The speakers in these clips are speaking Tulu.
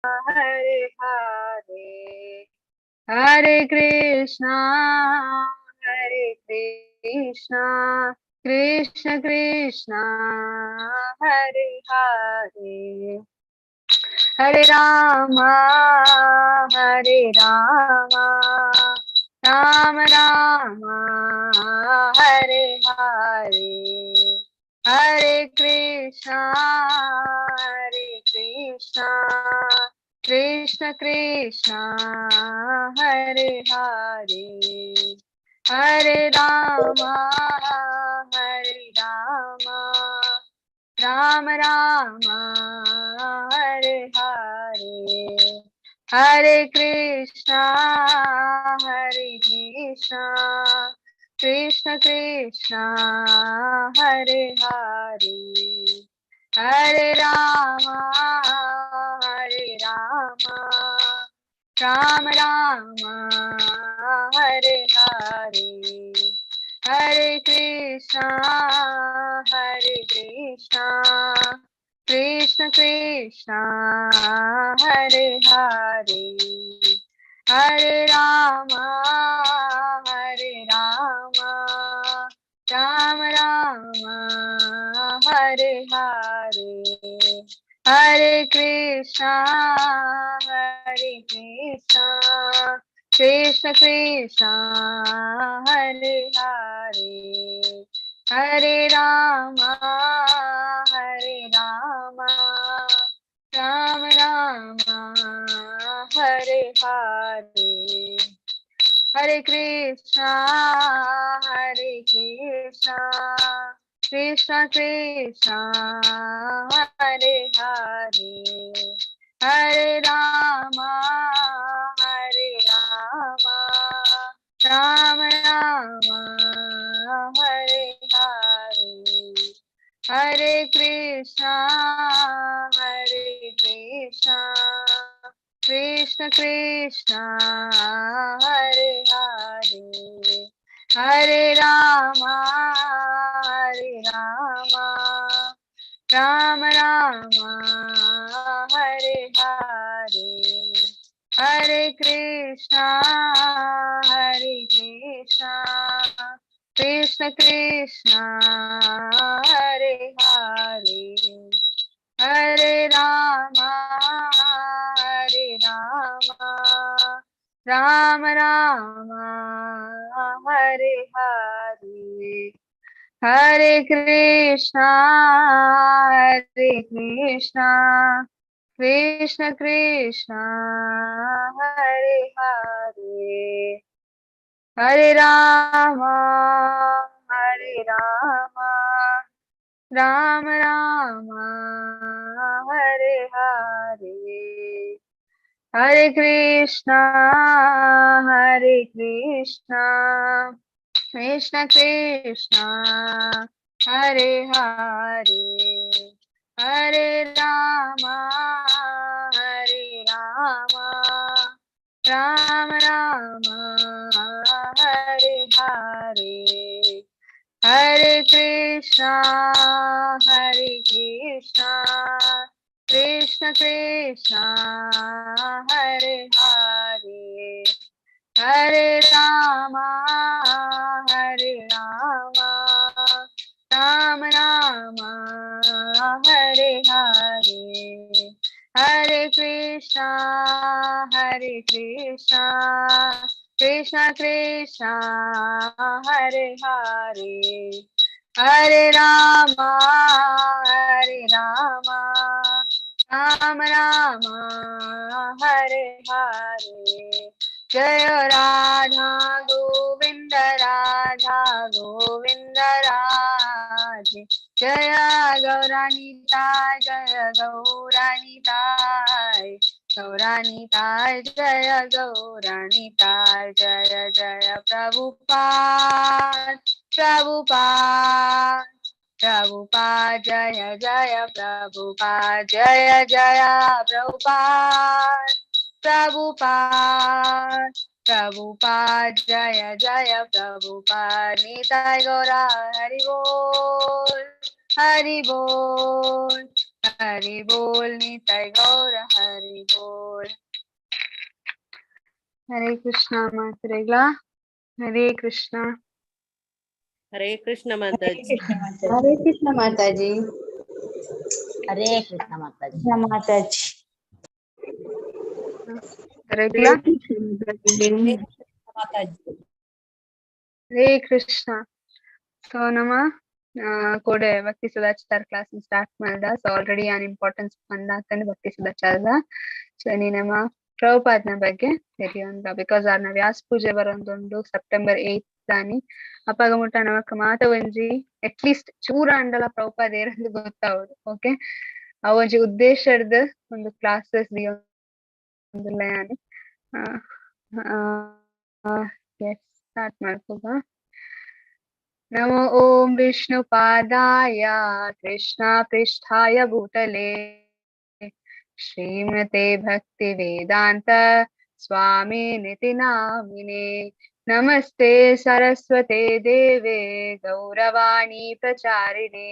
Hare Hare, Hare Krishna, Hare Krishna, Krishna Krishna, Hare Hare, Hare Rama, Hare Rama, Rama Rama, Hare Hare, Hare Krishna, Hare Krishna, Krishna Krishna, Hare Hare, Hare Rama, Hare Rama, Rama Rama, Hare Hare, Hare Krishna, Hare Krishna, Krishna Krishna, Hare Hare, Hare Rama, Hare Rama, Rama Rama, Hare Hare, Hare Krishna, Hare Krishna, Krishna Krishna, Hare Hare, Hare Rama, Hare Rama, Rama Rama, Hare Hare, Hare Krishna, Hare Krishna, Krishna Krishna, Hare Hare, Hare Rama, Hare Rama, Rama Rama, Hare Hare, Hare Krishna, Hare Krishna, Krishna Krishna, Hare Hare, Hare Rama, Hare Rama, Rama Rama, Hare Hare, Hare Krishna, Hare Krishna, Krishna Krishna, Hare Hare, Hare Rama, Hare Rama, Rama Rama, Hare Hare, Hare Krishna, Hare Krishna, Krishna Krishna, Hare Hare, Hare Rama, Hare Rama, Rama Rama, Hare Hare, Hare Krishna, Hare Krishna, Krishna Krishna, Hare Hare, Hare Rama, Hare Rama, Rama Rama, Hare Hare, Hare Krishna, Hare Krishna, Krishna Krishna, Hare Hare, Hare Rama, Hare Rama, Rama Rama, Hare Hare, Hare Krishna, Hare Krishna, Krishna Krishna, Hare Hare, Hare Rama, Hare Rama, Rama Rama, Hare Hare, Hare Krishna, Hare Krishna, Krishna Krishna, Hare Hare, Hare Rama, Hare Rama, Rama Rama, Hare Hare. Jaya Radha Govinda Radha Govinda Radhe, Jaya Gauranita Jaya Gauranita Gauranita Jaya Gauranita Jaya Jaya Prabhupada Prabhupada Prabhupada Jaya Jaya Prabhupada Jaya Jaya Prabhupada Prabhupada Prabhupada Jaya Jaya Prabhupada Nitai Gaura Hari Bol Hari Bol. Hari बोल, निताई गौर हरि बोल. ಹರೇ ಕೃಷ್ಣ ಮಾತ್ರೆಗಳ. ಹರೇ ಕೃಷ್ಣ. ಹರೇ ಕೃಷ್ಣ ಮಾತಾಜಿ. ಹರೇ ಕೃಷ್ಣ ಮಾತಾಜಿ. ಹರೇ ಕೃಷ್ಣ ಮಾತಾಜಿ. ಮಾತಾಜಿ. ಹರೇ ಮಾತಾಜಿ. ಹರೇ ಕೃಷ್ಣ. ಸೊ ನಮ್ಮ ಕೋಡೆ ಭಕ್ತಿ ಸದಾಚಾರ ಕ್ಲಾಸ್ ಸ್ಟಾರ್ಟ್ ಮಾಡ್ದ. ಸೊ ಆಲ್ರೆಡಿ ಯಾನ್ ಇಂಪಾರ್ಟೆನ್ಸ್ ಬಂದಾತಂದ್ರೆ ಭಕ್ತಿ ಸದಾಚಾರದ. ಸೊ ನೀ ನಮ್ಮ ಪ್ರಭುಪಾದ್ನ ಬಗ್ಗೆ ತೆರಿಯೊಂದ, because ಆರ್ನ ವ್ಯಾಸ ಪೂಜೆ ಬರೋದೊಂದು ಸೆಪ್ಟೆಂಬರ್ 8 ದಾನಿ. ಅಪಗ ಮುಟ್ಟ ನಮಕ್ ಮಾತ ಒಂಜಿ ಅಟ್ಲೀಸ್ಟ್ ಚೂರ ಅಂಡಲ ಪ್ರಭುಪಾದ ಏರಂದು ಗೊತ್ತಾವಡು. ಓಕೆ, ಆ ಒಂಜಿ ಉದ್ದೇಶದ ಒಂದು ಕ್ಲಾಸಸ್ ಯಾನ್ ಸ್ಟಾರ್ಟ್ ಮಾಡ್ಕೋಬ. ನಮೋ ಓಂ ವಿಷ್ಣು ಪಾದಾಯ ಕೃಷ್ಣ ಪೃಷ್ಠಾಯ ಭೂತಲೆ ಶ್ರೀಮತೆ ಭಕ್ತಿ ವೇದಾಂತ ಸ್ವಾಮಿ ನಿತಿ ನಾಮಿನೆ. ನಮಸ್ತೆ ಸರಸ್ವತೆ ದೇವೆ ಗೌರವಾಣಿ ಪ್ರಚಾರಿಣೆ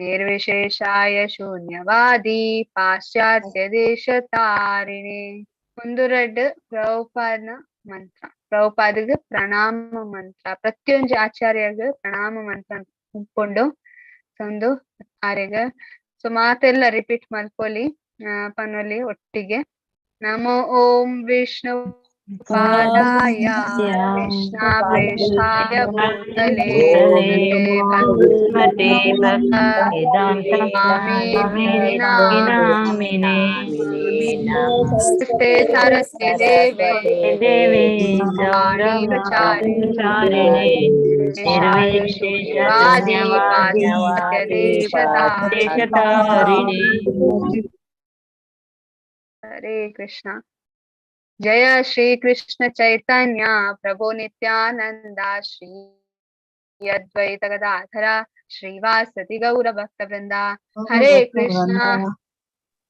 ನಿರ್ವಿಶೇಷಾಯ ಶೂನ್ಯವಾದಿ ಪಾಶ್ಚಾತ್ಯ ದೇಶ ತಾರಿಣೆ. ಒಂದು ರೆಡ್ ಪ್ರಭುಪಾದನ ಮಂತ್ರ, ಪ್ರಭುಪಾದಿಗೆ ಪ್ರಣಾಮ ಮಂತ್ರ, ಪ್ರತಿಯೊಂದು ಆಚಾರ್ಯಗೆ ಪ್ರಣಾಮ ಮಂತ್ರ ಉಂಪುಂಡು. ಒಂದು ಆರ್ಯಗ ಸೊ ಮಾತೆಲ್ಲ ರಿಪೀಟ್ ಮಲ್ಪೊಲಿ ಪನೊಲಿ ಒಟ್ಟಿಗೆ. ನಮೋ ಓಂ ವಿಷ್ಣು ಪಾದಾಯ ಕೃಷ್ಣ ಪ್ರೇಷ್ಠಾಯ ಭೂತಲೆ ನಮಸ್ತೆ ಸರಸ್ವತಿ ದೇವೆ ದೇವಿ ಪ್ರಚಾರಿಣೆ ದೇಶತಾರಿಣೆ. ಹರೇ ಕೃಷ್ಣ. ಜಯ ಶ್ರೀ ಕೃಷ್ಣ ಚೈತನ್ಯ ಪ್ರಭು ನಿತ್ಯಾನಂದ ಶ್ರೀ ಅದ್ವೈತ ಗದಾಧರ ಶ್ರೀವಾಸತಿ ಗೌರ ಭಕ್ತ ವೃಂದ. ಹರೇ ಕೃಷ್ಣ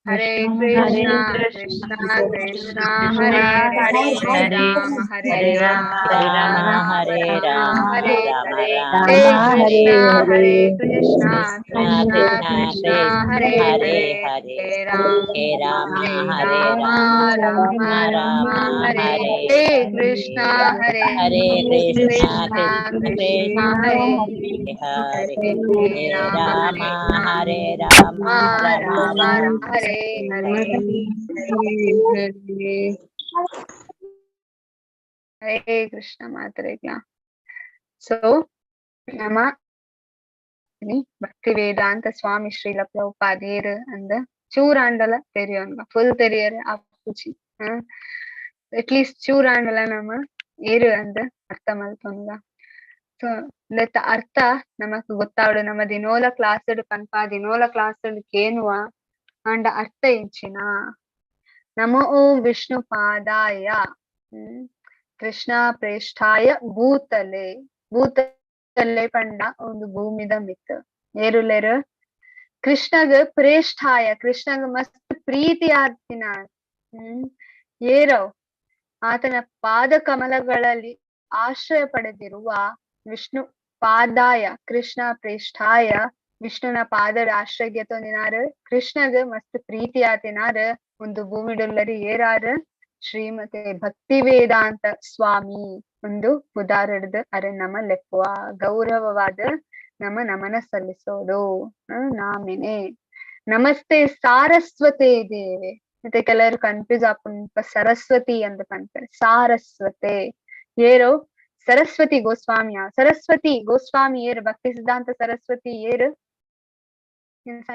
ಹರೇ ಕೃಷ್ಣ ಕೃಷ್ಣ ಕೃಷ್ಣ ಹರೇ ಹರೇ, ಹರೇ ರಾಮ ಹರೇ ರಾಮ ಹರೇ ರಾಮ ಹರೇ ಹರೇ, ಹರೇ ಕೃಷ್ಣ ಹರೇ ಕೃಷ್ಣ ಕೃಷ್ಣ ಕೃಷ್ಣ ಹರೇ ಹರೇ, ಹರೇ ರಾಮ ರಾಮ ಹರೇ ಹರೇ ರಾಮ ರಾಮ ಹರೇ ಹರೇ, ಕೃಷ್ಣ ಹರೇ ಹರೇ ಕೃಷ್ಣ ಕೃಷ್ಣ ಕೃಷ್ಣ ಕೃಷ್ಣ ಹರೇ ಹರೇ, ಹರೇ ರಾಮ ಹರೇ ರಾಮ ರಾಮ ರಾಮ ರಾಮ ಹರೇ ಹರೇ. ಹರೇ ಕೃಷ್ಣ ಮಾತ್ರೆಗಳ. ಸೊ ನಮ್ಮ ಭಕ್ತಿ ವೇದಾಂತ ಸ್ವಾಮಿ ಶ್ರೀಲ ಪ್ರಭುಪಾದೇರ್ ಅಂದ ಚೂರಾಂಡಲ ತೆರಿಯೋನ್ಗ ಫುಲ್ ತೆರಿಯರ್ ಆಪುಜಿ, ಅಟ್ಲೀಸ್ಟ್ ಚೂರಾಂಡಲ ನಮ್ಮ ಏರು ಅಂದ ಅರ್ಥ ಮಲ್ತೊನ್ಗ. ಸೊ ನೆತ್ತ ಅರ್ಥ ನಮಕ್ ಗೊತ್ತಾವಡು. ನಮ್ಮ ದಿನೋಲ ಕ್ಲಾಸ್ ಪನ್ಪ ದಿನೋಲ ಕ್ಲಾಸ್ ಕೇನುವ ಅಂಡ ಅರ್ಥ ಎಂಚಿನ. ನಮೋ ಓಂ ವಿಷ್ಣು ಪಾದಾಯ ಕೃಷ್ಣ ಪ್ರೇಷ್ಠಾಯ ಭೂತಲೆ. ಭೂತಲೆ ಪಂಡ ಒಂದು ಭೂಮಿದ ಮಿತ್ ಏರುಲೇರು ಕೃಷ್ಣಗ ಪ್ರೇಷ್ಠಾಯ, ಕೃಷ್ಣಗ ಮಸ್ತ್ ಪ್ರೀತಿ ಆತಿನ ಏರವ್ ಆತನ ಪಾದ ಕಮಲಗಳಲ್ಲಿ ಆಶ್ರಯ ಪಡೆದಿರುವ ವಿಷ್ಣು ಪಾದಾಯ ಕೃಷ್ಣ ಪ್ರೇಷ್ಠಾಯ, ವಿಷ್ಣುನ ಪಾದದ ಆಶ್ರಯ ತೊಂದಿನಾರು ಕೃಷ್ಣಗ ಮಸ್ತ್ ಪ್ರೀತಿ ಆತಿನಾರು ಒಂದು ಭೂಮಿಡುಲ್ಲರಿ ಏರಾರು ಶ್ರೀಮತಿ ಭಕ್ತಿ ವೇದಾಂತ ಸ್ವಾಮಿ ಒಂದು ಉದಾಹರಣದ ಅರೆ ನಮ್ಮ ಲೆಪ್ಪುವ ಗೌರವವಾದ ನಮ್ಮ ನಮನ ಸಲ್ಲಿಸೋದು ನಾಮಿನೆ. ನಮಸ್ತೆ ಸಾರಸ್ವತೆ ದೇವೆ. ಮತ್ತೆ ಕೆಲವರು ಕನ್ಫ್ಯೂಸ್ ಆಪುಂಪ ಸರಸ್ವತಿ ಅಂತ ಪನ್ಪೆರ್. ಸಾರಸ್ವತೆ ಏರೋ ಸರಸ್ವತಿ ಗೋಸ್ವಾಮಿಯ, ಸರಸ್ವತಿ ಗೋಸ್ವಾಮಿ ಏರು ಭಕ್ತಿ ಸಿದ್ಧಾಂತ ಸರಸ್ವತಿ ಏರು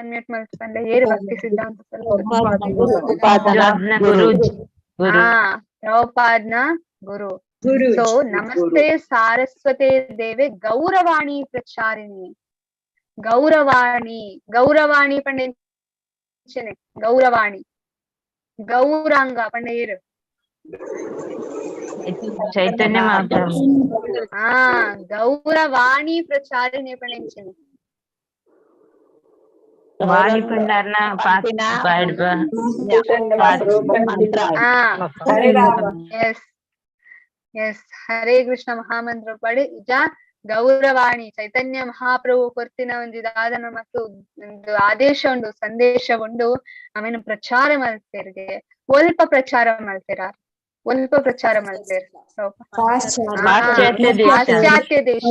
ಅನ್ಮ್ಯೂಟ್ ಮಲ್ಪಂದೆ ಏರು ಭಕ್ತಿ ಸಿದ್ಧಾಂತ ಸರಸ್ವತಿ ಗುರು ಹಾ ಪ್ರಭುಪಾದ್ನ ಗುರು. ಸೊ ನಮಸ್ತೆ ಸಾರಸ್ವತೆ ದೇವೆ ಗೌರವಾಣಿ ಪ್ರಚಾರಿಣಿ. ಗೌರವಾಣಿ, ಗೌರವಾಣಿ ಪಂಡೆ ಗೌರವಾಣಿ ಗೌರಾಂಗ ಪಂಡೆ ಏರು ಚೈತನ್ಯ ಮಹಾಪ್ರಭು. ಹಾ ಗೌರವಾಣಿ ಪ್ರಚಾರಿಣಿ ಪಂಡೆ ವಾಣಿ ಪಂಡಾರ್ನ ಎಸ್ ಎಸ್ ಹರೇ ಕೃಷ್ಣ ಮಹಾಮಂತ್ರ ಪಡಿ ಇಜ ಗೌರವಾಣಿ ಚೈತನ್ಯ ಮಹಾಪ್ರಭು ಕೊರ್ತಿನ ಒಂಜಿ ದಾದನ ಮತ್ತು ಒಂದು ಆದೇಶ ಉಂಡು, ಸಂದೇಶ ಉಂಡು. ಆಮೇಲೆ ಪ್ರಚಾರ ಮಲ್ತೆರ್ಗೆ ಒಲ್ಪ ಪ್ರಚಾರ ಮಲ್ತೆರ, ಒಲ್ಪ ಪ್ರಚಾರ ಮಲ್ತೆರ್. ಪಾಶ್ಚಾತ್ಯ ದೇಶ. ಪಾಶ್ಚಾತ್ಯ ದೇಶ,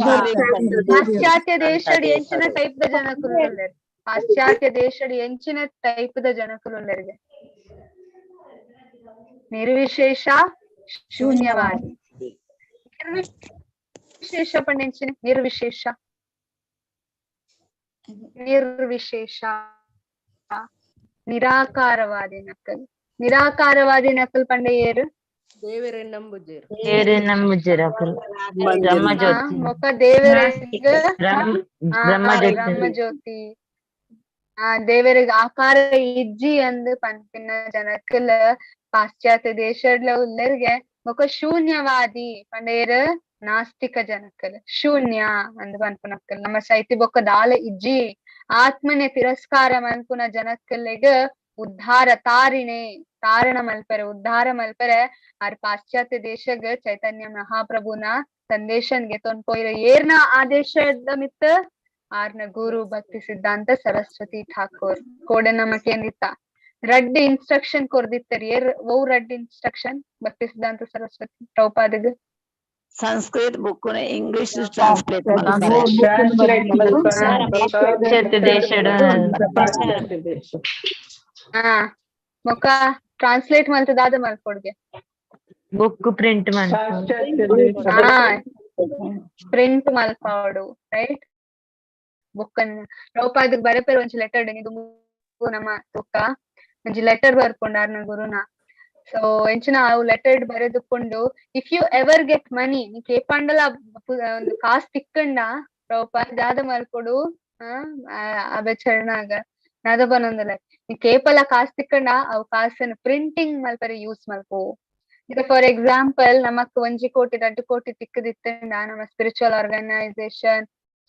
ಪಾಶ್ಚಾತ್ಯ ದೇಶಡ್ ಎಂಚಿನ ಟೈಪ್ ದ ಜನಕುಲು ಉಲ್ಲೆರ್, ಪಾಶ್ಚಾತ್ಯ ದೇಶಡ್ ಎಂಚಿನ ಟೈಪ್ ದ ಜನಕುಲು ಉಲ್ಲೆರ್ಗೆ? ನಿರ್ವಿಶೇಷ ಶೂನ್ಯವಾದಿ. ನಿರ್ವಿಶೇಷ ಪಂಡ ಎಂಚಿನ? ನಿರ್ವಿಶೇಷ, ನಿರ್ವಿಶೇಷ ನಿರಾಕಾರವಾದಿ ನಕಲ್. ನಿರಾಕಾರವಾದಿ ನಕಲ್ ಪಂಡ ಏರು? ದೇವರೇ ನಂಬುಜೇರು. ಏರು ನಂಬುಜೆರ್ ಅಕುಲು. ಬ್ರಹ್ಮಜ್ಯೋತಿ. ಮೊಕ ದೇವರಿಗೆ ಬ್ರಹ್ಮಜ್ಯೋತಿ. ಬ್ರಹ್ಮಜ್ಯೋತಿ. ದೇವರಿಗೆ ಆಕಾರ ಇಜ್ಜಿ ಅಂದ್ ಪನ್ಪಿನ ಜನಕ್ಕಲ ಪಾಶ್ಚಾತ್ಯ ದೇಶಡ್ಲ ಉಲ್ಲೆರ್ಗೆ. ಬೊಕ ಶೂನ್ಯವಾದಿ ಪಂಡ ಏರು? ನಾಸ್ತಿಕ ಜನಕ್ಕಲ್. ಶೂನ್ಯ ಅಂದ್ ಪನ್ಪುನಕ್ಕಲ್ ನಮ್ಮ ಸೈತಿ ಬೊಕ್ಕ ದಾಲ ಇಜ್ಜಿ, ಆತ್ಮನೆ ತಿರಸ್ಕಾರ ಮನ್ಪುನ ಜನಕ್ಕಲೆಗ್ ಉದ್ಧಾರ ತಾರಿಣೆ ತಾರಣ ಮಲ್ಪೆರೆ, ಉದ್ಧಾರ ಮಲ್ಪೆರೆ ಆರ್ ಪಾಶ್ಚಾತ್ಯ ದೇಶಗ್ ಚೈತನ್ಯ ಮಹಾಪ್ರಭುನ ಸಂದೇಶನ್ಗೆ ತೊನ್ಪೋಯಿರ. ಏರ್ನ ಆದೇಶದ ಮಿತ್ತ? ಆರ್ನ ಗುರು ಭಕ್ತಿ ಸಿದ್ಧಾಂತ ಸರಸ್ವತಿ ಠಾಕೂರ್. ಕೋಡೆ ನಮ್ಮ ಕೇಂದಿತ್ತ ರಡ್ಡ್ ಇನ್ಸ್ಟ್ರಕ್ಷನ್ ಕೊರ್ದಿತ್ತರ್. ಏರ್ ಓ ರಡ್ಡ್ ಇನ್ಸ್ಟ್ರಕ್ಷನ್ ಭಕ್ತಿ ಸಿದ್ಧಾಂತ ಸರಸ್ವತಿ ಪ್ರಭುಪಾದಗ್? ಸಂಸ್ಕೃತ ಬುಕ್ ಇಂಗ್ಲಿಷ್ ಟ್ರಾನ್ಸ್ಲೇಟ್. ಪಾಶ್ಚಾತ್ಯ ದೇಶಡ್. ಹಾ, ಮೊಕ ಟ್ರಾನ್ಸ್ಲೇಟ್ ಮಲ್ತದಾದ ಮಲ್ಪೊಡ್ಗೆ. ಬುಕ್ ಪ್ರಿಂಟ್ ಮಲ್ಪೊಡು. ಪ್ರಿಂಟ್ ಮಲ್ಪಾವೊಡು, ರೈಟ್? ಬುಕ್ ಅನ್ ಪ್ರಭುಪಾದಗ್ ಬರೆಪೆರ್ ಒಂಜಿ ಲೆಟರ್. ಇದು ನಮ್ಮ ಬುಕ್ಕ ಒಂಜಿ ಲೆಟರ್ ಬರ್ಪುಂಡು ಆರ್ನ ಗುರುನ. ಸೊ ಎಂಚಿನ ಅವು letter ಬರೆದುಕೊಂಡು, if you ever get money, ನಿಕ್ ಏಪಾಂಡಲ ಒಂದು ಕಾಸ್ ತಿಕ್ಕಂಡ ಪ್ರಭುಪಾದ ದಾದ ಮಲ್ಪೊಡು? ಅಬೆ ಚರಣಾಗ ನಾದ ಬನೊಂದುಲ್ಲ, ನಿಕ್ ಏಪಲ ಕಾಸ್ ತಿಕ್ಕಂಡ ಅವು ಕಾಸನ್ನು ಪ್ರಿಂಟಿಂಗ್ ಮಲ್ಪರೆ ಯೂಸ್ ಮಲ್ಪು. ಈಗ ಫಾರ್ ಎಕ್ಸಾಂಪಲ್ ನಮಕ್ 1 ಕೋಟಿ 2 ಕೋಟಿ ತಿಕ್ಕದಿತ್ತಂಡ ನಮ್ಮ ಸ್ಪಿರಿಚುವಲ್ ಆರ್ಗನೈಸೇಷನ್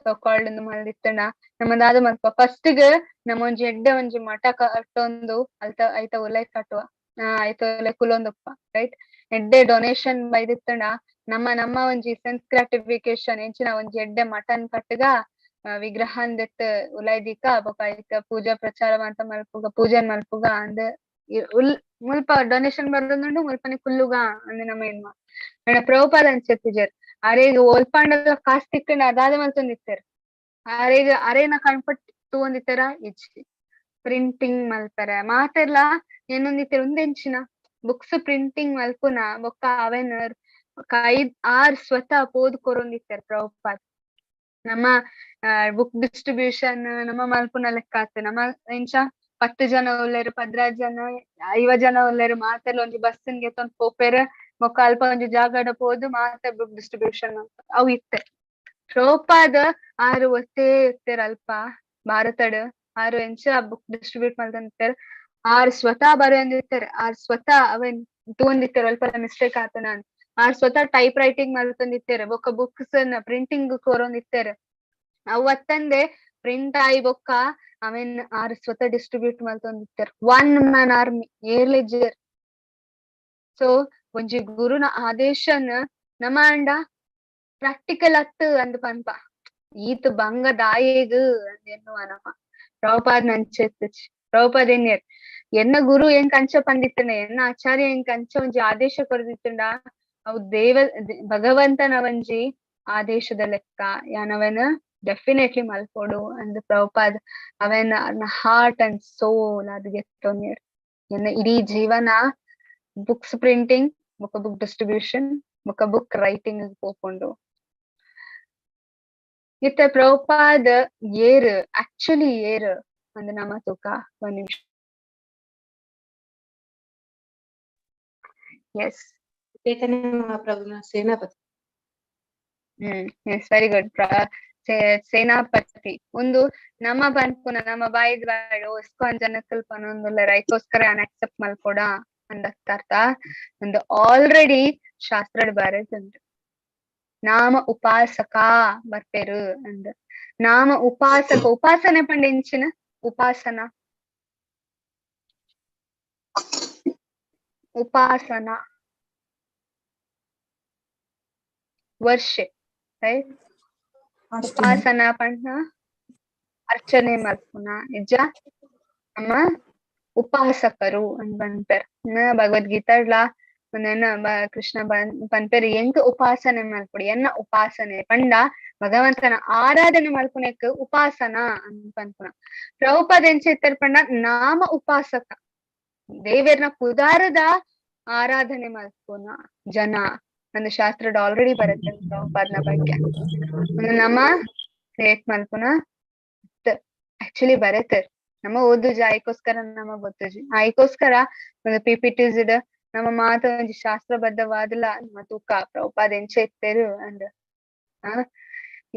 ಸೊ ಕಾಲ್ಡ್ ಮಲ್ದಿತ್ತಂಡ ನಮ್ಮ ದಾದ ಮಲ್ಪ? ಫಸ್ಟ್ ಗ್ ನಮ್ಮ ಒಂಜಿ ಎಡ್ಡೆ ಒಂಜಿ ಮಠ ಕಟ್ಟೊಂದು ಅಲ್ತ ಐತ ಉಲೈ ಕಟ್ಟುವ, ಐತ ಉಲೈ ಕುಲೊಂದುಪ್ಪ, ರೈಟ್? ಎಡ್ಡೆ ಡೊನೇಷನ್ ಬೈದಿತ್ತಂಡ ನಮ್ಮ ನಮ್ಮ ಒಂಜಿ ಸೆನ್ಸ್ ಗ್ರಾಟಿಫಿಕೇಶನ್ ಎಂಚಿನ ಒಂಜಿ ಎಡ್ಡೆ ಮಠನ್ ಕಟ್ಟುಗ, ವಿಗ್ರಹನ್ ದೆತ್ತ್ ಉಲೈ ದೀಕ ಬೊಕ ಐತ ಪೂಜಾ ಪ್ರಚಾರ ಅಂತ ಮಲ್ಪುಗ, ಪೂಜೆನ್ ಮಲ್ಪುಗ ಅಂದ್ ಮುಲ್ಪ ಡೊನೇಷನ್ ಬರೋದುಂಡು, ಮುಲ್ಪನೆ ಕುಲ್ಲುಗ ಅಂದ್ ನಮ್ಮ ಎನ್ಮ. ಅಂಡ ಪ್ರಭುಪಾದ ಅಂಚೆತ್ತಿಜೆರ್. ಅರೆಗ್ ಒಲ್ಪಾಂಡಲ ಕಾಸ್ ತಿಕ್ಕಂಡ ಅದಾದ ಮಲ್ತೊಂದಿತ್ತೆರ್. ಅರೆಗ್ ಅರೇನ ಕಣ್ಪಟ್ ತೂವೊಂದಿತ್ತೆರ? ಇಜ್ಜಿ. ಪ್ರಿಂಟಿಂಗ್ ಮಲ್ಪೆರೆ ಮಾತೆರ್ಲ ಏನೊಂದಿತ್ತೆರ್? ಉಂದೆಂಚಿನ ಬುಕ್ಸ್ ಪ್ರಿಂಟಿಂಗ್ ಮಲ್ಪುನ ಬೊಕ್ಕ ಅವೆನ್ ಕೈ ಆರ್ ಸ್ವತಃ ಪೋದು ಕೊರೊಂದಿತ್ತೆರ್ ಪ್ರಭುಪಾದ್. ನಮ್ಮ ಬುಕ್ ಡಿಸ್ಟ್ರಿಬ್ಯೂಷನ್ ನಮ್ಮ ಮಲ್ಪುನ ಲೆಕ್ಕ ಆತ್. ನಮ್ಮ ಎಂಚ 10 ಜನ ಉಲ್ಲೆರ್, 12 ಜನ, 50 ಜನ ಉಲ್ಲೆರ್, ಮಾತೆರ್ಲ ಒಂಜಿ ಬಸ್ ಗೆತೊಂದು ಪೋಪೆರ್, ಬೊಕ್ಕ ಅಲ್ಪ ಒಂಜಿ ಜಾಗಡ್ ಪೋದು ಮಾತ ಬುಕ್ ಡಿಸ್ಟ್ರಿಬ್ಯೂಷನ್ ಅವು ಇತ್ತೆ. ಪ್ರಭುಪಾದ ಆರ್ ಒತ್ತೇ ಇತ್ತೆರ್ ಅಲ್ಪ ಭಾರತಡ್. ಆರ್ ಎಂಚ ಬುಕ್ ಡಿಸ್ಟ್ರಿಬ್ಯೂಟ್ ಮಲ್ತೊಂದಿತ್ತೆರ್, ಆರ್ ಸ್ವತಃ ಬರೆಯೊಂದಿತ್ತೆರ್, ಆರ್ ಸ್ವತಃ ಅವೆನ್ ತೂವೊಂದಿತ್ತೆರ್ ಅಲ್ಪ ಮಿಸ್ಟೇಕ್ ಆತನ. ಆರ್ ಸ್ವತಃ ಟೈಪ್ ರೈಟಿಂಗ್ ಮಲ್ತೊಂದಿತ್ತೆರ್, ಬೊಕ್ಕ ಬುಕ್ಸ್ ಪ್ರಿಂಟಿಂಗ್ ಕೊರೊಂದಿತ್ತೆರ್. ಅವು ಅತ್ತಂದೆ ಪ್ರಿಂಟ್ ಆಯಿ ಬೊಕ್ಕ ಅವೆನ್ ಆರ್ ಸ್ವತಃ ಡಿಸ್ಟ್ರಿಬ್ಯೂಟ್ ಮಲ್ತೊಂದಿತ್ತೆರ್. ಒನ್ ಮ್ಯಾನ್ ಆರ್ಮಿ, ಏರ್ಲೆಜ್ಜೆರ್. ಸೊ ಒಂಜಿ ಗುರುನ ಆದೇಶನ್ ನಮ ಅಂಡ ಪ್ರಾಕ್ಟಿಕಲ್ ಅತ್ ಅಂದ್ ಪನ್ಪ, ಈತ್ ಬಂಗ ದಾಯೆಗ್ ಅಂದ್ ಎನ್ನುವ ನಮ. ಪ್ರಭುಪಾದ್ ನಂಚೆತ್ತುಚಿ. ಪ್ರಭುಪಾದ್ ಎನ್ನಿಯೆರ್, ಎನ್ನ ಗುರು ಎಂಕ್ ಅಂಚ ಪಂದಿತ್ತಂಡ, ಎನ್ನ ಆಚಾರ್ಯ ಎಂಕ್ ಅಂಚ ಒಂಜಿ ಆದೇಶ ಕೊರ್ದಿತ್ತಂಡ ಅವು ದೇವ ಭಗವಂತನ ಒಂಜಿ ಆದೇಶದ ಲೆಕ್ಕ, ಯಾನ್ ಅವೆನ್ ಡೆಫಿನೆಟ್ಲಿ ಮಲ್ಪೊಡು ಅಂದ್ ಪ್ರಭುಪಾದ್ ಅವೆನ್ ಹಾರ್ಟ್ ಅಂಡ್ ಸೋಲ್ ಅದ್ ಗೆತ್ತೊನ್ಯೆರ್. ಎನ್ನ ಇಡೀ ಜೀವನ ಬುಕ್ಸ್ ಪ್ರಿಂಟಿಂಗ್ ಬೊಕ ಬುಕ್ ಡಿಸ್ಟ್ರಿಬ್ಯೂಷನ್ ಬೊಕ ಬುಕ್ ರೈಟಿಂಗ್ ಪೋಪುಂಡು. ಇತ್ತೆ ಪ್ರಭುಪಾದ್ ಏರ್ ಆಕ್ಚುಲಿ ಏರ್ ಅಂದ್ ನಮ ತೂಕ. ಒಂದ್ ನಿಮಿಷ. ಎಸ್, ಚೈತನ್ಯ ಮಹಾಪ್ರಭುನ ಸೇನಾಪತಿ. Yes, very good. ಸೇನಾಪತಿ ಒಂದು ನಮ್ಮ ಪನ್ಪುನ ನಮ್ಮ ಬಾಯಿದ ಬಾಯ್ ಇಸ್ಕಾನ್ ಜನಕ್ಕಲ್ ಪನೊಂದುಲ್ಲೆರ್ ಐಕೋಸ್ಕರ ಯಾನ್ ಅಕ್ಸೆಪ್ಟ್ ಮಲ್ಪೊಡ ಅಂದರ್ಥ. ಒಂದು ಆಲ್ರೆಡಿ ಶಾಸ್ತ್ರಡ್ ಬರೆದುಂಡು, ನಾಮ ಉಪಾಸಕ ಬರ್ಪೆರು ಅಂದ್. ನಾಮ ಉಪಾಸಕ, ಉಪಾಸನೆ ಪಂಡ ಎಂಚಿನ? ಉಪಾಸನ, ಉಪಾಸನ ವರ್ಷೆ, ರೈಟ್? ಉಪಾಸನ ಪಂಡ ಅರ್ಚನೆ ಮಲ್ಪುನ ಇಜ್ಜ ನಮ್ಮ ಉಪಾಸಕರು ಅಂದ್ ಪನ್ಪೆರ್. ಭಗವದ್ಗೀತಾಡ್ಲಾ ಒಂದೇನ ಕೃಷ್ಣ ಪನ್ಪೆರ್ ಎಂಕ್ ಉಪಾಸನೆ ಮಲ್ಪೊಡು, ಎನ್ನ ಉಪಾಸನೆ ಪಂಡ ಭಗವಂತನ ಆರಾಧನೆ ಮಲ್ಪುನೆಕ್ ಉಪಾಸನ ಅಂದ್ ಪನ್ಪುನ. ಪ್ರಭುಪಾದ ಎಂಚ ಇತ್ತೆರ್ ಪಂಡ ನಾಮ ಉಪಾಸಕ, ದೇವೆರ್ನ ಪುದಾರದ ಆರಾಧನೆ ಮಲ್ಪುನ ಜನ ಅಂದ್ ಶಾಸ್ತ್ರಡ್ ಆಲ್ರೆಡಿ ಬರುತ್ತೆ ಪ್ರಭುಪಾದನ ಬಗ್ಗೆ. ನಮ್ಮ ಕ್ರಿಯೇಟ್ ಮಲ್ಪುನ ಆಕ್ಚುಲಿ ಬರತ್ತೆ, ನಮ್ಮ ಓದುಜಿ, ಆಯ್ಕೋಸ್ಕರ ನಮಗ್ ಗೊತ್ತುಜಿ. ಆಯ್ಕೋಸ್ಕರ ಒಂದು ಪಿಪಿಟಿಸ್ ನಮ್ಮ ಮಾತ ಒಂಜಿ ಶಾಸ್ತ್ರಬದ್ಧವಾದಲ ನಮ್ಮ ತೂಕ ಪ್ರಭುಪಾದ ಎಂಚ ಇತ್ತೆರು ಅಂದ್.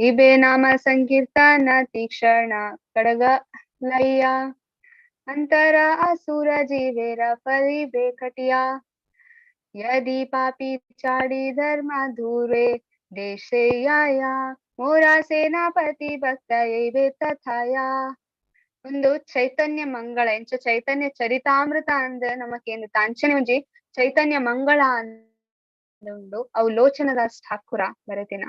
ಇಬೆ ನಾಮ ಸಂಕೀರ್ತನ ತೀಕ್ಷಣ ಕಡಗ ಲಯ್ಯ ಅಂತರ ಅಸುರ ಜೀವೇರ ಫಲಿಬೆ ಕಟಿಯ ಯದಿ ಪಾಪಿ ಚಾಡಿ ಧರ್ಮ ಧೂರೆ ದೇಶೇ ಯಾಯ ಮೋರ ಸೇನಾಪತಿ ಭಕ್ತ ಏವೆ ತಥಾಯ. ಒಂದು ಚೈತನ್ಯ ಮಂಗಳ ಎಂಚ ಚೈತನ್ಯ ಚರಿತಾಮೃತ ಅಂದ್ ನಮಕೇಂದು ಅಂಚನೆ ಒಂಜಿ ಚೈತನ್ಯ ಮಂಗಳ ಅಂದ್ ಉಂಡು. ಅವು ಲೋಚನದಾಸ್ ಠಾಕೂರ ಬರೆತಿನ.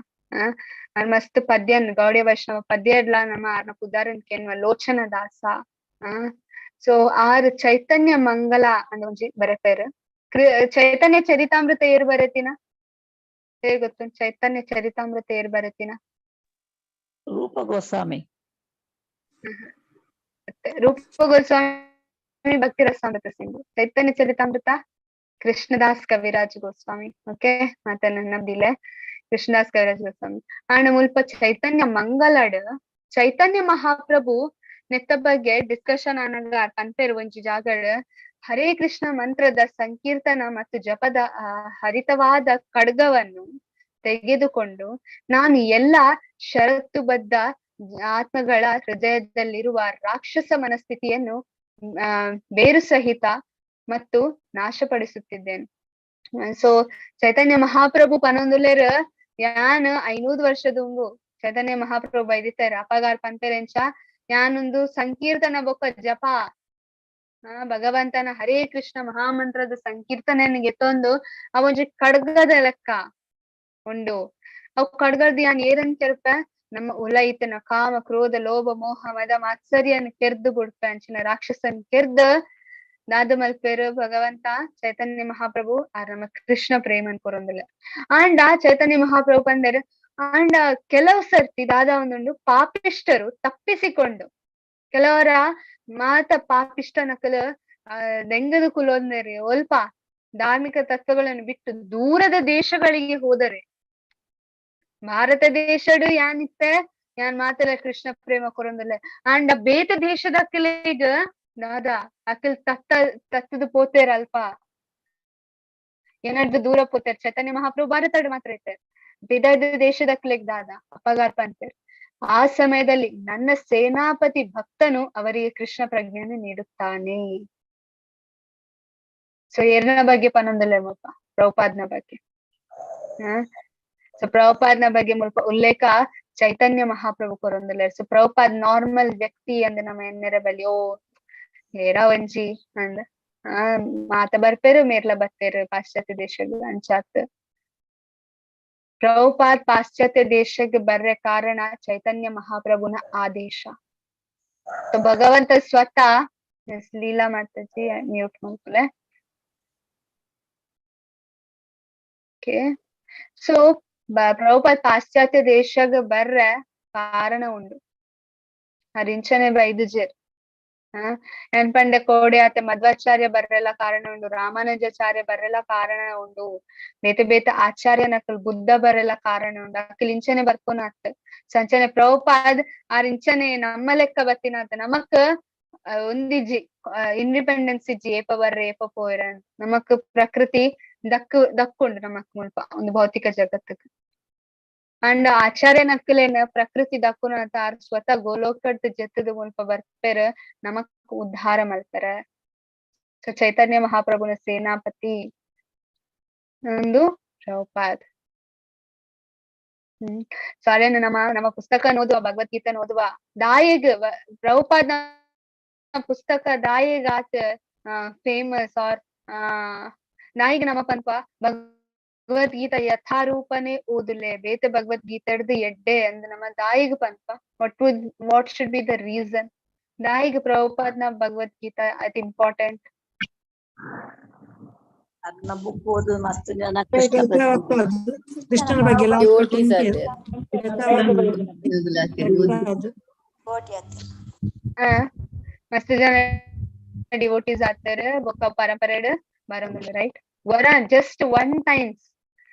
ಅರ್ ಮಸ್ತ್ ಪದ್ಯನ್ ಗೌಡಿಯ ವೈಷ್ಣವ ಪದ್ಯಡ್ಲ ನಮ್ಮ ಆರ್ನ ಪುದಾರನ್ ಕೆನ್ವ ಲೋಚನದಾಸ. ಸೊ ಆರ್ ಚೈತನ್ಯ ಮಂಗಳ ಅಂದ್ ಒಂಜಿ ಬರೆಪೇರು. ಚೈತನ್ಯ ಚರಿತಾಮೃತ ಏರ್ ಬರೆತಿನ ಹೇಗ್ ಗೊತ್ತು? ಚೈತನ್ಯ ಚರಿತಾಮೃತ ಏರ್ ಬರೆತಿನ? ರೂಪ ಗೋಸ್ವಾಮಿ. ರೂಪ ಗೋಸ್ವಾಮಿ ಭಕ್ತಿ ರಸಾಮೃತ ಸಿಂಧು. ಚೈತನ್ಯ ಚರಿತಾಮೃತ ಕೃಷ್ಣದಾಸ್ ಕವಿರಾಜ್ ಗೋಸ್ವಾಮಿ. ಓಕೆ, ಮಾತ ನನ್ನ ಕೃಷ್ಣದಾಸ್ ಕವಿರಾಜ್ ಗೋಸ್ವಾಮಿ. ಆಂಡ್ ಮುಲ್ಪ ಚೈತನ್ಯ ಮಂಗಳಡ್ ಚೈತನ್ಯ ಮಹಾಪ್ರಭು ನೆತ್ತ ಬಗ್ಗೆ ಡಿಸ್ಕಷನ್ ಆನಗ ಪನ್ಪೇರು ಒಂಜಿ ಜಾಗಡ್ ಹರೇ ಕೃಷ್ಣ ಮಂತ್ರದ ಸಂಕೀರ್ತನ ಮತ್ತು ಜಪದ ಹರಿತವಾದ ಖಡ್ಗವನ್ನು ತೆಗೆದುಕೊಂಡು ನಾನು ಎಲ್ಲಾ ಷರತ್ತುಬದ್ಧ ಆತ್ಮಗಳ ಹೃದಯದಲ್ಲಿರುವ ರಾಕ್ಷಸ ಮನಸ್ಥಿತಿಯನ್ನು ಬೇರು ಸಹಿತ ಮತ್ತು ನಾಶಪಡಿಸುತ್ತಿದ್ದೇನೆ. ಸೊ ಚೈತನ್ಯ ಮಹಾಪ್ರಭು ಪನೊಂದುಲೇರ್ ಯಾನ್ 500 ವರ್ಷದುಂಬು ಚೈತನ್ಯ ಮಹಾಪ್ರಭು ಬೈದಿತ್ತಾರೆ ಅಪಗಾರ್ ಪನ್ಪೆರೆಂಚ ಯಾನೊಂದು ಸಂಕೀರ್ತನ ಬೊಕ್ಕ ಜಪ ಭಗವಂತನ ಹರೇ ಕೃಷ್ಣ ಮಹಾಮಂತ್ರದ ಸಂಕೀರ್ತನೆಯನ್ನು ಗೆತ್ತೊಂದು ಅವೊಂಜಿ ಖಡ್ಗದ ಲೆಕ್ಕ ಉಂಡು. ಅವು ಖಡ್ಗದ ಯಾನ್ ಏರನ್ ಕೆರ್ಪ ನಮ್ಮ ಉಲೈತನ ಕಾಮ ಕ್ರೋಧ ಲೋಭ ಮೋಹ ಮದ ಮಾತ್ಸರ್ಯನ್ ಕೆರ್ದು ಬುಡ್ಪ ಅಂಚಿನ ರಾಕ್ಷಸನ್ ಕೆರ್ದ್ ದಾದ ಮಲ್ಪೇರು ಭಗವಂತ ಚೈತನ್ಯ ಮಹಾಪ್ರಭು ಆ ನಮ್ಮ ಕೃಷ್ಣ ಪ್ರೇಮನ್ ಕೊರೊಂದಿಲ್ಲ. ಆಂಡ ಚೈತನ್ಯ ಮಹಾಪ್ರಭು ಬಂದರೆ ಆಂಡ ಕೆಲವು ಸರ್ತಿ ದಾದ ಒಂದುಂಡು ಪಾಪಿಷ್ಟರು ತಪ್ಪಿಸಿಕೊಂಡು ಕೆಲವರ ಮಾತ ಪಾಪಿಷ್ಟ ನಕಲ ದೆಂಗದ ಕುಲೊಂದರೆ ಒಲ್ಪ ಧಾರ್ಮಿಕ ತತ್ವಗಳನ್ನು ಬಿಟ್ಟು ದೂರದ ದೇಶಗಳಿಗೆ ಹೋದರೆ ಭಾರತ ದೇಶಡು ಯಾನಿತ್ತೆ ಯಾನ್ ಮಾತೆಲ್ಲ ಕೃಷ್ಣ ಪ್ರೇಮ ಕೊರೊಂದಿಲ್ಲ. ಆಂಡ ಬೇತ ದೇಶದ ಅಕ್ಕಲಿಗ ದಾದಾ ಅಕ್ಕಲ್ ತತ್ತ ತತ್ತದ ಪೋತೇರ ಅಲ್ಪ ಏನಾದ್ರು ದೂರ ಪೋತೇರ್. ಚೈತನ್ಯ ಮಹಾಪ್ರಭು ಭಾರತಡು ಮಾತ್ರ ಇರ್ತಾರೆ, ಬಿದದ ದೇಶದ ಅಕ್ಕಲಿಗ್ ದಾದಾ ಅಪಗಾರ್ಪ ಅಂತಾರೆ. ಆ ಸಮಯದಲ್ಲಿ ನನ್ನ ಸೇನಾಪತಿ ಭಕ್ತನು ಅವರಿಗೆ ಕೃಷ್ಣ ಪ್ರಜ್ಞೆಯನ್ನು ನೀಡುತ್ತಾನೆ. ಸೊ ಎರಡನ ಬಗ್ಗೆ ಪನೊಂದಿಲ್ಲ ಮುಲ್ಪ ಪ್ರಭುಪಾದ್ನ ಬಗ್ಗೆ. ಸೊ ಪ್ರಭುಪಾದ್ನ ಬಗ್ಗೆ ಮುಲ್ಪ ಉಲ್ಲೇಖ ಚೈತನ್ಯ ಮಹಾಪ್ರಭು ಕೊರೊಂದಿಲ್ಲ. ಸೊ ಪ್ರಭುಪಾದ್ ನಾರ್ಮಲ್ ವ್ಯಕ್ತಿ ಅಂದ್ ನಮ್ಮ ಎನ್ನೆರ ಬಳಿ ಓ ಏರಾ ಒಂಜಿ ಅಂದ್ ಮಾತ ಬರ್ಪೇರು ಮೇರ್ಲ ಬತ್ತೇರು ಪಾಶ್ಚಾತ್ಯ ದೇಶಗ್ ಅಂಚಾತ್. ಪ್ರಭುಪಾದ್ ಪಾಶ್ಚಾತ್ಯ ದೇಶಕ್ಕೆ ಬರ್ರೆ ಕಾರಣ ಚೈತನ್ಯ ಮಹಾಪ್ರಭುನ ಆದೇಶ. ಸೊ ಭಗವಂತ ಸ್ವತಃ ಲೀಲಾ ಮಾತಾಜಿ ಮ್ಯೂಟ್ ಮಾಡ್ಕೊಲೆ. ಓಕೆ, ಸೊ ಪ್ರಭುಪಾದ್ ಪಾಶ್ಚಾತ್ಯ ದೇಶಗ್ ಬರ್ರೆ ಕಾರಣ ಉಂಡು. ಹರಿಂಚನೆ ಬೈದುಜೆರ್ ಎನ್ಪಂಡೆ ಕೋಡೆ ಆತೆ ಮಧ್ವಾಚಾರ್ಯ ಬರ್ರೆಲ್ಲ ಕಾರಣ ಉಂಡು, ರಾಮಾನುಜಾಚಾರ್ಯ ಬರ್ರೆಲ್ಲ ಕಾರಣ ಉಂಡು, ಬೇತೆ ಬೇತೆ ಆಚಾರ್ಯ ನಕಲ್ ಬುದ್ಧ ಬರೆಲ್ಲ ಕಾರಣ ಉಂಡು. ಅಕಲ್ ಇಂಚನೆ ಬರ್ಪುನಾತ್ ಸಂಚನೆ ಪ್ರಭುಪಾದ್ ಆರ್ ಇಂಚನೆ ನಮ್ಮ ಲೆಕ್ಕ ಬತ್ತಿನಾತ್ ನಮಕ್ ಒಂದಿಜ್ಜಿ ಇಂಡಿಪೆಂಡೆನ್ಸ್ ಇಜ್ಜಿ ಏಪ ಬರ್ರೆ ಏಪ ಪೋಯರ ನಮಕ್ ಪ್ರಕೃತಿ ದಕ್ಕುಂಡು ನಮಕ್ ಮುಲ್ಪ ಒಂದು ಭೌತಿಕ ಜಗತ್ತಕ್ಕೆ. ಅಂಡ್ ಆಚಾರ್ಯ ನಕ್ಕಲೇನ ಪ್ರಕೃತಿ ದಕ್ಕುನಾತ ಆರ್ ಸ್ವತಃ ಗೋಲೋಕಡ್ ಜತ್ತದ ಮುಲ್ಪ ಬರ್ಪೇರ ನಮಕ್ ಉದ್ಧಾರ ಮಲ್ಪರ. ಸೊ ಚೈತನ್ಯ ಮಹಾಪ್ರಭುನ ಸೇನಾಪತಿ ಒಂದು ಪ್ರಭುಪಾದ್. ಸೊ ಅದೇನು ನಮ್ಮ ನಮ್ಮ ಪುಸ್ತಕ ಓದುವ ಭಗವದ್ಗೀತೆ ಓದುವ ದಾಯಿಗ್ ಪ್ರಭುಪಾದ್ನ ಪುಸ್ತಕ ದಾಯಿಗ್ ಆತ ಫೇಮಸ್ ಆರ್ ನಾಯಿಗ್ ನಮ್ಮ ಪನ್ಪ ಭಗವದ್ಗೀತಾ ಯಥಾರೂಪನೇ ಓದುಲೆ, ಬೇತೆ ಭಗವದ್ಗೀತೆಡ್ದು ಎಡ್ಡೆ ಅಂದ್ ನಮ್ಮ ದಾಯಿಗ್ ಪನ್ಪ. What should be the reason? ದಾಯಿಗ್ ಪ್ರಭುಪಾದ್ನ Bhagavad Gita ಅತ್ ಇಂಪಾರ್ಟೆಂಟ್? ಅರ್ನ ಬುಕ್ ಓದು ಮಸ್ತ್ ಜನ ಕೃಷ್ಣ ಕೃಷ್ಣನ ಬಗ್ಗೆ ಎಲ್ಲ Devotees are there. ಮಸ್ತ್ ಜನ ಡಿವೋಟೀಸ್ ಆಗ್ತಾರೆ ಬೊಕ್ಕ ಪರಂಪರೆಡ್ ಬರಂಬುಲ್ಲ, ರೈಟ್? ವರ ಜಸ್ಟ್ ಒನ್ ಟೈಮ್ಸ್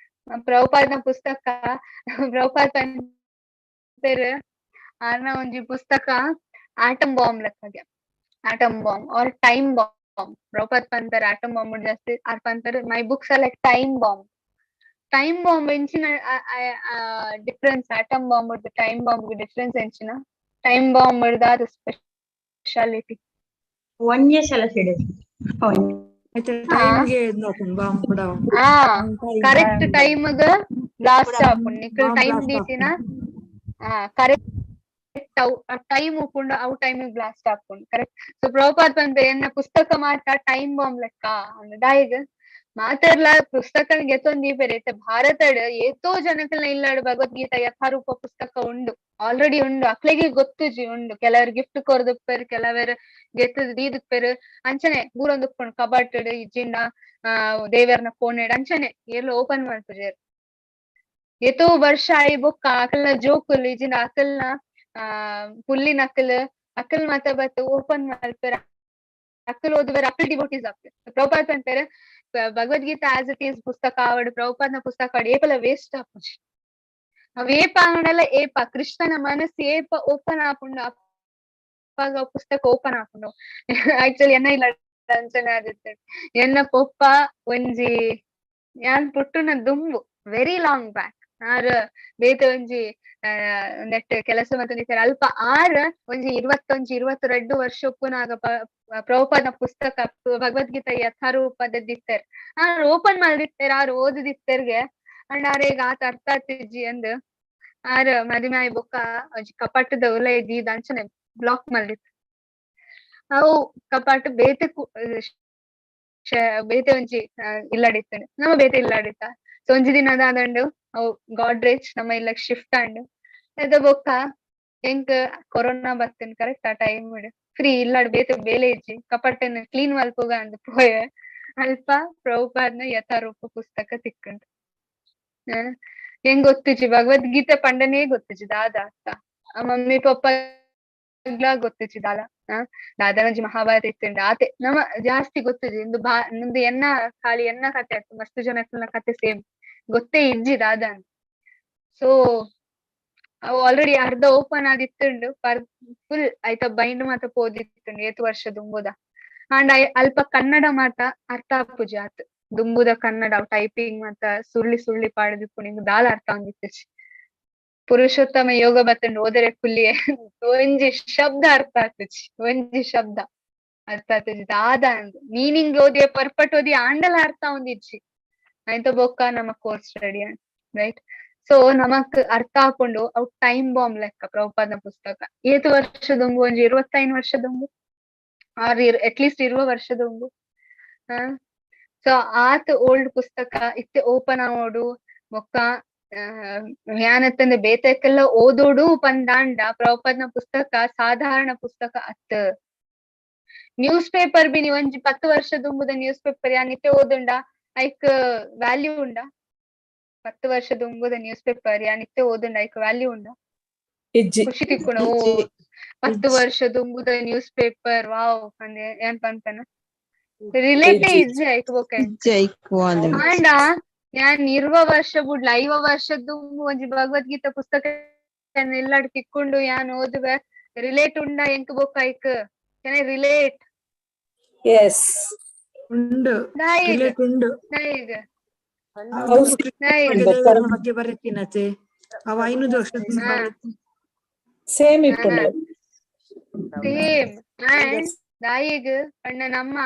ಪ್ರಭುಪಾದ್ನ ಪುಸ್ತಕ, ಪ್ರಭುಪಾದ್ ಪನ್ಪೆರ್ ಆರ್ನ ಒಂಜಿ ಪುಸ್ತಕ ಆಟಮ್ ಬಾಂಬ್ ಲೆಕ್ಕಗೆ, atom bomb or time bomb. Prabhupada ಪನ್ಪೆರ್ atom bomb ಜಾಸ್ತಿ ಆರ್ ಪನ್ಪೆರ್ my books are like time bomb. Time bomb ಎಂಚಿನ difference? Atom bomb time bomb difference ಎಂಚಿನ? ಟೈಮ್ ಬಾಂಬ್ ದಾದ ಸ್ಪೆಷಾಲಿಟಿ? ಒಂಜೇ ಸಲ ಸಿಡು. ಟೈಮ್ಗೆ ಬಾಂಬ್ ಕೂಡ. ಹಾ, ಕರೆಕ್ಟ್ ಟೈಮ್ ಬ್ಲಾಸ್ಟ್ ಆಪುಂಡು. ನಿಕುಲ್ Bomb time blast. ದೀತಿನ ಕರೆಕ್ಟ್ ಅವು ಟೈಮ್ ಉಪ್ಪುಂಡು, ಅವು ಟೈಮ್ ಬ್ಲಾಸ್ಟ್ ಆಪುಂಡು, ಕರೆಕ್ಟ್? ಸೊ ಪ್ರಭುಪಾದ್ ಪನ್ಪೆರ್ ಎನ್ನ ಪುಸ್ತಕ ಮಾತ ಟೈಮ್ ಬಾಂಬ್ ಲೆಕ್ಕ ಅಂದ್. ದಾಯೆಗ್? ಮಾತೆರ್ಲ ಪುಸ್ತಕ ಗೆತೊಂದು ದೀಪೆರ್. ಇತ್ತೆ ಭಾರತಡ್ ಏತೋ ಜನಕಲ್ನ ಇಲ್ಲಡ್ ಭಗವದ್ಗೀತಾ ಯಥಾರೂಪ ಪುಸ್ತಕ ಉಂಡು, ಆಲ್ರೆಡಿ ಉಂಡು. ಅಕ್ಲೆಗೆ ಗೊತ್ತುಜಿ ಉಂಡು. ಕೆಲವರು ಗಿಫ್ಟ್ ಕೊರ್ದುಪ್ಪೆರ್, ಕೆಲವರು ಗೆತ್ತದ್ ದೀದುಪ್ಪೆರ್. ಅಂಚನೆ ಬೂರೊಂದುಪ್ಪುಂಡು ಕಬಾಟ್ ಇಜ್ಜಿಂಡ ದೇವೆರ್ನ ಕೋಣೆಡ್. ಅಂಚನೆ ಏರ್ಲ ಓಪನ್ ಮಲ್ಪುಜೆರ್. ಏತೋ ವರ್ಷ ಆಯಿ ಬೊಕ್ಕ ಅಕಲ್ನ ಜೋಕುಲು ಇಜ್ಜಿಂಡ ಅಕಲ್ನ ಪುಲ್ಲಿನ ಅಕಲ್ ಅಕಲ್ ಮಾತ ಬತ್ತ್ ಓಪನ್ ಮಲ್ಪೆರ್, ಅಕಲ್ ಓದುವೆರ್, ಅಕಲ್ ಡಿವೋಟೀಸ್ ಆಪೆರ್. ಪ್ರಭುಪಾದ್ ಪನ್ಪೆರ್ ಭಗವದ್ಗೀತಾ ಆಸ್ it is ಪುಸ್ತಕ ಆವಡ್, ಪ್ರಭುಪಾದ್ನ ಪುಸ್ತಕ ಆವಡ್, ಏಪಲ ವೇಸ್ಟ್ ಆಪುಜಿ. ಅವ್ ಏಪ ಆಂಡಲ ಏಪ ಕೃಷ್ಣನ ಮನಸ್ಸು ಏಪ ಓಪನ್ ಆಪುಂಡು ಅಪಗ ಪುಸ್ತಕ ಓಪನ್ ಆಪುಂಡು. ಆಕ್ಚುಲಿ ಎನ್ನ ಇಲ್ಲ ಅಂಚನೆ ಆದಿತ್ತೆ. ಎನ್ನ ಪೊಪ್ಪ ಒಂಜಿ ಯಾನ್ ಪುಟ್ಟುನ ದುಂಬು ವೆರಿ ಲಾಂಗ್ ಬ್ಯಾಕ್ ಆರ್ ಬೇತೆ ಒಂಜಿ ನೆಟ್ ಕೆಲಸ ಮಲ್ತೊಂದಿತ್ತೆರ್. ಅಲ್ಪ ಆರ್ ಒಂಜಿ 21 22 ವರ್ಷ ಉಪ್ಪುನಾಗ ಪ್ರಭುಪಾದ್ನ ಪುಸ್ತಕ ಭಗವದ್ಗೀತಾ ಯಥಾರೂಪದ ದಿತ್ತೆರ್. ಆರ್ ಓಪನ್ ಮಲ್ದಿತ್ತೆರ್, ಆರ್ ಓದುದಿತ್ತೆರ್ಗೆ. ಅಂಡ್ ಆರೆಗ್ ಆತ ಅರ್ಥ ಆತಿಜ್ಜಿ ಅಂದ್ ಆರ್ ಮದಿಮೆ ಆಯಿ ಬೊಕ್ಕ ಒಂಜಿ ಕಪಾಟದ ಉಲಯಿ ದೀದ್ ಅಂಚನೆ ಬ್ಲಾಕ್ ಮಲ್ದಿತ್ತೆರ್. ಅವು ಕಪಾಟ್ ಬೇತೆ ಬೇತೆ ಒಂಜಿ ಇಲ್ಲಡ್ ಇತ್ತುಂಡು, ನಮ ಬೇತೆ ಇಲ್ಲಡ್ ಇತ್ತ. ಸೊ ಒಂಜಿ ದಿನ ದಾದಂಡು ಅವು ಗಾಡ್ರೇಜ್ ನಮ್ಮ ಇಲ್ಲಗ್ ಶಿಫ್ಟ್ ಆಂಡ್. ಅದ ಬೊಕ್ಕ ಎಂಕ್ ಕೊರೋನಾ ಬತ್ತುಂಡು ಕರೆಕ್ಟ್ ಆ ಟೈಮ್ ಫ್ರೀ ಇಲ್ಲಡ್ ಬೇತೆ ಬೇಲೆ ಇಜ್ಜಿ, ಕಪಾಟನ್ ಕ್ಲೀನ್ ಮಲ್ಪುಗ ಅಂದ್ ಪೋಯೆ. ಅಲ್ಪ ಪ್ರಭುಪಾದ್ನ ಯಥಾರೂಪ ಪುಸ್ತಕ ತಿಕ್ಕುಂಡು. ಎಂಗ್ ಗೊತ್ತಿಜ್ಜಿ ಭಗವದ್ಗೀತೆ ಪಂಡನೇ ಗೊತ್ತಿಜ್ಜಿ ದಾದ ಅರ್ಥ. ಮಮ್ಮಿ ಪಪ್ಪಗ್ಲಾ ಗೊತ್ತಿಜ್ಜಿ ದಾದ. ದಾದನ ಒಂಜಿ ಮಹಾಭಾರತ ಇತ್ತುಂಡು ಆತೆ ನಮ ಜಾಸ್ತಿ ಗೊತ್ತಿಜ್ಜಿ. ಇಂದು ಬಾ ಇಂದು ಎನ್ನ ಖಾಲಿ ಎನ್ನ ಕತೆ ಆಯ್ತು, ಮಸ್ತ್ ಜನಕ್ಲೆನ ಕತೆ ಸೇಮ್, ಗೊತ್ತೇ ಇಜ್ಜಿ ದಾದ ಅಂತ. ಸೊ ಅವು ಆಲ್ರೆಡಿ ಅರ್ಧ ಓಪನ್ ಆದಿತ್ತುಂಡು, ಫುಲ್ ಐತ ಬೈಂಡ್ ಮಾತ ಪೋದಿತ್ತುಂಡು ಏತ್ ವರ್ಷ ದುಂಬುದ. ಅಂಡ್ ಅಲ್ಪ ಕನ್ನಡ ಮಾತ ಅರ್ಥ ಆಪುಜಿ ಆತ್. ದುಂಬುದ ಕನ್ನಡ ಟೈಪಿಂಗ್ ಮಾತ ಸುಳ್ಳಿ ಸುಳ್ಳಿ ಪಾಡ್ದಿಪ್ಪುಂಡು, ಇಂಗ್ ದಾಲ ಅರ್ಥ ಆವೊಂದಿತ್ತಿಜಿ. ಪುರುಷೋತ್ತಮ ಯೋಗ ಬತ್ತುಂಡು ಓದರೆ ಕುಲ್ಲಿಯೆ ಒಂಜಿ ಶಬ್ದ ಅರ್ಥ ಆತುಜಿ, ಒಂಜಿ ಶಬ್ದ ಅರ್ಥ ಆತುಜಿ ದಾದ ಅಂದ್. ಮೀನಿಂಗ್ ಓದಿಯ ಪರ್ಪಟ್ ಓದಿ ಆಂಡಲ ಅರ್ಥ ಆವೊಂದಿಜ್ಜಿ. ಐತ ಬೊಕ್ಕ ನಮ್ಮ ಕೋರ್ಸ್ ರೆಡಿ ಆಂಡ್, ರೈಟ್? ಸೊ ನಮಕ್ ಅರ್ಥ ಆಪುಂಡು ಅವು ಟೈಮ್ ಬಾಂಬ್ ಲೆಕ್ಕ ಪ್ರಭುಪಾದ್ನ ಪುಸ್ತಕ. ಏತ್ ವರ್ಷ ದುಂಬು, ಒಂಜಿ 25 ವರ್ಷ ದುಂಬು ಆರ್ ಅಟ್ಲೀಸ್ಟ್ 20 ವರ್ಷ ದುಂಬು. ಸೊ ಆತ್ ಓಲ್ಡ್ ಪುಸ್ತಕ ಇತ್ತೆ ಓಪನ್ ಆವೊಡು ಬೊಕ್ಕ ಯಾನತ್ತಂದ್ರೆ ಬೇತೆಕ್ಕೆಲ್ಲ ಓದೋಡು ಪಂದಾಂಡ ಪ್ರಭುಪಾದ್ನ ಪುಸ್ತಕ ಸಾಧಾರಣ ಪುಸ್ತಕ ಅತ್. ನ್ಯೂಸ್ ಪೇಪರ್ ಬಿ ನೀವು ಒಂಜಿ 10 ವರ್ಷ ದುಂಬುದ ನ್ಯೂಸ್ ಪೇಪರ್ ಯಾನ್ ಇತ್ತೆ ಓದುಂಡ ಐಕ್ ವ್ಯಾಲ್ಯೂ ಉಂಡ? 10 ವರ್ಷ ದುಂಬುದ ನ್ಯೂಸ್ ಪೇಪರ್ ಯಾನ್ ಇತ್ತೆ ಓದುಂಡ ಐಕ್ ವ್ಯಾಲ್ಯೂ ಉಂಡ? ಇಜ್ಜಿ. ಖುಷಿ ತಿಕ್ಕುಂಡು, ಓ 10 ವರ್ಷ ದುಂಬುದ ನ್ಯೂಸ್ ಪೇಪರ್ ವಾವ್ ಅಂದೆ ಏನ್ ಪನ್ಪೆನ ರಿಲೇಟೇ ಇಜ್ಜಿ ಐಕ್ ಬೊಕ್ಕ. ಆಂಡ ಯಾನ್ 20 ವರ್ಷ ಬುಡ್ಲ 50 ವರ್ಷ ದುಂಬು ಒಂಜಿ ಭಗವದ್ಗೀತಾ ಪುಸ್ತಕ ಎಲ್ಲಾಡ್ ತಿಕ್ಕೊಂಡು ಯಾನ್ ಓದುವೆ, ರಿಲೇಟ್ ಉಂಡ ಎಂಕ್ ಬೊಕ್ಕ ಐಕ್? Can I relate? S. ಉಂಡು, ರಿಲೇಟ್ ಉಂಡು. ದಾಯೆಗ್? ದೇವರ ಬಗ್ಗೆ ಬರೆತಿನತೆ ಅವ 500 ವರ್ಷ ಸೇಮ್ ಇಪ್ಪುಂಡು. ಸೇಮ್. ಅಂಡ್ ದಾಯೆಗ್ ಪಂಡ ನಮ್ಮ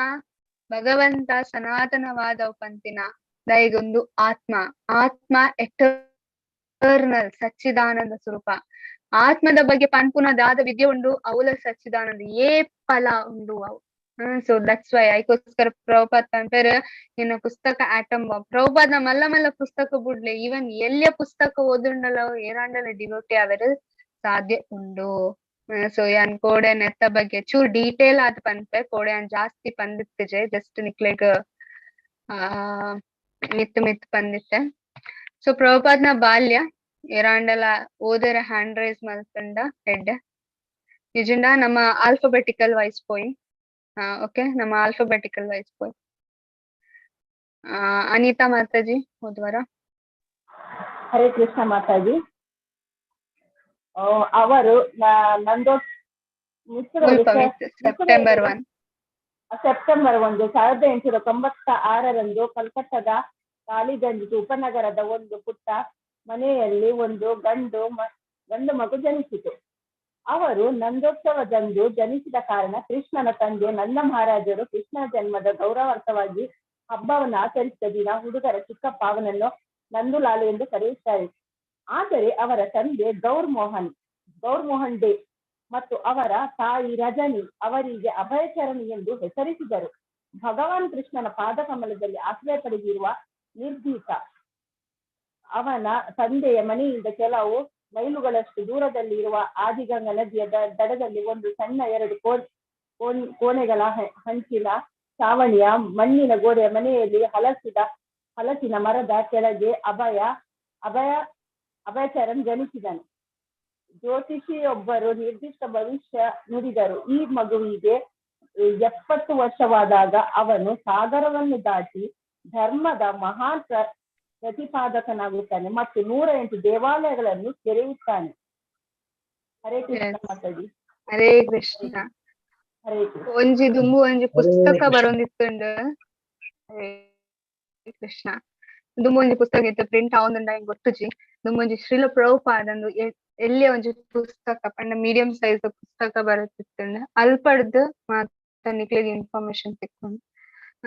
ಭಗವಂತ ಸನಾತನವಾದ ಪಂತಿನ ದಾಯೆಗೊಂದು ಆತ್ಮ, ಆತ್ಮ ಎಟರ್ನಲ್ ಸಚ್ಚಿದಾನಂದ ಸ್ವರೂಪ. ಆತ್ಮದ ಬಗ್ಗೆ ಪನ್ಪುನ ದಾದ ವಿದ್ಯೆ ಉಂಡು ಅವಲ ಸಚ್ಚಿದಾನಂದ ಏ ಫಲ ಉಂಡು ಅವು. ಸೊ that's why ಐಕೋಸ್ಕರ ಪ್ರಭುಪಾದ್ ಪನ್ಪೆರ್ ನಿನ್ನ ಪುಸ್ತಕ ಆಟಮ್ ಬಾಂಬ್. ಪ್ರಭುಪಾದ್ನ ಮಲ್ಲ ಮಲ್ಲ ಪುಸ್ತಕ ಬುಡ್ಲೆ, ಈವನ್ ಎಲ್ಯ ಪುಸ್ತಕ ಓದುಂಡಲ ಏರಾಂಡಲ ಡಿವೋಟಿ ಆವೆರ್ ಸಾಧ್ಯ ಉಂಡು. ಸೊ ಯಾನ್ ಕೋಡೆ ನೆತ್ತ ಬಗ್ಗೆ ಚೂರ್ ಡೀಟೇಲ್ ಆದ್ ಪನ್ಪೆ. ಕೋಡೆ ಯಾನ್ ಜಾಸ್ತಿ ಪಂದಿತ್ತಿಜೆ, ಜಸ್ಟ್ ನಿಕ್ಲೆಗ್ ಆ ಮಿತ್ ಮಿತ್ ಪಂದಿತ್ತೆ. ಸೊ ಪ್ರಭುಪಾದ್ನ ಬಾಲ್ಯ ಏರಾಂಡಲ ಓದೆರೆ ಹ್ಯಾಂಡ್ ರೈಸ್ ಮಲ್ತುಂಡ ಎಡ್ಡೆ. ನಿಜಂಡ ನಮ್ಮ ಆಲ್ಫಾಬೆಟಿಕಲ್ ವೈಸ್ ಪೋಯಿ. ಓಕೆ, ನಮ್ಮ ಆಲ್ಫಾಬೆಟಿಕಲ್ ವೈಸ್ ಪೋಯಿ. ಅನಿತಾ ಮಾತಾಜಿ ಓದುವರ? ಹರೇ ಕೃಷ್ಣ ಮಾತಾಜಿ. ಅವರು ನಂದೋ ಮುಲ್ಪ ಸೆಪ್ಟೆಂಬರ್ 1. ಸೆಪ್ಟೆಂಬರ್ 1, 1896ರಂದು ಕಲ್ಕತ್ತಾದ ಕಾಳಿಗಂಜ್ ಉಪನಗರದ ಒಂದು ಪುಟ್ಟ ಮನೆಯಲ್ಲಿ ಒಂದು ಗಂಡು ಗಂಡು ಮಗು ಜನಿಸಿತು. ಅವರು ನಂದೋತ್ಸವದಂದು ಜನಿಸಿದ ಕಾರಣ ಕೃಷ್ಣನ ತಂದೆ ನಂದ ಮಹಾರಾಜರು ಕೃಷ್ಣನ ಜನ್ಮದ ಗೌರವಾರ್ಥವಾಗಿ ಹಬ್ಬವನ್ನು ಆಚರಿಸಿದ ದಿನ ಹುಡುಗರ ಚಿಕ್ಕಪ್ಪ ಅವನನ್ನು ನಂದುಲಾಲು ಎಂದು ಕರೆಯುತ್ತಾರೆ. ಆದರೆ ಅವರ ತಂದೆ ಗೌರ್ ಮೋಹನ್ ಡೇ ಮತ್ತು ಅವರ ತಾಯಿ ರಜನಿ ಅವರಿಗೆ ಅಭಯಚರಣಿ ಎಂದು ಹೆಸರಿಸಿದರು. ಭಗವಾನ್ ಕೃಷ್ಣನ ಪಾದಕಮಲದಲ್ಲಿ ಆಶ್ರಯ ಪಡೆದಿರುವ ನಿರ್ಭೀತ ಅವನ ತಂದೆಯ ಮನೆಯಿಂದ ಕೆಲವು ಮೈಲುಗಳಷ್ಟು ದೂರದಲ್ಲಿ ಇರುವ ಆದಿಗಂಗಾ ನದಿಯ ದಡದಲ್ಲಿ ಒಂದು ಸಣ್ಣ ಎರಡು ಕೋಣೆಗಳ ಹಂಚಿನ ಛಾವಣಿಯ ಮಣ್ಣಿನ ಗೋಡೆಯ ಮನೆಯಲ್ಲಿ ಹಲಸಿನ ಮರದ ಕೆಳಗೆ ಅಭಯ ಅಭಯ ಅಭಯಚರಣ್ ಜನಿಸಿದನು. ಜ್ಯೋತಿಷಿಯೊಬ್ಬರು ನಿರ್ದಿಷ್ಟ ಭವಿಷ್ಯ ನುಡಿದರು. ಈ ಮಗುವಿಗೆ 70 ವರ್ಷವಾದಾಗ ಅವನು ಸಾಗರವನ್ನು ದಾಟಿ ಧರ್ಮದ ಮಹಾನ್ ಪ್ರತಿಪಾದಕನಾಗುತ್ತಾನೆ ಮತ್ತು 108 ದೇವಾಲಯಗಳನ್ನು ತೆರೆಯುತ್ತಾನೆ. ಹರೇ ಕೃಷ್ಣ. ಮಾತಾಜಿ. ಹರೇ ಕೃಷ್ಣ. ಹರೇ ಕೃಷ್ಣ. ಒಂಜಿ ದುಂಬು ಒಂಜಿ ಪುಸ್ತಕ ಬರೊಂದಿತ್ತುಂಡು. ಹರೇ ಕೃಷ್ಣ. ದುಂಬು ಒಂಜಿ ಪುಸ್ತಕ ಇತ್ತು, ಪ್ರಿಂಟ್ ಆವೊಂದುಂಡ ಎಂಕ್ ಗೊತ್ತುಜಿ. ದುಂಬು ಒಂಜಿ ಶ್ರೀಲ ಪ್ರಭುಪಾದಂದು ಎಲ್ಯ ಒಂಜಿ ಪುಸ್ತಕ ಪಂಡ ಮೀಡಿಯಂ ಸೈಜ್ ಪುಸ್ತಕ ಬರುತ್ತಿತ್ತುಂಡು. ಅಲ್ಪಡ್ದ್ ಮಾತ ನಿಕ್ಲೆಗ್ ಇನ್ಫಾರ್ಮೇಶನ್ ತಿಕ್ಕುಂಡು.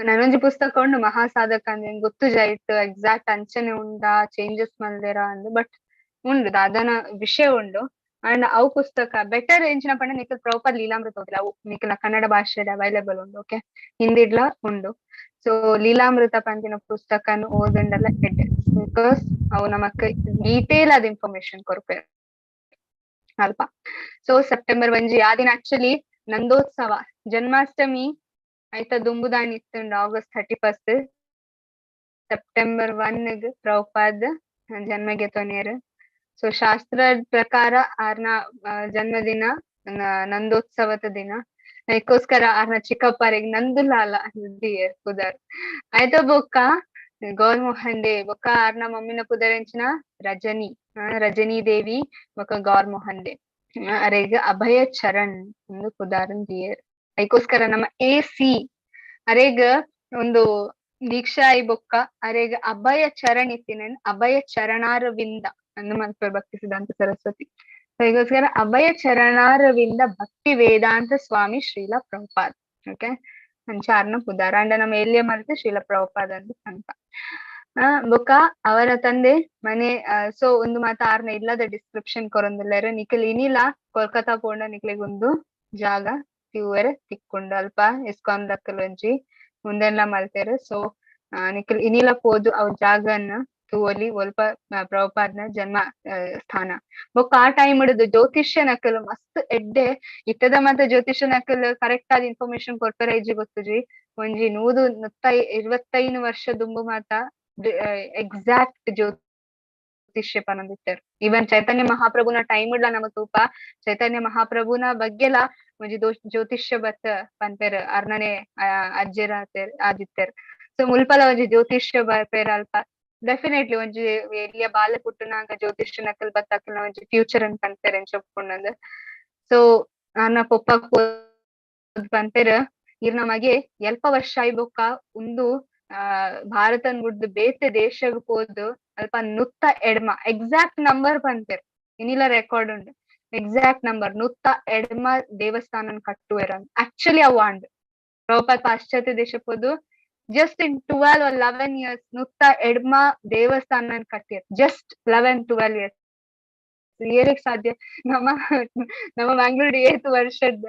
ನನೊಂಜಿ ಪುಸ್ತಕ ಉಂಡು ಮಹಾಸಾಧಕ ಅಂದ್, ಎಂಕ್ ಗೊತ್ತುಜಿ ಐಟ್ ಎಕ್ಸಾಕ್ಟ್ ಅಂಚನೆ ಉಂಡಾ, ಚೇಂಜಸ್ ಮಲ್ದೆರಾ ಅಂದ್. ಬಟ್ ಉಂಡು, ದಾದನ ವಿಷಯ ಉಂಡು. ಅಂಡ್ ಅವು ಪುಸ್ತಕ ಬೆಟರ್ ಎಂಚಿನ ಪಂಡ ನಿಕಲ್ ಪ್ರಭುಪಾದ್ ಲೀಲಾಮೃತ ಓದಿಲ್ಲ, ಅವು ನಿಕಲ್ನ ಕನ್ನಡ ಭಾಷೆಡ್ ಅವೈಲೇಬಲ್ ಉಂಡು. ಓಕೆ, ಹಿಂದಿಡ್ಲ ಉಂಡು. ಸೊ ಲೀಲಾಮೃತ ಪನ್ಪಿನ ಪುಸ್ತಕನ್ ಓದುಂಡಲ ಎಡ್ಡೆ, because ಅವು ನಮಕ್ ಡೀಟೇಲ್ ಆದ ಇನ್ಫಾರ್ಮೇಶನ್ ಕೊರ್ಪೆರ್ ಅಲ್ಪ. ಸೊ ಸೆಪ್ಟೆಂಬರ್ 1 ಆ ದಿನ ಆಕ್ಚುಲಿ ನಂದೋತ್ಸವ, ಜನ್ಮಾಷ್ಟಮಿ ಐತ ದುಂಬುದಾನಿ ಇತ್ತುಂಡು ಆಗಸ್ಟ್ 31. ಸೆಪ್ಟೆಂಬರ್ 1 ಪ್ರಭುಪಾದ್ ಜನ್ಮಗೆ ತೊನಿಯರ್. ಸೊ ಶಾಸ್ತ್ರ ಪ್ರಕಾರ ಆರ್ನ ಜನ್ಮದಿನ ನಂದೋತ್ಸವದ ದಿನ. ಅದಕ್ಕೋಸ್ಕರ ಆರ್ನ ಚಿಕ್ಕಪ್ಪರಿಗೆ ನಂದುಲಾಲ ದಿಯೆರ್ ಪುದರ್. ಆಯ್ತ ಬೊಕ್ಕ ಗೌರ್ ಮೋಹನ್ ಡೇ, ಬೊಕ್ಕ ಆರ್ನ ಮಮ್ಮಿನ ಪುದರ್ ಎಂಚಿನ ರಜನಿ, ರಜನಿ ದೇವಿ ಬೊಕ್ಕ ಗೌರ್ ಮೋಹನ್ ಡೇ. ಅರೆಗ್ ಅಭಯ ಚರಣ್ ಒಂದು ಪುದಾರನ್ ದಿಯೆರ್. ಅದಕ್ಕೋಸ್ಕರ ನಮ್ಮ ಎ ಸಿ ಅರೆಗ್ ಒಂದು ದೀಕ್ಷಾ ಆಯಿ ಬೊಕ್ಕ ಅರೆಗ್ ಅಭಯ ಚರಣ್ ಇತ್ತಿನ ಅಭಯ ಚರಣಾರವಿಂದ ಅಂದ್ ಮಲ್ಪೆರ್ ಭಕ್ತಿ ಸಿದ್ಧಾಂತ ಸರಸ್ವತಿ. ಅದಕ್ಕೋಸ್ಕರ ಅಭಯ ಚರಣಾರವಿಂದ ಭಕ್ತಿ ವೇದಾಂತ ಸ್ವಾಮಿ ಶ್ರೀಲ ಪ್ರಭುಪಾದ್. ಓಕೆ, ಅಂಚ ಆರ್ನ ಪುದಾರ್. ಅಂಡ ನಮ್ಮ ಎಲ್ಯ ಮಲ್ತ್ ಶ್ರೀಲ ಪ್ರಭುಪಾದ್ ಅಂತ ಪನ್ಪ. ಬೊಕ್ಕ ಅವರ ತಂದೆ ಮನೆ. ಸೊ ಒಂದು ಮಾತ ಆರ್ನ ಇಲ್ಲದ ಡಿಸ್ಕ್ರಿಪ್ಷನ್ ಕೊರೊಂದುಲ್ಲೆರ್. ನಿಕಲ್ ಇನಿಲ ಕೋಲ್ಕತ್ತಾ ಪೋಂಡ ನಿಕ್ಲೆಗ್ ಒಂದು ಜಾಗ ತೂವೆರೆ ತಿಕ್ಕುಂಡು. ಅಲ್ಪ ಇಸ್ಕಾನ್ ದಕುಲು ಒಂಜಿ ಉಂದೆನ್ಲ ಮಲ್ತೆರ್. ಸೊ ನಿಕಲ್ ಇನಿಲ ಪೋದು ಅವ್ ಜಾಗನ್ ತೂವೊಲಿ, ಒಲ್ಪ ಪ್ರಭುಪಾದ್ನ ಜನ್ಮ ಸ್ಥಾನ. ಬೊಕ್ಕ ಆ ಟೈಮ್ ಡ್ ಜ್ಯೋತಿಷ್ಯನಕುಲು ಮಸ್ತ್ ಎಡ್ಡೆ ಇತ್ತದ ಮಾತ ಜ್ಯೋತಿಷ್ಯನಕುಲು ಕರೆಕ್ಟ್ ಆದ್ ಇನ್ಫಾರ್ಮೇಶನ್ ಕೊರ್ಪೆರ ಇಜ್ಜಿ ಗೊತ್ತುಜಿ. ಒಂಜಿ 125 ವರ್ಷ ದುಂಬು ಮಾತ ಎಕ್ಸಾಕ್ಟ್ ಜ್ಯೋತಿಷ್ಯ ಪನೊಂದಿತ್ತೆರ್. ಈವನ್ ಚೈತನ್ಯ ಮಹಾಪ್ರಭುನ ಟೈಮ್ ಡ್ಲ ನಮ ತೂಪ, ಚೈತನ್ಯ ಮಹಾಪ್ರಭುನ ಬಗ್ಗೆಲ ಒಂಜಿ ಜ್ಯೋತಿಷ್ಯ ಬತ್ ಪನ್ಪೆರ್, ಅರ್ನನೆ ಅಜ್ಜೆರ್ ಆದಿತ್ತೆರ್. ಸೊ ಮುಲ್ಪಲ ಒಂಜಿ ಜ್ಯೋತಿಷ್ಯ ಬರ್ಪೆರ್ ಅಲ್ಪ. ಡೆಫಿನೆಟ್ಲಿ ಒಂಜಿ ಎಲ್ಯ ಬಾಲೆ ಪುಟ್ಟುನಾಗ ಜ್ಯೋತಿಷ್ಯನಕಲ್ ಬತ್ತಕಲ್ನ ಒಂಜಿ ಫ್ಯೂಚರ್ ಅಂತ ಪನ್ಪೆರ್ ಎಂಚ ಉಪ್ಪುಂಡಂದ್. ಸೊ ಆರ್ನ ಪೊಪ್ಪ ಪನ್ಪೆರ್, ಇರ್ನ ಮಗೆ ಎಲ್ಪ ವರ್ಷ ಆಯಿ ಬೊಕ್ಕ ಉಂದು ಭಾರತನ್ ಬುಡ್ದು ಬೇತೆ ದೇಶಗ್ ಪೋದು ಅಲ್ಪ 180 ಎಕ್ಸಾಕ್ಟ್ ನಂಬರ್ ಪನ್ಪೆರ್, ಇನಿಲ ರೆಕಾರ್ಡ್ ಉಂಡು. ಎಕ್ಸಾಕ್ಟ್ ನಂಬರ್ 180 ದೇವಸ್ಥಾನನ್ ಕಟ್ಟುವೆರ್ ಆಕ್ಚುಲಿ ಅವು ಆಂಡ್. ಪ್ರಭುಪಾದ್ ಪಾಶ್ಚಾತ್ಯ ದೇಶ ಪೋದು ಜಸ್ಟ್ ಇನ್ 12 or 11 years 180 ದೇವಸ್ಥಾನ ಕಟ್ಟಿಯರ್, ಜಸ್ಟ್ 11-12 ಇಯರ್ಸ್. ಏರಕ್ ಸಾಧ್ಯ? ನಮ್ಮ ನಮ್ಮ ಬ್ಯಾಂಗ್ಳೂರ್ ಏತ್ ವರ್ಷದ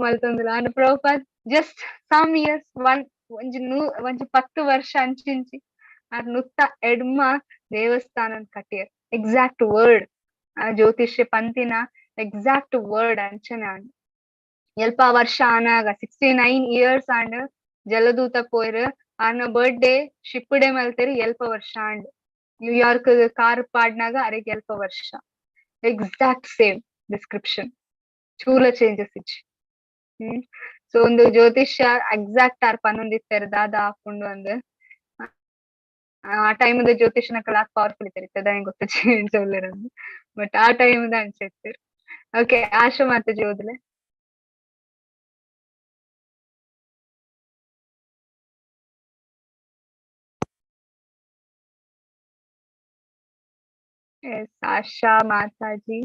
ಮಲ್ತೊಂದುಲ್ಲ. And Prabhupad just some years, one ಒಂಜಿ ಒಂಜಿ 10 ವರ್ಷ ಅಂಚಿಂಚಿ ಆರ್ ನುತ್ತ ಎಡ್ಮ ದೇವಸ್ಥಾನ ಕಟ್ಟಿಯರ್. ಎಕ್ಸಾಕ್ಟ್ ವರ್ಡ್ ಆ ಜ್ಯೋತಿಷ್ಯ ಪಂತಿನ ಎಕ್ಸಾಕ್ಟ್ ವರ್ಡ್ ಅಂಚನೆ ಆಂಡ್. ಎಲ್ಪ ವರ್ಷ ಆನಾಗ 69 ಇಯರ್ಸ್ ಆಂಡ್ ಜಲದೂತ ಪೋಯರ್. ಆರ್ನ ಬರ್ಡೇ ಶಿಪ್ ಡೇ ಮಲ್ತೆರ್ ಎಲ್ಪ ವರ್ಷ ಆಂಡ್. ನ್ಯೂಯಾರ್ಕ್ ಕಾರ್ ಪಾಡ್ನಾಗ ಅರೆಗ್ ಎಲ್ಪ ವರ್ಷ. ಎಕ್ಸಾಕ್ಟ್ ಸೇಮ್ ಡಿಸ್ಕ್ರಿಪ್ಷನ್, ಚೂಲ ಚೇಂಜಸ್ ಇಜ್ಜಿ. ಸೊ ಒಂದು ಜ್ಯೋತಿಷ್ಯ ಎಕ್ಸಾಕ್ಟ್ ಆರ್ ಪನ್ನೊಂದಿತ್ತೆರ್ ದಾದ ಆಪುಂಡು ಅಂದ್. ಆ ಟೈಮ್ ದ ಜ್ಯೋತಿಷ್ಯನ ಕಲಾತ್ ಪವರ್ಫುಲ್ ಇತ್ತೆರ್, ಇತ್ತದ ಗೊತ್ತ ಚೋಲ್ಲೆರ್, ಬಟ್ ಆ ಟೈಮ್ ದ ಅಂಚ ಇತ್ತೆರ್. ಓಕೆ, ಆಶಾ ಮಾತಾಜಿ ಓದ್ಲೆ. ಎಸ್, ಆಶಾ ಮಾತಾಜಿ.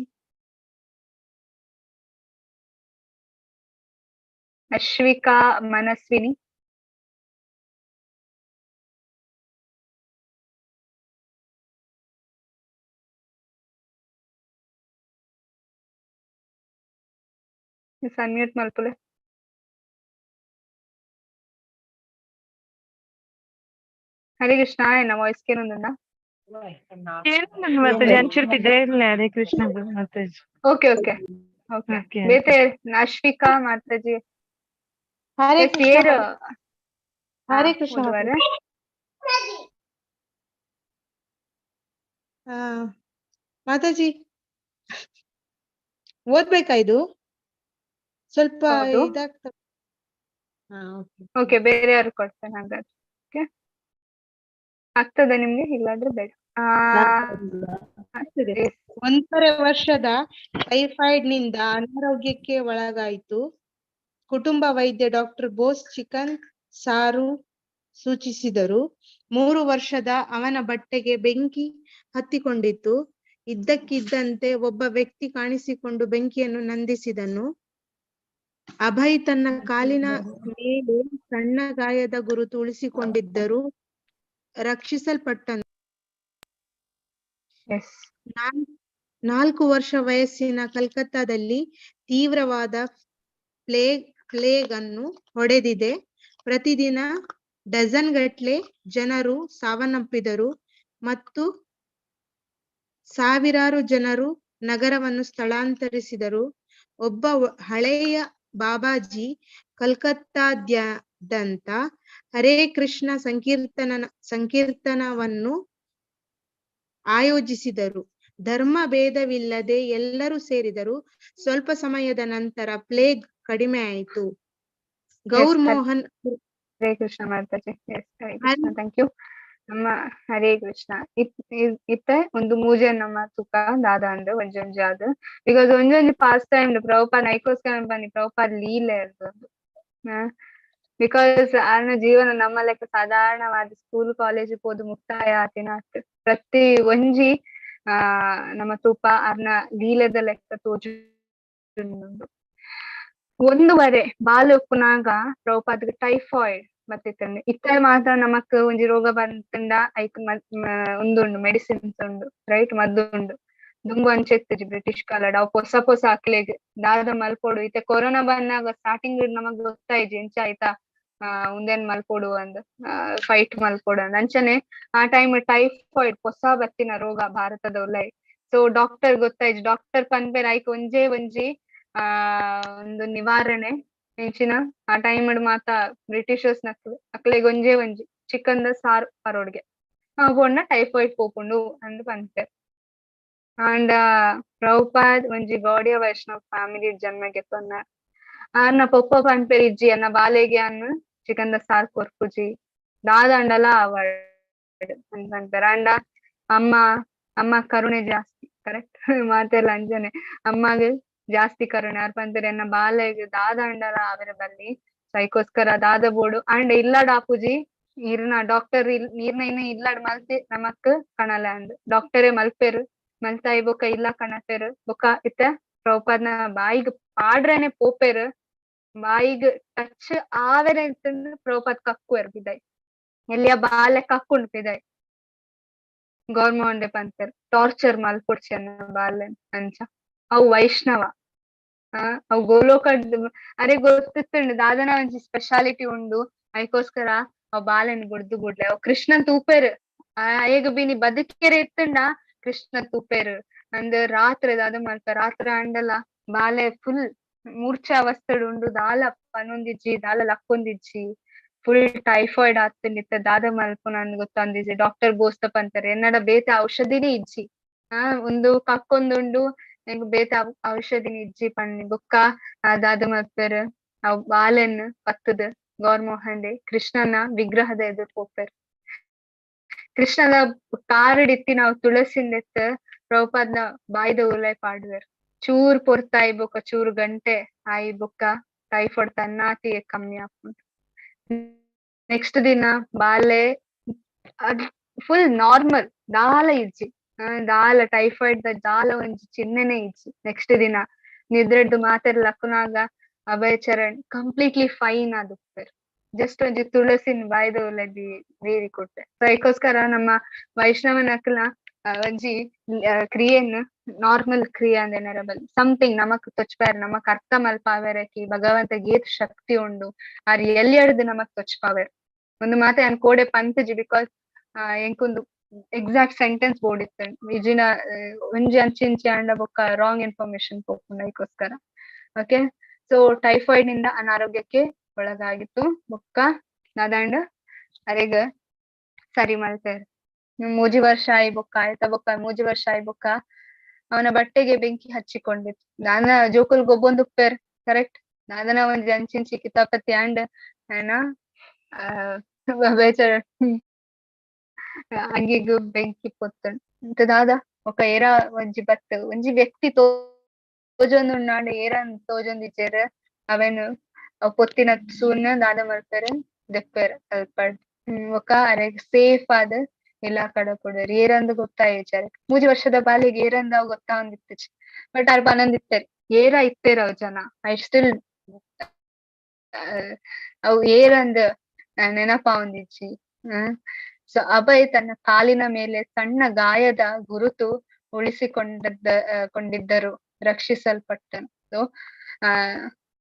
ಅಶ್ವಿಕಾ ಮನಸ್ವಿನಿ. ಅನ್ಮ್ಯೂಟ್ ಮಲ್ಪುಲೆ. ಹರೇ ಕೃಷ್ಣ. ಎನ್ನ ವಾಯ್ಸ್ ಕೇನೊಂದುಂಡ? ಮಾತಾಜಿ ಅಂಚೂರು ಪಿದಯಿಲ್ಲ. Hare Krishna Mataji. Okay okay okay. Okay. ಬೇತೆ ಅಶ್ವಿಕಾ ಮಾತಾಜಿ. ಹರೇ ಎಸ್, ಕೃಷ್ಣ. ಏರ್ ಹರೇ ಕೃಷ್ಣ. ಓದುವರೆ? ಮಾತಾಜಿ, ಓದ್ಬೇಕಾ ಇದು? ಸ್ವಲ್ಪ ಹೌದು. ಇದಾಗ್ತದೆ. ಹಾ, ಓಕೆ. ಓಕೆ, ಬೇರೆ ಯಾರು ಕೊಡ್ತೇನೆ ಹಾಗಾದ್ರೆ. ಓಕೆ, ಆಗ್ತದೆ ನಿಮ್ಗೆ? ಇಲ್ಲಾಂದ್ರೆ ಬೇಡ. ಆಗ್ತದೆ. ಎಸ್. 1.5 ವರ್ಷದ ಟೈಫಾಯ್ಡ್ ನಿಂದ ಅನಾರೋಗ್ಯಕ್ಕೆ ಒಳಗಾಯಿತು. ಕುಟುಂಬ ವೈದ್ಯ ಡಾಕ್ಟರ್ ಬೋಸ್ ಚಿಕನ್ ಸಾರು ಸೂಚಿಸಿದರು. 3 ವರ್ಷದ ಅವನ ಬಟ್ಟೆಗೆ ಬೆಂಕಿ ಹತ್ತಿಕೊಂಡಿತ್ತು. ಇದ್ದಕ್ಕಿದ್ದಂತೆ ಒಬ್ಬ ವ್ಯಕ್ತಿ ಕಾಣಿಸಿಕೊಂಡು ಬೆಂಕಿಯನ್ನು ನಂದಿಸಿದನು. ಅಭಯ್ ತನ್ನ ಕಾಲಿನ ಮೇಲೆ ಸಣ್ಣ ಗಾಯದ ಗುರುತು ಉಳಿಸಿಕೊಂಡಿದ್ದರು ರಕ್ಷಿಸಲ್ಪಟ್ಟನು. ಎಸ್. 4 ವರ್ಷ ವಯಸ್ಸಿನ ಕಲ್ಕತ್ತಾದಲ್ಲಿ ತೀವ್ರವಾದ ಪ್ಲೇಗ್ ಅನ್ನು ಹೊಡೆದಿದೆ. ಪ್ರತಿದಿನ ಡಜನ್ ಗಟ್ಲೆ ಜನರು ಸಾವನ್ನಪ್ಪಿದರು ಮತ್ತು ಸಾವಿರಾರು ಜನರು ನಗರವನ್ನು ಸ್ಥಳಾಂತರಿಸಿದರು. ಒಬ್ಬ ಹಳೆಯ ಬಾಬಾಜಿ ಕಲ್ಕತ್ತಾದ್ಯಂತ ಹರೇ ಕೃಷ್ಣ ಸಂಕೀರ್ತನವನ್ನು ಆಯೋಜಿಸಿದರು. ಧರ್ಮ ಭೇದವಿಲ್ಲದೆ ಎಲ್ಲರೂ ಸೇರಿದರು. ಸ್ವಲ್ಪ ಸಮಯದ ನಂತರ ಪ್ಲೇಗ್ ಕಡಿಮೆ ಆಯಿತು. Gaur Mohan. Hare Krishna Mataji. Yes, Hare Krishna, thank you. ನಮ್ಮ ಹರೇ ಕೃಷ್ಣ. ಇತ್ತೆ ಒಂದು ಮೂಜೆ ನಮ್ಮ ತುಕ ದಾದ ಅಂದ್ ಒಂಜೊಂಜಿ ಆದ್, because ಒಂಜೊಂಜಿ ಪಾಸ್ಟ್ ಟೈಮ್ ಪ್ರಭುಪಾದ್ ಐಕೋಸ್ಕರ ಬನ್ನಿ ಪ್ರಭುಪಾದ್ ಲೀಲೆ ಅದು. Because ಆರ್ನ ಜೀವನ ನಮ್ಮ ಲೆಕ್ಕ ಸಾಧಾರಣವಾದ ಸ್ಕೂಲ್ ಕಾಲೇಜ್ ಪೋದು ಮುಕ್ತಾಯ ಆತಿನ ಅತ್ತ್. ಪ್ರತಿ ಒಂಜಿ ಆ ನಮ್ಮ ತೂಪ ಅರ್ನ ಲೀಲೆದ ಲೆಕ್ಕ ತೋಜು. ಒಂದುವರೆ ಬಾಲು ಉಪ್ಪುನಾಗ ಪ್ರಭುಪಾದ್ಗ್ ಟೈಫಾಯ್ಡ್ ಬತ್ತಿತ್ತಂದೆ. ಇತ್ತೆ ಮಾತ್ರ ನಮಕ್ ಒಂಜಿ ರೋಗ ಬಂತಂಡ ಐಕ್ ಉಂದುಂಡು, ಮೆಡಿಸಿನ್ಸ್ ಉಂಡು, ರೈಟ್, ಮದ್ದು ಉಂಡು. ದುಂಬು ಅಂಚೆತ್ತಿಜಿ ಬ್ರಿಟಿಷ್ ಕಾಲಡ್. ಅವು ಪೊಸ ಪೊಸ ಅಕ್ಲೆಗ್ ದಾದ ಮಲ್ಪೊಡು. ಇತ್ತೆ ಕೊರೋನಾ ಬಂದಾಗ ಸ್ಟಾರ್ಟಿಂಗ್ ನಮಗ್ ಗೊತ್ತಾಯ್ಜಿ ಎಂಚ ಆಯ್ತಾ ಉಂದೆನ್ ಮಲ್ಪೊಡು ಅಂದ್, ಫೈಟ್ ಮಲ್ಪೊಡು ಅಂದ್. ಅಂಚನೆ ಆ ಟೈಮ್ ಟೈಫಾಯ್ಡ್ ಪೊಸ ಬತ್ತಿನ ರೋಗ ಭಾರತದ ಉಲೈ. ಸೊ ಡಾಕ್ಟರ್ ಗೊತ್ತಾಯ್ಜಿ. ಡಾಕ್ಟರ್ ಪನ್ಪೆರ್ ಐಕ್ ಒಂಜೇ ಒಂಜಿ ಒಂದು ನಿವಾರಣೆ ಎಂಚಿನ ಆ ಟೈಮ್ ಮಾತ ಬ್ರಿಟಿಷರ್ಸ್ ನಕ್ಲು ಅಕ್ಲೆಗ್ ಒಂಜೇ ಒಂಜಿ ಚಿಕನ್ ದ ಸಾರು ಪರೋಡ್ಗೆ ಪೋಂಡ ಟೈಫಾಯ್ಡ್ ಪೋಪುಂಡು ಅಂದ್ ಪನ್ಪೆರ್. ಅಂಡ್ ಪ್ರಭುಪಾದ್ ಒಂಜಿ ಗೌಡಿಯ ವೈಷ್ಣವ್ ಫ್ಯಾಮಿಲಿ ಜನ್ಮ ಗೆತೊನ್ನ. ಆರ್ನ ಪೊಪ್ಪ ಪನ್ಪೆರ್ ಇಜ್ಜಿ ಅನ್ನ ಬಾಲೆಗೆ ಅನ್ ಚಿಕನ್ ದ ಸಾರ್ ಕೊರ್ಪುಜಿ ದಾದಾಂಡಲ ಆವಡ್ ಅಂದ್ ಪನ್ಪೆರ್. ಅಂಡ ಅಮ್ಮ ಅಮ್ಮ ಕರುಣೆ ಜಾಸ್ತಿ, ಕರೆಕ್ಟ್ ಮಾತೆಲ್ಲ ಅಂಜನೆ ಅಮ್ಮಗ್ ಜಾಸ್ತಿ ಕರುಣೆ. ಆರ್ ಪನ್ಪೆರ್ ಎನ್ನ ಬಾಲೆಗ್ ದಾದಾಂಡಲ ಆವೆರೆ ಬಲ್ಲಿ, ಐಕೋಸ್ಕರ ದಾದ ಬೋಡು ಅಂಡ್ ಇಲ್ಲಡ್ ಆಪುಜಿ ನೀರ್ನ ಡಾಕ್ಟರ್ ನೀರ್ನ ಇನ್ನ ಇಲ್ಲಡ್ ಮಲ್ತಿ ನಮಕ್ ಕಣಲೆ ಅಂದ್ ಡಾಕ್ಟರೇ ಮಲ್ಪೆರ್. ಮಲ್ತಾಯಿ ಬೊಕ್ಕ ಇಲ್ಲ ಕಣಪೆರ್. ಬೊಕ್ಕ ಇತ್ತ ಪ್ರಭುಪಾದ್ನ ಬಾಯಿಗ್ ಪಾಡ್ರೇನೆ ಪೋಪೆರ್, ಬಾಯಿಗ್ ಟಚ್ ಆವೆರೆ ಇತ್ತಂದ್ ಪ್ರಭುಪಾದ್ ಕಕ್ಕುವೆರ್ ಪಿದಾಯಿ. ಎಲ್ಲಿಯ ಬಾಲೆ ಕಕ್ಕುಂಡು ಪಿದಾಯಿ. ಗೌರ್ಮೋಹನ್ ಪಂತೆರ್ ಟಾರ್ಚರ್ ಮಲ್ಪೊಡ್ಚಿ ಬಾಲೆನ್ ಅಂಚ. ಅವು ವೈಷ್ಣವ, ಅವು ಗೋಲೋಕ ಅರೆ ಗೊತ್ತಿತ್ತುಂಡು ದಾದನ ಒಂಜಿ ಸ್ಪೆಷಾಲಿಟಿ ಉಂಡು, ಐಕೋಸ್ಕರ ಅವ್ ಬಾಲೆನ್ ಬುಡ್ದು ಬುಡ್ಲೆ. ಅವ್ ಕೃಷ್ಣನ್ ತೂಪೆರ್, ಅಯ್ಯಗ್ ಬಿನಿ ಬದುಕೆರೆ ಇತ್ತುಂಡ ಕೃಷ್ಣ ತೂಪೆರ್ ಅಂದ್. ರಾತ್ರಿ ದಾದ ಮಲ್ಪ, ರಾತ್ರಿ ಆಂಡಲ ಬಾಲೆ ಫುಲ್ ಮೂರ್ಛೆ ಅವಸ್ಥೆಡ್ ಉಂಡು, ದಾಲ ಪನೊಂದಿಜ್ಜಿ, ದಾಲ ಲಕ್ಕೊಂದಿಜ್ಜಿ, ಫುಲ್ ಟೈಫಾಯ್ಡ್ ಆತ್ಂಡಿತ್ತ, ದಾದ ಮಲ್ಪುನ ಅಂದ್ ಗೊತ್ತಂದಿಜ್ಜಿ. ಡಾಕ್ಟರ್ ಬೋಸ್ತ ಪಂತಾರೆ ಎನ್ನಡ ಬೇತೆ ಔಷಧಿನೇ ಇಜ್ಜಿ, ಒಂದು ಕಕ್ಕೊಂದುಂಡು, ಎಂಕ್ ಬೇತೆ ಔಷಧಿನ ಇಜ್ಜಿ ಪನ್ನಿ ಬೊಕ್ಕ ದಾದ ಮಲ್ಪೆರ್ ಅವ್ ಬಾಲೆನ್ ಪತ್ತದ್ ಗೌರ್ಮೋಹನ್ ಕೃಷ್ಣನ ವಿಗ್ರಹದ ಎದುರು ಪೋಪೆರ್. ಕೃಷ್ಣನ ಕಾರಡಿತ್ತಿ ನಾವು ತುಳಸಿಂದೆತ್ ಪ್ರಭುಪಾದ್ನ ಬಾಯ್ದ ಉಲೈ ಪಾಡುವೆರ್. ಚೂರ್ ಪೊರ್ತಾಯಿ ಬೊಕ್ಕ ಚೂರು ಗಂಟೆ ಆಯಿ ಬೊಕ್ಕ ಟೈಫಾಯ್ಡ್ ತನ್ನಾತಿ ಕಮ್ಮಿ ಆಪುಂಡು. ನೆಕ್ಸ್ಟ್ ದಿನ ಬಾಲೆ ಅದ್ ಫುಲ್ ನಾರ್ಮಲ್, ದಾಲ ಇಜ್ಜಿ, ದಾಲ ಟೈಫಾಯ್ಡ್ ದ ದಾಲ ಒಂಜಿ ಚಿಹ್ನೆನೆ ಇಜ್ಜಿ. ನೆಕ್ಸ್ಟ್ ದಿನ ನಿದ್ರೆಡ್ದು ಮಾತೆರ್ ಲಕ್ಕುನಾಗ ಅಭಯ ಚರಣ್ ಕಂಪ್ಲೀಟ್ಲಿ ಫೈನ್ ಆದುಪ್ಪೆರ್. ಜಸ್ಟ್ ಒಂಜಿ ತುಳಸಿನ ಬಾಯ್ದ ಉಲೈ ನೀರಿ ಕೊಟ್ಟೆ. ಸೊ ಅದಕ್ಕೋಸ್ಕರ ನಮ್ಮ ವೈಷ್ಣವನಕ್ಲ ಒಂಜಿ ಕ್ರಿಯೆನ್ ನಾರ್ಮಲ್ ಕ್ರಿಯೆ ಅಂದೇನಾರ ಬಲ್ ಸಮಥಿಂಗ್ ನಮಕ್ ತೊಚ್ಪಾರ, ನಮಕ್ ಅರ್ಥ ಮಲ್ಪಾವೆರಕಿ ಭಗವಂತ ಗೇತ್ ಶಕ್ತಿ ಉಂಡು, ಆರ್ ಎಲ್ಲಿ ನಮಕ್ ತೊಚ್ಪಾವೆರ್. ಒಂದು ಮಾತೆ ಯಾನ್ ಕೋಡೆ ಪಂತುಜಿ, because ಎಂಕೊಂದು ಎಕ್ಸಾಕ್ಟ್ ಸೆಂಟೆನ್ಸ್ ಬೋರ್ಡ್ ಇತ್ತು ಇಜಿನ ಒಂಜಿ ಅಂಚಿ ಇಂಚಿ ಅಂಡ ಬೊಕ್ಕ ರಾಂಗ್ ಇನ್ಫಾರ್ಮೇಶನ್ ಪೋಪುಂಡು, ಅದಕ್ಕೋಸ್ಕರ. ಓಕೆ, ಸೊ ಟೈಫಾಯ್ಡ್ ನಿಂದ ಅನಾರೋಗ್ಯಕ್ಕೆ ಒಳಗಾಗಿತ್ತು ಬೊಕ್ಕ ದಾದಾಂಡ ಅರೆಗ್ ಸರಿ ಮಲ್ತೆರ್. ಮೂಜಿ ವರ್ಷ ಆಯಿ ಬೊಕ್ಕ ಆಯ್ತ ಬೊಕ್ಕ 3 ವರ್ಷ ಆಯಿ ಬೊಕ್ಕ ಅವನ ಬಟ್ಟೆಗೆ ಬೆಂಕಿ ಹಚ್ಚಿಕೊಂಡಿತ್ತು. ದಾನ ಜೋಕುಲ್ ಗೊಬ್ಬೊಂದುಪ್ಪೆರ್ ಕರೆಕ್ಟ್, ದಾದನ ಒಂಜಿ ಅಂಚಿಂಚಿ ಕಿತಾಪತಿ ಅಂಡ್ ಏನ ಬೇಚಾರ ಅಂಗಿಗ್ ಬೆಂಕಿ ಪೊತ್ತುಂಡು. ದಾದ ಬೊಕ್ಕ ಏರ ಒಂಜಿ ಬತ್ತ್ ಒಂಜಿ ವ್ಯಕ್ತಿ ತೋಜೊಂದುಂಡಾಂಡ ಏರನ್ ತೋಜೊಂದಿಜ್ಜೆರ್, ಅವೆನ್ ಪೊತ್ತಿನ ಸೂನ್ ದಾದ ಮಲ್ಪೆರ್ ದೆಪ್ಪೆರ್ ಅಲ್ಪ. ಬೊಕ್ಕ ಅರೆಗ್ ಸೇಫ್ ಆದ್ ಎಲ್ಲಾ ಕಡೆ ಕೊಡುವೆರ್. ಏರಂದ್ ಗೊತ್ತಾಯಿಜಾರೆ 3 ವರ್ಷದ ಬಾಲಿಗೆ ಏರಂದ್ ಅವ್ ಗೊತ್ತಾವೊಂದಿತ್ತಿಜಿ, ಬಟ್ ಅರ್ ಪನೊಂದಿತ್ತೆರ್ ಏರ ಇತ್ತೆರ್ ಅವ್ ಜನ, I still ಅವ್ ಏರಂದ್ ನೆನಪಾವೊಂದಿಜ್ಜಿ. ಸೊ ಅಭಯ್ ತನ್ನ ಕಾಲಿನ ಮೇಲೆ ಸಣ್ಣ ಗಾಯದ ಗುರುತು ಉಳಿಸಿಕೊಂಡದ್ದ ಕೊಂಡಿದ್ದರು ರಕ್ಷಿಸಲ್ಪಟ್ಟನು. ಸೊ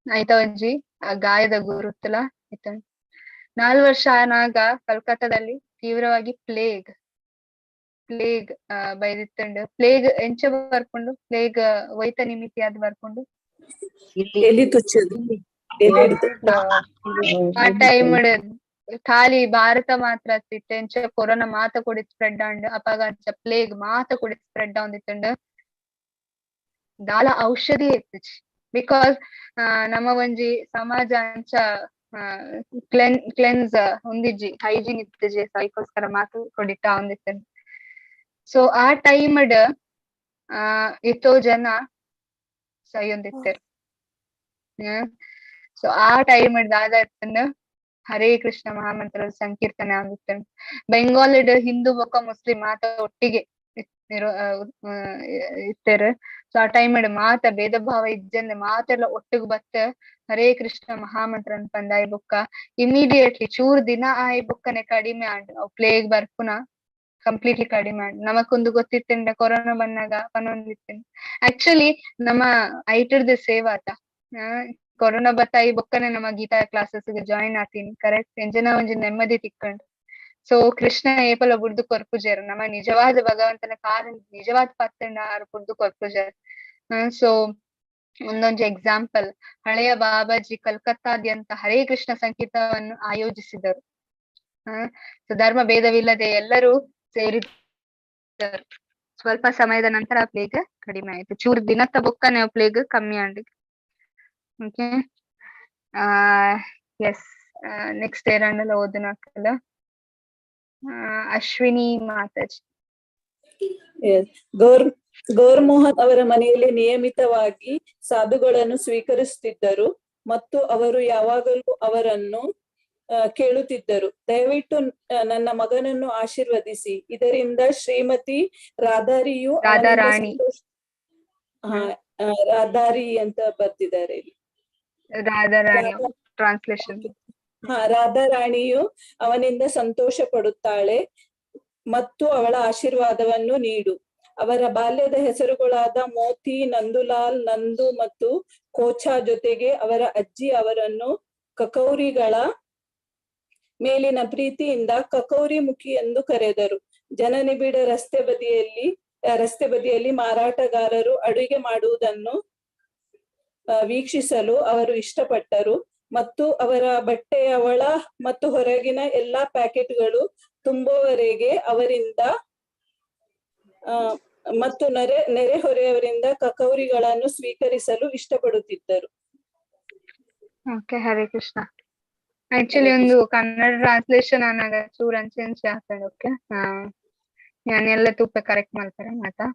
ಆಯ್ತ ಒಂಜಿ ಗಾಯದ ಗುರುತುಲ ಆಯ್ತ. 4 ವರ್ಷ ಆನಾಗ ಕಲ್ಕತ್ತಾದಲ್ಲಿ ತೀವ್ರವಾಗಿ ಪ್ಲೇಗ್ ಪ್ಲೇಗ್ ಬೈದಿತ್ತುಂಡು. ಪ್ಲೇಗ್ ಎಂಚ ಬರ್ಪುಂಡು? ಪ್ಲೇಗ್ ವೈತ ನಿಮಿತಿ ಆದ್ ಬರ್ಪುಂಡು. ಎಲಿ ತುಚ್ಚದು. ಆ ಟೈಮ್ ಖಾಲಿ ಭಾರತ ಮಾತ್ರ ಅತ್ತಿತ್ತೆ, ಎಂಚ ಕೊರೋನಾ ಮಾತ ಕೊಡಿ ಸ್ಪ್ರೆಡ್ ಆಂಡ್ ಅಪಗ ಅಂಚ ಪ್ಲೇಗ್ ಮಾತ ಕೊಡಿ ಸ್ಪ್ರೆಡ್ ಆವೊಂದಿತ್ತುಂಡು. ದಾಲ ಔಷಧಿ ಇತ್ತಿಜಿ, because ನಮ್ಮ ಒಂಜಿ ಸಮಾಜ ಅಂಚ ಕ್ಲೆನ್ಸ್ ಹೊಂದಿಜ್ಜಿ, ಹೈಜೀನ್ ಇತ್ತಿಜಿ, ಅದಕ್ಕೋಸ್ಕರ ಮಾತು ಕೊಡಿತ ಆವೊಂದಿತ್ತುಂಡು. ಸೊ ಆ ಟೈಮ್ ಎತ್ತೋ ಜನ ಸೈಯೊಂದಿತ್ತೆರ್. ಸೊ ಆ ಟೈಮ್ ದಾದ ಇತ್ತುಂಡು ಹರೇ ಕೃಷ್ಣ ಮಹಾಮಂತ್ರದ ಸಂಕೀರ್ತನೆ ಆಗಿತ್ತು. ಬೆಂಗಾಲಿಡ್ ಹಿಂದೂ ಬೊಕ್ಕ ಮುಸ್ಲಿಂ ಮಾತ ಒಟ್ಟಿಗೆ ಇತ್ತೆರ್. ಸೊ ಆ ಟೈಮ್ ಮಾತ ಭೇದ ಭಾವ ಇಜ್ಜಂದೆ ಮಾತೆಲ್ಲ ಒಟ್ಟಿಗೆ ಬತ್ತ ಹರೇ ಕೃಷ್ಣ ಮಹಾಮಂತ್ರ ಪಂದಾಯಿ ಬೊಕ್ಕ ಇಮಿಡಿಯೇಟ್ಲಿ ಚೂರ್ ದಿನ ಆಯಿ ಬೊಕ್ಕನೆ ಕಡಿಮೆ ಆಂಡ್. ಅವ್ ಪ್ಲೇಗ್ ಬರ್ಪುನ ಕಂಪ್ಲೀಟ್ಲಿ ಕಡಿಮೆ ಆಂಡ್. ನಮಕೊಂದು ಗೊತ್ತಿತ್ತಿಂಡ ಕೊರೋನಾ ಬಂದಾಗ ಪನೊಂದಿತ್ತಿನ ಆಕ್ಚುಲಿ ನಮ್ಮ ಐಟರ್ದ ಸೇವ್ ಆತ. ಕೊರೋನಾ ಬತ್ತಾಯಿ ಬೊಕ್ಕನೆ ನಮ್ಮ ಗೀತಾ ಕ್ಲಾಸಸ್ ಜಾಯಿನ್ ಆತೀನಿ ಕರೆಕ್ಟ್, ಎಂಜನ ಒಂಜಿ ನೆಮ್ಮದಿ ತಿಕ್ಕಂಡ್. ಸೊ ಕೃಷ್ಣ ಏಪಲ ಬುಡ್ದು ಕೊರ್ಪುಜೆರ್, ನಮ್ಮ ನಿಜವಾದ ಭಗವಂತನ ಕಾರ್ ನಿಜವಾದ ಪತ್ತಂಡ ಆರ್ ಬುಡ್ದು ಕೊರ್ಪುಜೆರ್. ಸೊ ಒಂದೊಂದು ಎಕ್ಸಾಂಪಲ್, ಹಳೆಯ ಬಾಬಾಜಿ ಕಲ್ಕತ್ತಾದ್ಯಂತ ಹರೇ ಕೃಷ್ಣ ಸಂಕೀರ್ತವನ್ನು ಆಯೋಜಿಸಿದರು. ಸೊ ಧರ್ಮ ಭೇದವಿಲ್ಲದೆ ಎಲ್ಲರೂ ಸೇರಿದರು. ಸ್ವಲ್ಪ ಸಮಯದ ನಂತರ ಪ್ಲೇಗ್ ಕಡಿಮೆ ಆಯ್ತು. ಚೂರು ದಿನತ್ತ ಬೊಕ್ಕನೆ ಪ್ಲೇಗ್ ಕಮ್ಮಿ ಆಂಡ್. ಓಕೆ, ಎಸ್, ನೆಕ್ಸ್ಟ್ ಏರಂಡಲ ಓದುನಾಕಲ್ಲ. ಅಶ್ವಿನಿ ಮಾತಾಜಿ. ಗೌರ್ಮೋಹನ್ ಅವರ ಮನೆಯಲ್ಲಿ ನಿಯಮಿತವಾಗಿ ಸಾಧುಗಳನ್ನು ಸ್ವೀಕರಿಸುತ್ತಿದ್ದರು ಮತ್ತು ಅವರು ಯಾವಾಗಲೂ ಅವರನ್ನು ಕೇಳುತ್ತಿದ್ದರು, ದಯವಿಟ್ಟು ನನ್ನ ಮಗನನ್ನು ಆಶೀರ್ವದಿಸಿ. ಇದರಿಂದ ಶ್ರೀಮತಿ ರಾಧಾರಿಯು ರಾಧಾರಾಣಿ ರಾಧಾರಿ ಅಂತ ಬರ್ತಿದ್ದಾರೆ ಇಲ್ಲಿ. ರಾಧಾರಾಣಿ ಟ್ರಾನ್ಸ್ಲೇಷನ್. ಹಾ, ರಾಧಾರಾಣಿಯು ಅವನಿಂದ ಸಂತೋಷ ಪಡುತ್ತಾಳೆ. ಮತ್ತು ಅವಳ ಆಶೀರ್ವಾದವನ್ನು ನೀಡು. ಅವರ ಬಾಲ್ಯದ ಹೆಸರುಗಳಾದ ಮೋತಿ, ನಂದುಲಾಲ್, ನಂದು ಮತ್ತು ಕೋಚಾ ಜೊತೆಗೆ ಅವರ ಅಜ್ಜಿ ಅವರನ್ನು ಕಕೌರಿಗಳ ಮೇಲಿನ ಪ್ರೀತಿಯಿಂದ ಕಕೌರಿ ಮುಖಿ ಎಂದು ಕರೆದರು. ಜನನಿಬಿಡ ರಸ್ತೆ ಬದಿಯಲ್ಲಿ ಮಾರಾಟಗಾರರು ಅಡುಗೆ ಮಾಡುವುದನ್ನು ವೀಕ್ಷಿಸಲು ಅವರು ಇಷ್ಟಪಟ್ಟರು ಮತ್ತು ಅವರ ಬಟ್ಟೆಯ ಒಳ ಮತ್ತು ಹೊರಗಿನ ಎಲ್ಲಾ ಪ್ಯಾಕೆಟ್ಗಳು ತುಂಬುವವರೆಗೆ ಅವರಿಂದ ಮತ್ತು ನೆರೆಹೊರೆಯವರಿಂದ ಕಕೌರಿಗಳನ್ನು ಸ್ವೀಕರಿಸಲು ಇಷ್ಟಪಡುತ್ತಿದ್ದರು. ಓಕೆ, ಹರೇ ಕೃಷ್ಣ. ಆಕ್ಚುಲಿ ಒಂದು ಕನ್ನಡ ಟ್ರಾನ್ಸ್ಲೇಷನ್ ಆನಾಗ ಚೂರ್ ಅಂಚೆ ಆಗ್ತದೆ. ಓಕೆ, ನಾನು ತೂಪೆ ಕರೆಕ್ಟ್ ಮಾಡ್ತಾರೆ ಮಾತಾ.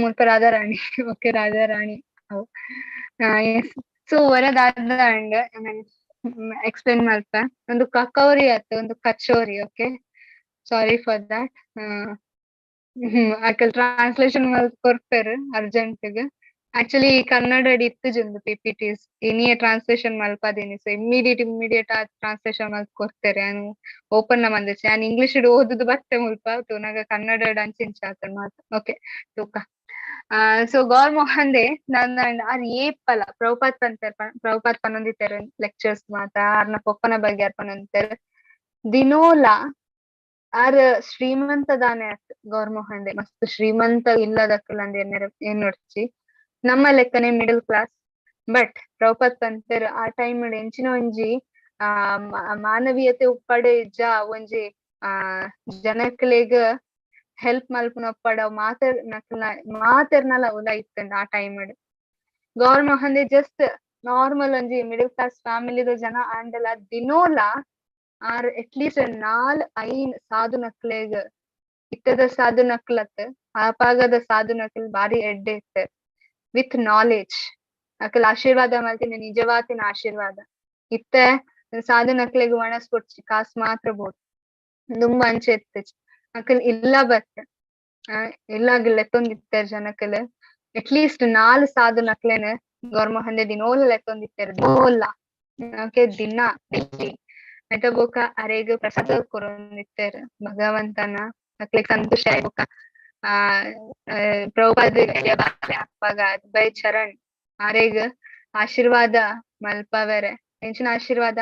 ಮುಲ್ಪ ರಾಧಾರಾಣಿ, ಓಕೆ, ರಾಧಾರಾಣಿ. ಸೊ ವರದಾದ ಅಂಡ್ ಎಕ್ಸ್ಪ್ಲೇನ್ ಮಲ್ಪ. ಒಂದು ಕಕೌರಿ ಆತು, ಒಂದು kachori. Okay, sorry for that. Akal translation ಮಲ್ತ್ ಕೊರ್ಪೆರ್ ಅರ್ಜೆಂಟ್. ಆಕ್ಚುಲಿ ಕನ್ನಡ ಇತ್ತುಜಿ ಪಿಪಿಟೀಸ್. ಇನಿಯೇ ಟ್ರಾನ್ಸ್ಲೇಷನ್ ಮಲ್ಪದೇನಿ. ಸೊ ಇಮ್ಮಿಡಿಯೇಟ್ ಇಮ್ಮಿಡಿಯೇಟ್ ಆ ಟ್ರಾನ್ಸ್ಲೇಷನ್ ಮಲ್ತ್ ಕೊರ್ತೆರ್. ಯಾನ್ ಓಪನ್ ಮಂದಿಚೆ. ಯಾನ್ ಇಂಗ್ಲಿಷ್ ಓದುದು ಬತ್ತೆ ಮುಲ್ಪ ತೂನಗ ಕನ್ನಡ ಅಂಚಿಂಚ ಆತಂಡ್ ಮಾತ. ಓಕೆ, ತೂಕ. ಸೊ ಗೌರ್ ಮೋಹನ್ they ನನ್ನ ಆರ್ ಏಪಲ ಪ್ರಭುಪಾದ್ ಪಂತೆರ್, ಪ್ರಭುಪಾದ್ ಪನೊಂದಿತ್ತೆರ್ ಲೆಕ್ಚರ್ಸ್ ಮಾತ, ಆರ್ನ ಪೊಪ್ಪನ ಬಗ್ಗೆ ಆರ್ ಪನೊಂದಿತ್ತೆರ್. ದಿನೋಲ ಆರ್ ಶ್ರೀಮಂತ ದಾನೆ ಅತ್. ಗೌರ್ ಮೋಹನ್ they ಮಸ್ತ್ ಶ್ರೀಮಂತ ಇಲ್ಲದಕ್ಕಲ್ಲ ಏನ್ ನೋಡ್ಚಿ, ನಮ್ಮ ಲೆಕ್ಕನೆ middle class. But Prabhupad ಪಂತೆರ್, ಆ ಟೈಮ್ ಎಂಚಿನ ಒಂಜಿ ಆ ಮಾನವೀಯತೆ ಉಪ್ಪಡೆ ಇಜ್ಜ, ಒಂಜಿ ಜನಕ್ಲೆಗ್ ಹೆಲ್ಪ್ ಮಲ್ಪುನ ಉಪ್ಪಡ್, ಅವ್ ಮಾತೆರ್ ನಕ್ಲ್ನ ಮಾತೆರ್ನಲ ಉಲ ಇತ್ತಂಡ್ ಆ time. Gaur Mohan they just normal ಒಂಜಿ ಮಿಡಲ್ ಕ್ಲಾಸ್ ಫ್ಯಾಮಿಲಿದ ಜನ ಆಂಡಲ, ದಿನೋಲ R at least ನಾಲ್ ಐನ್ ಸಾಧು ನಕ್ಲೆಗ್, ಇತ್ತದ ಸಾಧು ನಕ್ಲತ್, ಆಪಾಗದ ಸಾಧು ನಕ್ಲ್ ಬಾರಿ ಎಡ್ಡೆ ಇತ್ತೆರ್, ವಿತ್ ನಾಲೆಜ್. ಅಕಲ್ ಆಶೀರ್ವಾದ ಮಲ್ತಿನ ನಿಜವಾತಿನ ಆಶೀರ್ವಾದ. ಇತ್ತೆ ಸಾಧು ನಕ್ಲೆಗ್ ಒಣಸ್ ಕೊಡ್ಚಿ, ಕಾಸ್ ಮಾತ್ರ ಬೋಡು. ದುಂಬು ಅಂಚೆ ಇತ್ತುಜಿ. ಅಕಲ್ ಇಲ್ಲ ಬತ್ತ ಇಲ್ಲಾಗ ಲೆತ್ತೊಂದಿತ್ತೆರ್ ಜನಕಲ್. ಅಟ್ ಲೀಸ್ಟ್ ನಾಲ್ ಸಾಧು ನಕ್ಲೆನ್ ಗೌರ್ಮೋಹನ್ ದಿನೋಲ ಲೆತ್ತೊಂದಿತ್ತೆರ್, ದಿನೋಲ. ಓಕೆ, ದಿನ ಐತ ಬೊಕ ಅರೆಗ್ ಪ್ರಸಾದ ಕೊರೊಂದಿತ್ತೆರ್. ಭಗವಂತನ ಅಕ್ಲೆಗ್ ಸಂತುಷ್ಟ ಆಯ್ ಬೊಕ್ಕ ಆ ಪ್ರಭುಪಾದ ಅಪ್ಪಗ ಅಭಯ್ ಚರಣ್ ಆರೆಗ್ ಆಶೀರ್ವಾದ ಮಲ್ಪವೆರೆ. ಎಂಚಿನ ಆಶೀರ್ವಾದ?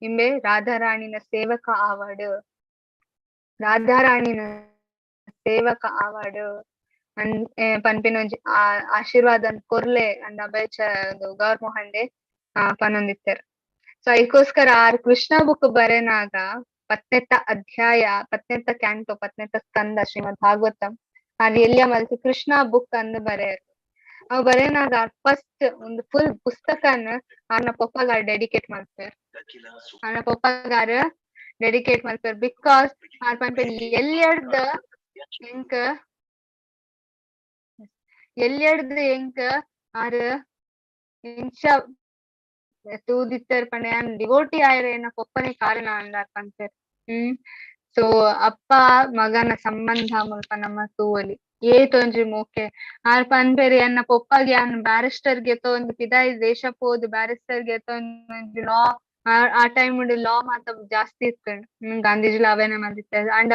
ಇಂಬೆ ರಾಧಾರಾಣಿನ ಸೇವಕ ಆವಡ್, ರಾಧಾರಾಣಿನ ಸೇವಕ ಆವಡ್ ಅನ್ ಪನ್ಪಿನ ಒಂಜಿ ಆ ಆಶೀರ್ವಾದ ಕೊರ್ಲೆ ಅಂದ್ ಅಭಯ್ ಚ ಗೌರ್ ಮೋಹನ್ they ಪನೊಂದಿತ್ತೆರ್. ಸೊ ಐಕೋಸ್ಕರ ಆರ್ ಕೃಷ್ಣ ಬುಕ್ ಬರೆನಾಗ ಪತ್ನೆತ್ತ ಅಧ್ಯಾಯ, ಪತ್ನೆತ್ತ ಕ್ಯಾಂಟೋ, ಪತ್ನೆತ್ತ ಸ್ಕಂದ ಶ್ರೀಮದ್ ಭಾಗವತಂ ಆರ್ ಎಲ್ಯ ಮಲ್ತ್ ಕೃಷ್ಣ ಬುಕ್ ಅಂದ್ ಬರೆಯರ್. ಅವ್ ಬರೆನಾಗ ಫಸ್ಟ್ ಒಂದು ಫುಲ್ ಪುಸ್ತಕನ್ ಆರ್ನ ಪೊಪ್ಪಗಾರ್ ಡೆಡಿಕೇಟ್ ಮಲ್ಪೆರ್. ಆರ್ನ ಪೊಪ್ಪಗಾರ್ ಡೆಡಿಕೇಟ್ ಮಲ್ಪೆರ್, because R ಪನ್ಪೆರ್, ಎಲ್ಯಡ್ದ್ ಎಂಕ್ ಎಲ್ಯಡ್ದ್ ಎಂಕ್ ಆರ್ ಇಂಚ ತೂದಿತ್ತೆರ್ ಪಂಡ, ಯಾನ್ ಡಿವೋಟಿ ಆಯೆರೆ ಎನ್ನ ಪೊಪ್ಪನೆ ಕಾರಣ ಅಂದ್ ಆರ್ ಪನ್ಪೆರ್. ಸೊ ಅಪ್ಪ ಮಗನ ಸಂಬಂಧ ಮುಲ್ಪ ನಮ್ಮ ತೂವೊಲಿ, ಏತೊಂಜಿ ಮೋಕೆ. ಆರ್ ಪನ್ಪೆರ್, ಎನ್ನ ಪೊಪ್ಪಗ್ ಯಾನ್ ಬ್ಯಾರಿಸ್ಟರ್ ಗೆತೊಂದು ಪಿದಾಯಿ ದೇಶ ಪೋದು ಬ್ಯಾರಿಸ್ಟರ್ ಗೆತೊಂದು ಲಾ, ಆ ಟೈಮ್ ಲಾ ಮಾತ ಜಾಸ್ತಿ ಇತ್ತುಂಡು. ಗಾಂಧೀಜಿಲ ಅವೇನೆ ಮಲ್ದಿತ್ತೆರ್. ಅಂಡ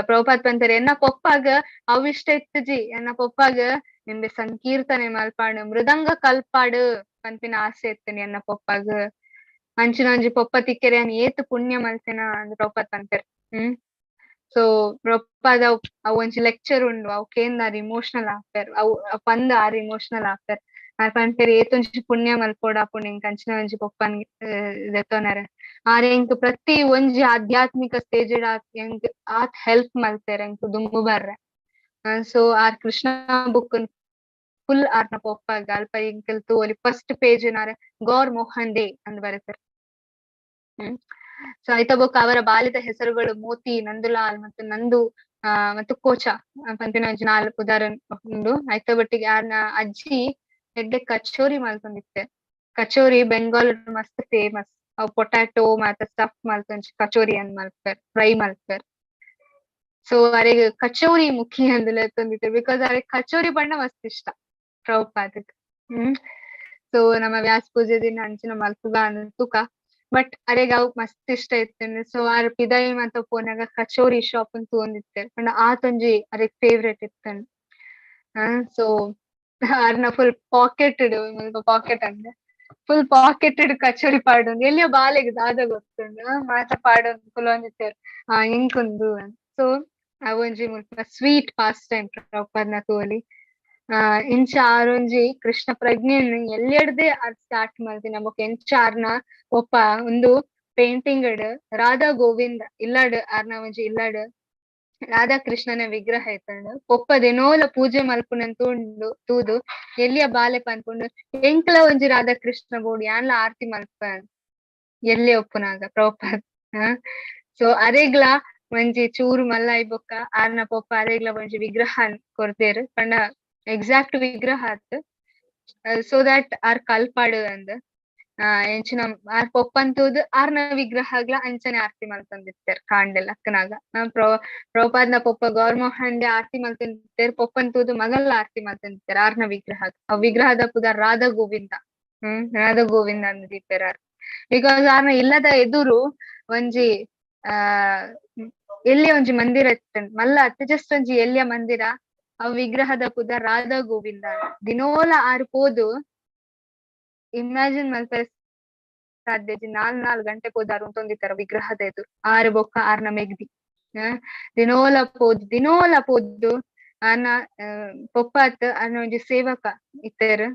ಪ್ರಭುಪಾದ್ ಪನ್ಪೆರ್, ಎನ್ನ ಪೊಪ್ಪಗ್ ಅವ್ ಇಷ್ಟ ಇತ್ತುಜಿ, ಎನ್ನ ಪೊಪ್ಪಗ್ ನಿಂಬೆ ಸಂಕೀರ್ತನೆ ಮಲ್ಪಾಡು, ಮೃದಂಗ ಕಲ್ಪಾಡು ಪನ್ಪಿನ ಆಸೆ ಇತ್ತುಂಡು ಎನ್ನ ಪೊಪ್ಪಗ್. ಅಂಚಿನ ಒಂಜಿ ಪೊಪ್ಪ ತಿಕ್ಕೆರೆ ಯಾನ್ ಏತ್ ಪುಣ್ಯ ಮಲ್ತೆನ ಅಂದ್ ಪ್ರಭುಪಾದ್ ಪನ್ಪೆರ್. ಸೊ ಪ್ರಭುಪಾದ ಅವ್ ಒಂಜಿ ಲೆಕ್ಚರ್ ಉಂಡು, ಅವ್ ಕೇಂದ್ ಆರ್ ಇಮೋಷನಲ್ ಆಪೆರ್. ಅವ್ ಪಂದ್ ಆರ್ ಇಮೋಷನಲ್ ಆಪೆರ್. ಆರ್ ಪನ್ಪೆರ್, ಏತೊಂಜಿ ಪುಣ್ಯ ಮಲ್ಪೊಡಾಪುಂಡು ಎಂಕ್ ಅಂಚಿನ ಒಂಜಿ ಪೊಪ್ಪನ್ ದೆತೊನರೆ. ಆರ್ ಎಂಕ್ ಪ್ರತಿ ಒಂಜಿ ಆಧ್ಯಾತ್ಮಿಕ ಸ್ಟೇಜ್ ಎಂಕ್ ಆತ್ ಹೆಲ್ಪ್ ಮಲ್ತೆರ್ ಎಂಕ್ ದುಂಬು ಬರ್ರೆ. ಸೊ ಆರ್ ಕೃಷ್ಣ ಬುಕ್ ಫುಲ್ ಆರ್ನ ಪೊಪ್ಪಗ್. ಅಲ್ಪ ಎಂಕಲ್ ತೂವೊಲಿ, ಫಸ್ಟ್ ಪೇಜ್ ಆರ್ ಗೌರ್ ಮೋಹನ್ ಡೇ ಅಂದ್ ಬರೆತೆರ್. ಸೊ ಐತ ಬೊಕ್ಕ ಅವರ ಬಾಲ್ಯದ ಹೆಸರುಗಳು ಮೋತಿ, ನಂದುಲಾಲ್ ಮತ್ತು ನಂದು ಮತ್ತು ಕೋಚಾ ಪನ್ಪಿನ ಒಂಜಿ ನಾಲ್ ಉದಾಹರಣೆ ಉಂಡು. ಐತ ಒಟ್ಟಿಗೆ ಆರ್ನ ಅಜ್ಜಿ ಎಡ್ಡೆ ಕಚೋರಿ ಮಲ್ತೊಂದಿತ್ತೆ. ಕಚೋರಿ ಬೆಂಗಾಲ್ ಮಸ್ತ್ ಫೇಮಸ್. ಅವು ಪೊಟ್ಯಾಟೊ ಮಾತ ಸ್ಟಫ್ ಮಲ್ತೊಂಜಿ ಕಚೋರಿ ಅನ್ ಮಲ್ಪೆರ್, ಫ್ರೈ ಮಲ್ಪೆರ್. ಸೊ ಅರೆಗ್ ಕಚೋರಿ ಮುಖಿ ಅಂದ್ ಲೆತ್ತೊಂದಿತ್ತೆರ್, because ಅರೆಗ್ ಕಚೋರಿ ಪಂಡ ಮಸ್ತ್ ಇಷ್ಟ ಪ್ರಭುಪಾದಕ್. ಸೊ ನಮ್ಮ ವ್ಯಾಸ ಪೂಜೆ ದಿನ ಅಂಚಿನ ಮಲ್ಪುಗ ಅಂದ್ ತೂಕ. ಬಟ್ ಅರೆಗ್ ಅವು ಮಸ್ತ್ ಇಷ್ಟ ಇತ್ತುಂಡು. ಸೊ ಆರ್ ಪಿದಾಯಿ ಮಾತ ಪೋನಾಗ ಕಚೋರಿ ಶಾಪ್ ಅಂತ ತೂವೊಂದಿತ್ತೆರ್. ಪಂಡ ಆತೊಂಜಿ ಅರೆಗ್ ಫೇವ್ರೇಟ್ ಇತ್ತುಂಡು. ಸೊ ಆರ್ನ ಫುಲ್ ಪಾಕೆಟ್ ಮುಲ್ಪ ಪಾಕೆಟ್ ಅಂದ್ ಫುಲ್ ಪಾಕೆಟ್ ಕಚೋರಿ ಪಾಡೊಂದು ಎಲ್ಲಿಯ ಬಾಲೆಗ್ ದಾದ ಗೊತ್ತುಂಡು ಮಾತ ಪಾಡೊಂದು ಕುಲೊಂದಿತ್ತೆರ್ ಆ ಎಂಕುಂದು. ಸೊ ಅವೊಂಜಿ ಮುಲ್ಪ ಸ್ವೀಟ್ ಪಾಸ್ ಟೈಮ್ ಪ್ರಭುಪಾದ್ನ ತೂವೊಲಿ. ಇಂಚ ಆರೊಂಜಿ ಕೃಷ್ಣ ಪ್ರಜ್ಞೆನ್ ಎಲ್ಲೆಡ್ದೆ ಆರ್ ಸ್ಟಾರ್ಟ್ ಮಲ್ತಿನ ಬೊಕ ಎಂಚ ಆರ್ನ ಒಪ್ಪ ಉಂದು ಪೇಂಟಿಂಗ್ ಡ್ ರಾಧಾ ಗೋವಿಂದ ಇಲ್ಲಡ್ ಆರ್ನ ಒಂಜಿ ಇಲ್ಲಡ್ ರಾಧಾ ಕೃಷ್ಣನ ವಿಗ್ರಹ ಇತ್ತುಂಡು. ಪೊಪ್ಪ ದಿನೋಲ ಪೂಜೆ ಮಲ್ಪುನನ್ ತೂಂಡು ತೂದು ಎಲ್ಲಿಯ ಬಾಲೆ ಪನ್ಪುಂಡು ಎಂಕ್ಲ ಒಂಜಿ ರಾಧಾ ಕೃಷ್ಣ ಬೋಡು ಯಾನ್ಲ ಆರ್ತಿ ಮಲ್ಪುವೆ ಎಲ್ಲಿ ಒಪ್ಪುನಾಗ ಪ್ರಭುಪಾದ್. ಸೊ ಅರೆಗ್ಲ ಒಂಜಿ ಚೂರು ಮಲ್ಲಾಯಿ ಬೊಕ್ಕ ಆರ್ನ ಪೊಪ್ಪ ಅರೆಗ್ಲ ಒಂಜಿ ವಿಗ್ರಹ ಕೊರ್ದೆರ್ ಪಂಡ ಎಕ್ಸಾಕ್ಟ್ ವಿಗ್ರಹ ಅತ್, ಸೊ that are ಕಲ್ಪಾಡು ಅಂದ್. ಎಂಚಿನ ಆರ್ ಪೊಪ್ಪನ್ ತೂದು ಆರ್ನ ವಿಗ್ರಹಗ್ಲ ಅಂಚನೆ ಆರ್ತಿ ಮಲ್ತೊಂದಿತ್ತೆರ್ ಕಾಂಡೆ ಲಕ್ಕನಾಗ. ಪ್ರಭುಪಾದ್ನ ಪೊಪ್ಪ ಗೌರ್ಮೋಹನ್ ಆರ್ತಿ ಮಲ್ತೊಂದಿತ್ತೆರ್, ಪೊಪ್ಪನ್ ತೂದು ಮಗಲ್ಲ ಆರ್ತಿ ಮಲ್ತೊಂದಿತ್ತೆರ್ ಆರ್ನ ವಿಗ್ರಹ. ಆ ವಿಗ್ರಹದ ಪುದರ್ ರಾಧಾ ಗೋವಿಂದ. ರಾಧಾ ಗೋವಿಂದ ಅಂದ್ ದೀಪೆರ್ ಆರ್. Because ಆರ್ನ ಇಲ್ಲದ ಎದುರು ಒಂಜಿ ಎಲ್ಲಿಯ ಒಂಜಿ ಮಂದಿರ ಇತ್ತು ಮಲ್ಲ ಅತ್, ಜಸ್ಟ್ ಒಂಜಿ ಎಲ್ಲಿಯ ಮಂದಿರ. ಆ ವಿಗ್ರಹದ ಪುದರ್ ರಾಧಾ ಗೋವಿಂದ. ದಿನೋಲ ಆರ್ ಪೋದು ಇಮ್ಯಾಜಿನ್ ಮಲ್ಪೆರೆ ಸಾಧ್ಯ ಇಜ್ಜಿ, ನಾಲ್ ನಾಲ್ ಗಂಟೆ ಪೋದು ಆರ್ ಉಂತೊಂದಿತ್ತರ ವಿಗ್ರಹದ ಎದುರು. ಆರ್ ಬೊಕ್ಕ ಆರ್ನ ಮೆಗ್ದಿ ದಿನೋಲ ಪೋದು ದಿನೋಲ ಪೋದು ಆರ್ನ ಪೊಪ್ಪಾತ್ ಆರ್ನ ಒಂಜಿ ಸೇವಕ ಇತ್ತೆರ್,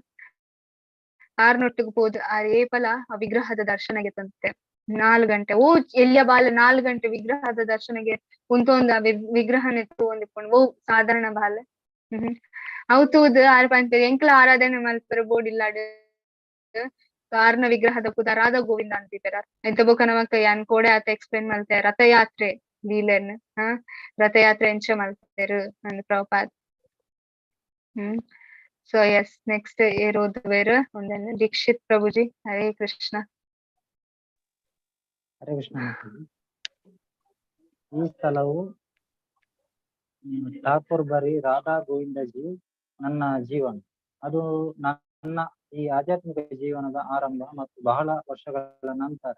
ಆರ್ನೊಟ್ಟಿಗೆ ಪೋದು ಆರ್ ಏಪಲ ಆ ವಿಗ್ರಹದ ದರ್ಶನಗೆ ತಂತೆ 4 ಗಂಟೆ. ಓ ಎಲ್ಲಿಯ ಬಾಲ 4 ಗಂಟೆ ವಿಗ್ರಹದ ದರ್ಶನಗೆ ಉಂತೊಂದು ಆ ವಿಗ್ರಹನೆ ತೂವೊಂದಿಪ್ಪುಂಡು. ಓ ಸಾಧಾರಣ ಬಾಲೆ. ಅವು ತೂದು ಆರ್ ಪನ್ಪೆರ್ ಎಂಕ್ಲ ಆರಾಧನೆ ಮಲ್ಪೆರೆ ಬೋಡಿಲ್ಲಾಡ್ ಆರ್ನ ವಿಗ್ರಹದ ಪುದರ್ ರಾಧಾ ಗೋವಿಂದ ಅಂತಿತ್ತೆರ್. ಐತ ಬೊಕ್ಕ ನಮಕ್ ಯಾನ್ ಕೋಡೆ ಆತ ಎಕ್ಸ್ಪ್ಲೇನ್ ಮಲ್ತೆ ರಥಯಾತ್ರೆ ಲೀಲೆನ್, ರಥಯಾತ್ರೆ ಎಂಚ ಮಲ್ತೆರ್ ಅಂದ್ ಪ್ರಭುಪಾದ್. ಸೊ ಎಸ್ ನೆಕ್ಸ್ಟ್ ಏರ್ ಓದುವೆರ್ ಒಂದೆನ್ ದೀಕ್ಷಿತ್ ಪ್ರಭುಜಿ. ಹರೇ ಕೃಷ್ಣ. ಹರೇ ಕೃಷ್ಣ. ಈ ಸ್ಥಳವು ಠಾಕೂರ್ ಬರಿ ರಾಧಾ ಗೋವಿಂದಜಿ ನನ್ನ ಜೀವನ. ಅದು ನನ್ನ ಈ ಆಧ್ಯಾತ್ಮಿಕ ಜೀವನದ ಆರಂಭ ಮತ್ತು ಬಹಳ ವರ್ಷಗಳ ನಂತರ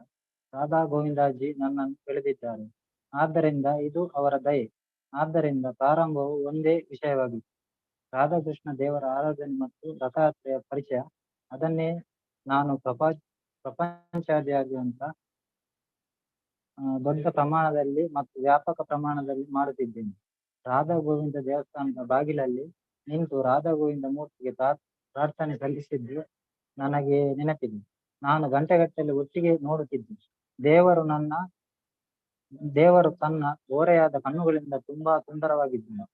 ರಾಧಾ ಗೋವಿಂದಾಜಿ ನನ್ನನ್ನು ಬೆಳೆದಿದ್ದಾರೆ. ಆದ್ದರಿಂದ ಇದು ಅವರ ದಯೆ. ಆದ್ದರಿಂದ ಪ್ರಾರಂಭವು ಒಂದೇ ವಿಷಯವಾಗಿತ್ತು, ರಾಧಾಕೃಷ್ಣ ದೇವರ ಆರಾಧನೆ ಮತ್ತು ರಥಯಾತ್ರೆಯ ಪರಿಚಯ. ಅದನ್ನೇ ನಾನು ಪ್ರಪಂಚಾದ್ಯಂತ ದೊಡ್ಡ ಪ್ರಮಾಣದಲ್ಲಿ ಮತ್ತು ವ್ಯಾಪಕ ಪ್ರಮಾಣದಲ್ಲಿ ಮಾಡುತ್ತಿದ್ದೇನೆ. ರಾಧಾ ಗೋವಿಂದ ದೇವಸ್ಥಾನದ ಬಾಗಿಲಲ್ಲಿ ನಿಂತು ರಾಧಾ ಗೋವಿಂದ ಮೂರ್ತಿಗೆ ಪ್ರಾರ್ಥನೆ ಸಲ್ಲಿಸಿದ್ದು ನನಗೆ ನೆನಪಿದೆ. ನಾನು ಗಂಟೆಗಟ್ಟಲೆ ಒಟ್ಟಿಗೆ ನೋಡುತ್ತಿದ್ದೆ. ದೇವರು ತನ್ನ ಓರೆಯಾದ ಕಣ್ಣುಗಳಿಂದ ತುಂಬಾ ಸುಂದರವಾಗಿದ್ದನು.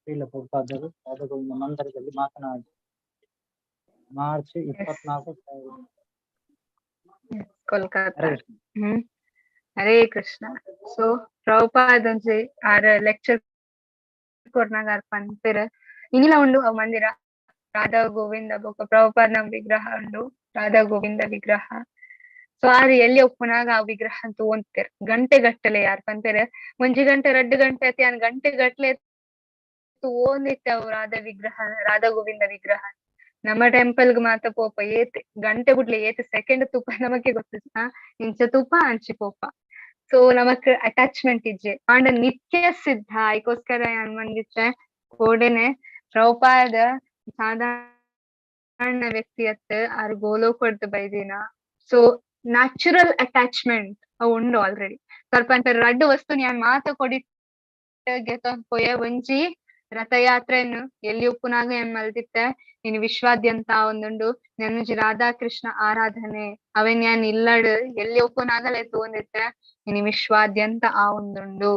ಶ್ರೀಲ ಪ್ರಭುಪಾದರು ರಾಧಾ ಗೋವಿಂದ ಮಂದಿರದಲ್ಲಿ ಮಾತನಾಡಿ ಮಾರ್ಚ್ 24, ಕೋಲ್ಕತ್ತಾ. ಹರೇ ಕೃಷ್ಣ. ಸೊ ಪ್ರಭುಪಾದ್ ಒಂಜಿ ಆರ್ ಲೆಕ್ಚರ್ ಕೊರ್ನಾಗ ಆರ್ ಪನ್ಪೆರ್ ಇನಿಲ ಉಂಡು ಅವ್ ಮಂದಿರ ರಾಧಾ ಗೋವಿಂದ ಬೊಕ್ಕ ಪ್ರಭುಪಾದ್ನ ವಿಗ್ರಹ ಉಂಡು, ರಾಧಾ ಗೋವಿಂದ ವಿಗ್ರಹ. ಸೊ ಆರ್ ಎಲ್ಲಿ ಒಪ್ಪುನಾಗ ಆ ವಿಗ್ರಹ ತೂವೊಂತೆರ್ ಗಂಟೆ ಗಟ್ಟಲೆ. ಯಾರ್ ಪನ್ಪೆರ್ ಒಂಜಿ ಗಂಟೆ 2 ಗಂಟೆ ಅತಿ ಯಾನ್ ಗಂಟೆ ಗಟ್ಲೆ ತೂವೊಂದಿತ್ತೆ ಅವು ರಾಧಾ ವಿಗ್ರಹ, ರಾಧಾ ಗೋವಿಂದ ವಿಗ್ರಹ. ನಮ್ಮ ಟೆಂಪಲ್ ಗ್ ಮಾತ ಪೋಪ ಏತ್ ಗಂಟೆ ಬುಡ್ಲೆ ಏತ್ ಸೆಕೆಂಡ್ ತೂಪ ನಮಕ್ಕೆ ಗೊತ್ತು, ಇಂಚ ತೂಪ ಅಂಚಿ ಪೋಪ. ಸೊ ನಮಕ್ ಅಟ್ಯಾಚ್ಮೆಂಟ್ ಇಜ್ಜೆ. ಆಂಡ ನಿತ್ಯ ಸಿದ್ಧ ಐಕೋಸ್ಕರ ಯಾನ್ ಮಂದಿತ್ತೆ ಕೋಡೆನೆ ಪ್ರಭುಪಾದ ಸಾಧಾರಣ ವ್ಯಕ್ತಿ ಅತ್, ಆರ್ ಗೋಲೋಕಡ್ದು ಬೈದಿನ. ಸೊ ನ್ಯಾಚುರಲ್ ಅಟ್ಯಾಚ್ಮೆಂಟ್ ಅವು ಉಂಡು ಆಲ್ರೆಡಿ. ಸ್ವಲ್ಪ ಅಂತ ರಡ್ಡು ವಸ್ತು ಯಾನ್ ಮಾತ ಕೊಡಿ ಗೆತೊಂದು ಪೋಯೆ. ಒಂಜಿ ರಥಯಾತ್ರೆಯನ್ನು ಎಲ್ಲಿ ಉಪ್ಪುನಾಗ ಏನ್ ಮಲ್ದಿತ್ತೆ ನೀನು ವಿಶ್ವಾದ್ಯಂತ ಒಂದುಂಡು ನನ್ನುಂಜಿ ರಾಧಾಕೃಷ್ಣ ಆರಾಧನೆ ಅವೇನ್ ಯಾನ್ ಇಲ್ಲಡ್ ಎಲ್ಲಿ ಉಪ್ಪುನಾಗಲೇ ತೂವೊಂದಿತ್ತೆ ನೀನು ವಿಶ್ವಾದ್ಯಂತ ಆ ಒಂದುಂಡು.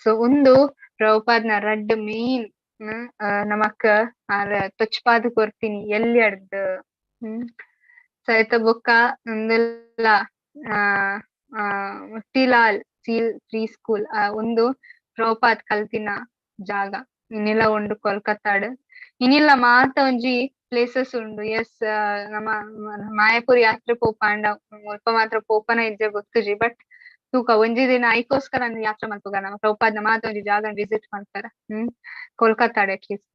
ಸೊ ಒಂದು ಪ್ರಭುಪಾದ್ನ ರಡ್ಡ್ ಮೇನ್ ನಮಕ್ ಆರ್ ತೊಚ್ಪಾದ್ ಕೊರ್ತೀನಿ ಎಲ್ಲಿ ಅಡ್ದು. ಸೈತ ಬೊಕ್ಕ ಒಂದೆಲ್ಲ ಮೋತಿಲಾಲ್ ಸೀಲ್ ಪ್ರೀ ಸ್ಕೂಲ್ ಒಂದು ಪ್ರಭುಪಾದ್ ಕಲ್ತಿನ ಜಾಗ ಇನ್ನೆಲ್ಲ ಉಂಡು ಕೋಲ್ಕತ್ತಾಡ್. ಇನ್ನಿಲ್ಲ ಮಾತ ಒಂಜಿ ಪ್ಲೇಸಸ್ ಉಂಡು. ಎಸ್ ನಮ್ಮ ಮಾಯಾಪುರಿ ಯಾತ್ರೆ ಪೋಪಾಂಡ ಮುಲ್ಪ ಮಾತ್ರ ಪೋಪನ ಇಜ್ಜೆ ಗೊತ್ತುಜಿ, ಬಟ್ ತೂಕ ಒಂಜಿ ದಿನ ಐಕೋಸ್ಕರ ಯಾತ್ರೆ ಮಲ್ಪುಗ ನಮ್ಮ ಪ್ರಭುಪಾದ್ನ ಮಾತ ಒಂಜಿ ಜಾಗ ವಿಸಿಟ್ ಮಾಡ್ತಾರ. ಕೋಲ್ಕತ್ತಾಡ್ ಅಟ್ಲೀಸ್ಟ್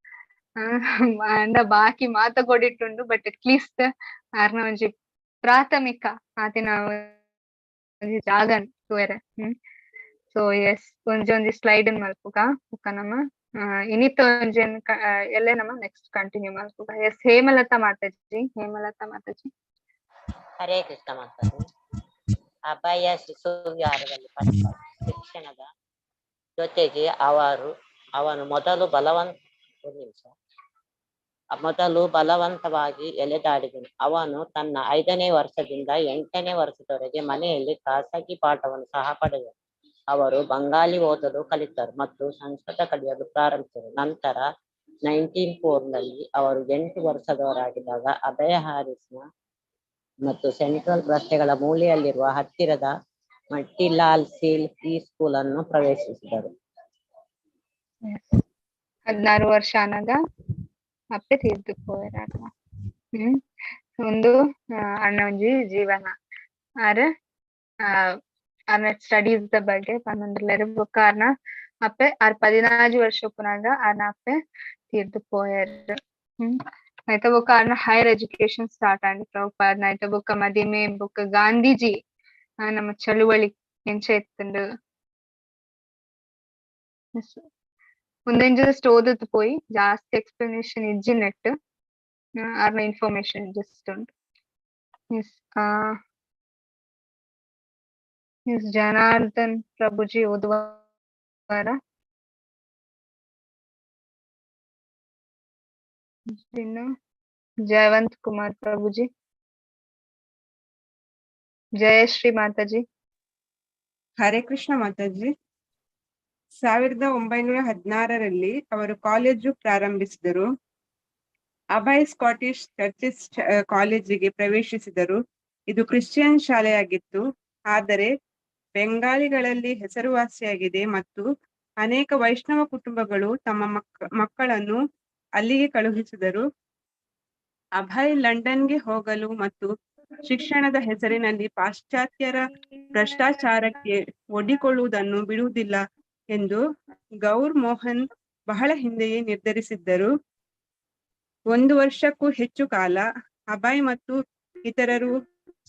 ಅಂಡ ಬಾಕಿ ಮಾತ ಕೊಡಿಟ್ಟುಂಡು, ಬಟ್ ಅಟ್ಲೀಸ್ಟ್ ಆರ್ನ ಒಂಜಿ ಪ್ರಾಥಮಿಕ ಆತಿನ ಒಂಜಿ ಜಾಗನ್ ತೂವೆರೆ. ಸೊ ಎಸ್, ಒಂಜಿ ಒಂಜಿ ಸ್ಲೈಡ್ ಮಲ್ಪುಗ ಬೊಕ್ಕ ನಮ್ಮ ಇನಿತ ಒಂಜೆನ್ ಎಲ್ಲೆ ನಮ್ಮ ನೆಕ್ಸ್ಟ್ ಕಂಟಿನ್ಯೂ ಮಲ್ಪುಗ. ಎಸ್, ಹೇಮಲತಾ ಮಾತಾಜಿ, ಹೇಮಲತಾ ಮಾತಾಜಿ. ಹರೇ ಕೃಷ್ಣ ಮಾತಾಜಿ. ಅಭಯ ಶಿಶು ವಿಹಾರದಲ್ಲಿ ಪಡೆದ ಶಿಕ್ಷಣದ ಜೊತೆಗೆ ಅವನು ಮೊದಲು ಬಲವಂತ, ಒಂದು ನಿಮಿಷ, ಮೊದಲು ಬಲವಂತವಾಗಿ ಎಳೆದಾಡಿದನು. ಅವನು ತನ್ನ 5ನೇ ವರ್ಷದಿಂದ 8ನೇ ವರ್ಷದವರೆಗೆ ಮನೆಯಲ್ಲಿ ಖಾಸಗಿ ಪಾಠವನ್ನು ಸಹ ಪಡೆದನು. ಅವರು ಬಂಗಾಲಿ ಓದಲು ಕಲಿತರು ಮತ್ತು ಸಂಸ್ಕೃತ ಕಲಿಯಲು ಪ್ರಾರಂಭಿಸಿದರು. ನಂತರ 1904 ನಲ್ಲಿ ಅವರು 8 ವರ್ಷದವರಾಗಿದ್ದಾಗ ಅಭಯ ಹ್ಯಾರಿಸ್ನ ಮತ್ತು ಸೆಂಟ್ರಲ್ ರಸ್ತೆಗಳ ಮೂಲೆಯಲ್ಲಿರುವ ಹತ್ತಿರದ ಮಟಿಲಾಲ್ ಸೀಲ್ ಪ್ರೀ ಸ್ಕೂಲ್ ಅನ್ನು ಪ್ರವೇಶಿಸಿದರು. 16 ವರ್ಷ ಅನಾಗ ಅಪ್ಪೆ ತೀರ್ದು ಪೋಯೆರ್. ಒಂದು ಅಣ್ಣ ಒಂಜಿ ಜೀವನ ಆರ್ ಆರ್ನ ಸ್ಟಡೀಸ್ the ಬಗ್ಗೆ ಪನ್ನೊಂದುಲ್ಲೆರ್. ಬೊಕ್ಕ ಆರ್ನ ಅಪ್ಪೆ ಆರ್ 14 ವರ್ಷ ಉಪ್ಪುನಗ ಆರ್ನ ಅಪ್ಪೆ ತೀರ್ದು ಪೋಯೆರ್. ಐತ ಬೊಕ್ಕ ಆರ್ನ ಹೈಯರ್ ಎಜುಕೇಶನ್ ಸ್ಟಾರ್ಟ್ ಆಂಡ್ ಪ್ರಭುಪಾದ್ನ. ಐತ ಬೊಕ್ಕ ಮದಿಮೆ ಬೊಕ್ಕ ಗಾಂಧೀಜಿ ನಮ್ಮ ಚಳುವಳಿ ಎಂಚ ಇತ್ತುಂಡು ಉಂದೆನ್ ಜಸ್ಟ್ ಓದುದು ಪೋಯಿ, ಜಾಸ್ತಿ ಎಕ್ಸ್ಪ್ಲನೇಷನ್ ಇಜ್ಜಿ ನೆಟ್, ಆರ್ನ ಇನ್ಫಾರ್ಮೇಶನ್ ಜಸ್ಟ್ ಉಂಡು. ಎಸ್, ಎಸ್, ಜನಾರ್ದನ್ ಪ್ರಭುಜಿ ಓದುವಾರ. ಇನ್ನು ಜಯವಂತ್ ಕುಮಾರ್ ಪ್ರಭುಜಿ, ಜಯಶ್ರೀ ಮಾತಾಜಿ. ಹರೇ ಕೃಷ್ಣ ಮಾತಾಜಿ. 1916ರಲ್ಲಿ ಅವರು ಕಾಲೇಜು ಪ್ರಾರಂಭಿಸಿದರು. ಅಭಯ್ ಸ್ಕಾಟಿಷ್ ಚರ್ಚಿಸ್ ಕಾಲೇಜಿಗೆ ಪ್ರವೇಶಿಸಿದರು. ಇದು ಕ್ರಿಶ್ಚಿಯನ್ ಶಾಲೆಯಾಗಿತ್ತು, ಆದರೆ ಬೆಂಗಾಲಿಗಳಲ್ಲಿ ಹೆಸರುವಾಸಿಯಾಗಿದೆ ಮತ್ತು ಅನೇಕ ವೈಷ್ಣವ ಕುಟುಂಬಗಳು ತಮ್ಮ ಮಕ್ಕಳನ್ನು ಅಲ್ಲಿಗೆ ಕಳುಹಿಸಿದರು. ಅಭಯ್ ಲಂಡನ್ಗೆ ಹೋಗಲು ಮತ್ತು ಶಿಕ್ಷಣದ ಹೆಸರಿನಲ್ಲಿ ಪಾಶ್ಚಾತ್ಯರ ಭ್ರಷ್ಟಾಚಾರಕ್ಕೆ ಒಡ್ಡಿಕೊಳ್ಳುವುದನ್ನು ಬಿಡುವುದಿಲ್ಲ ಎಂದು ಗೌರ್ ಮೋಹನ್ ಬಹಳ ಹಿಂದೆಯೇ ನಿರ್ಧರಿಸಿದ್ದರು. 1 ವರ್ಷಕ್ಕೂ ಹೆಚ್ಚು ಕಾಲ ಅಭಯ್ ಮತ್ತು ಇತರರು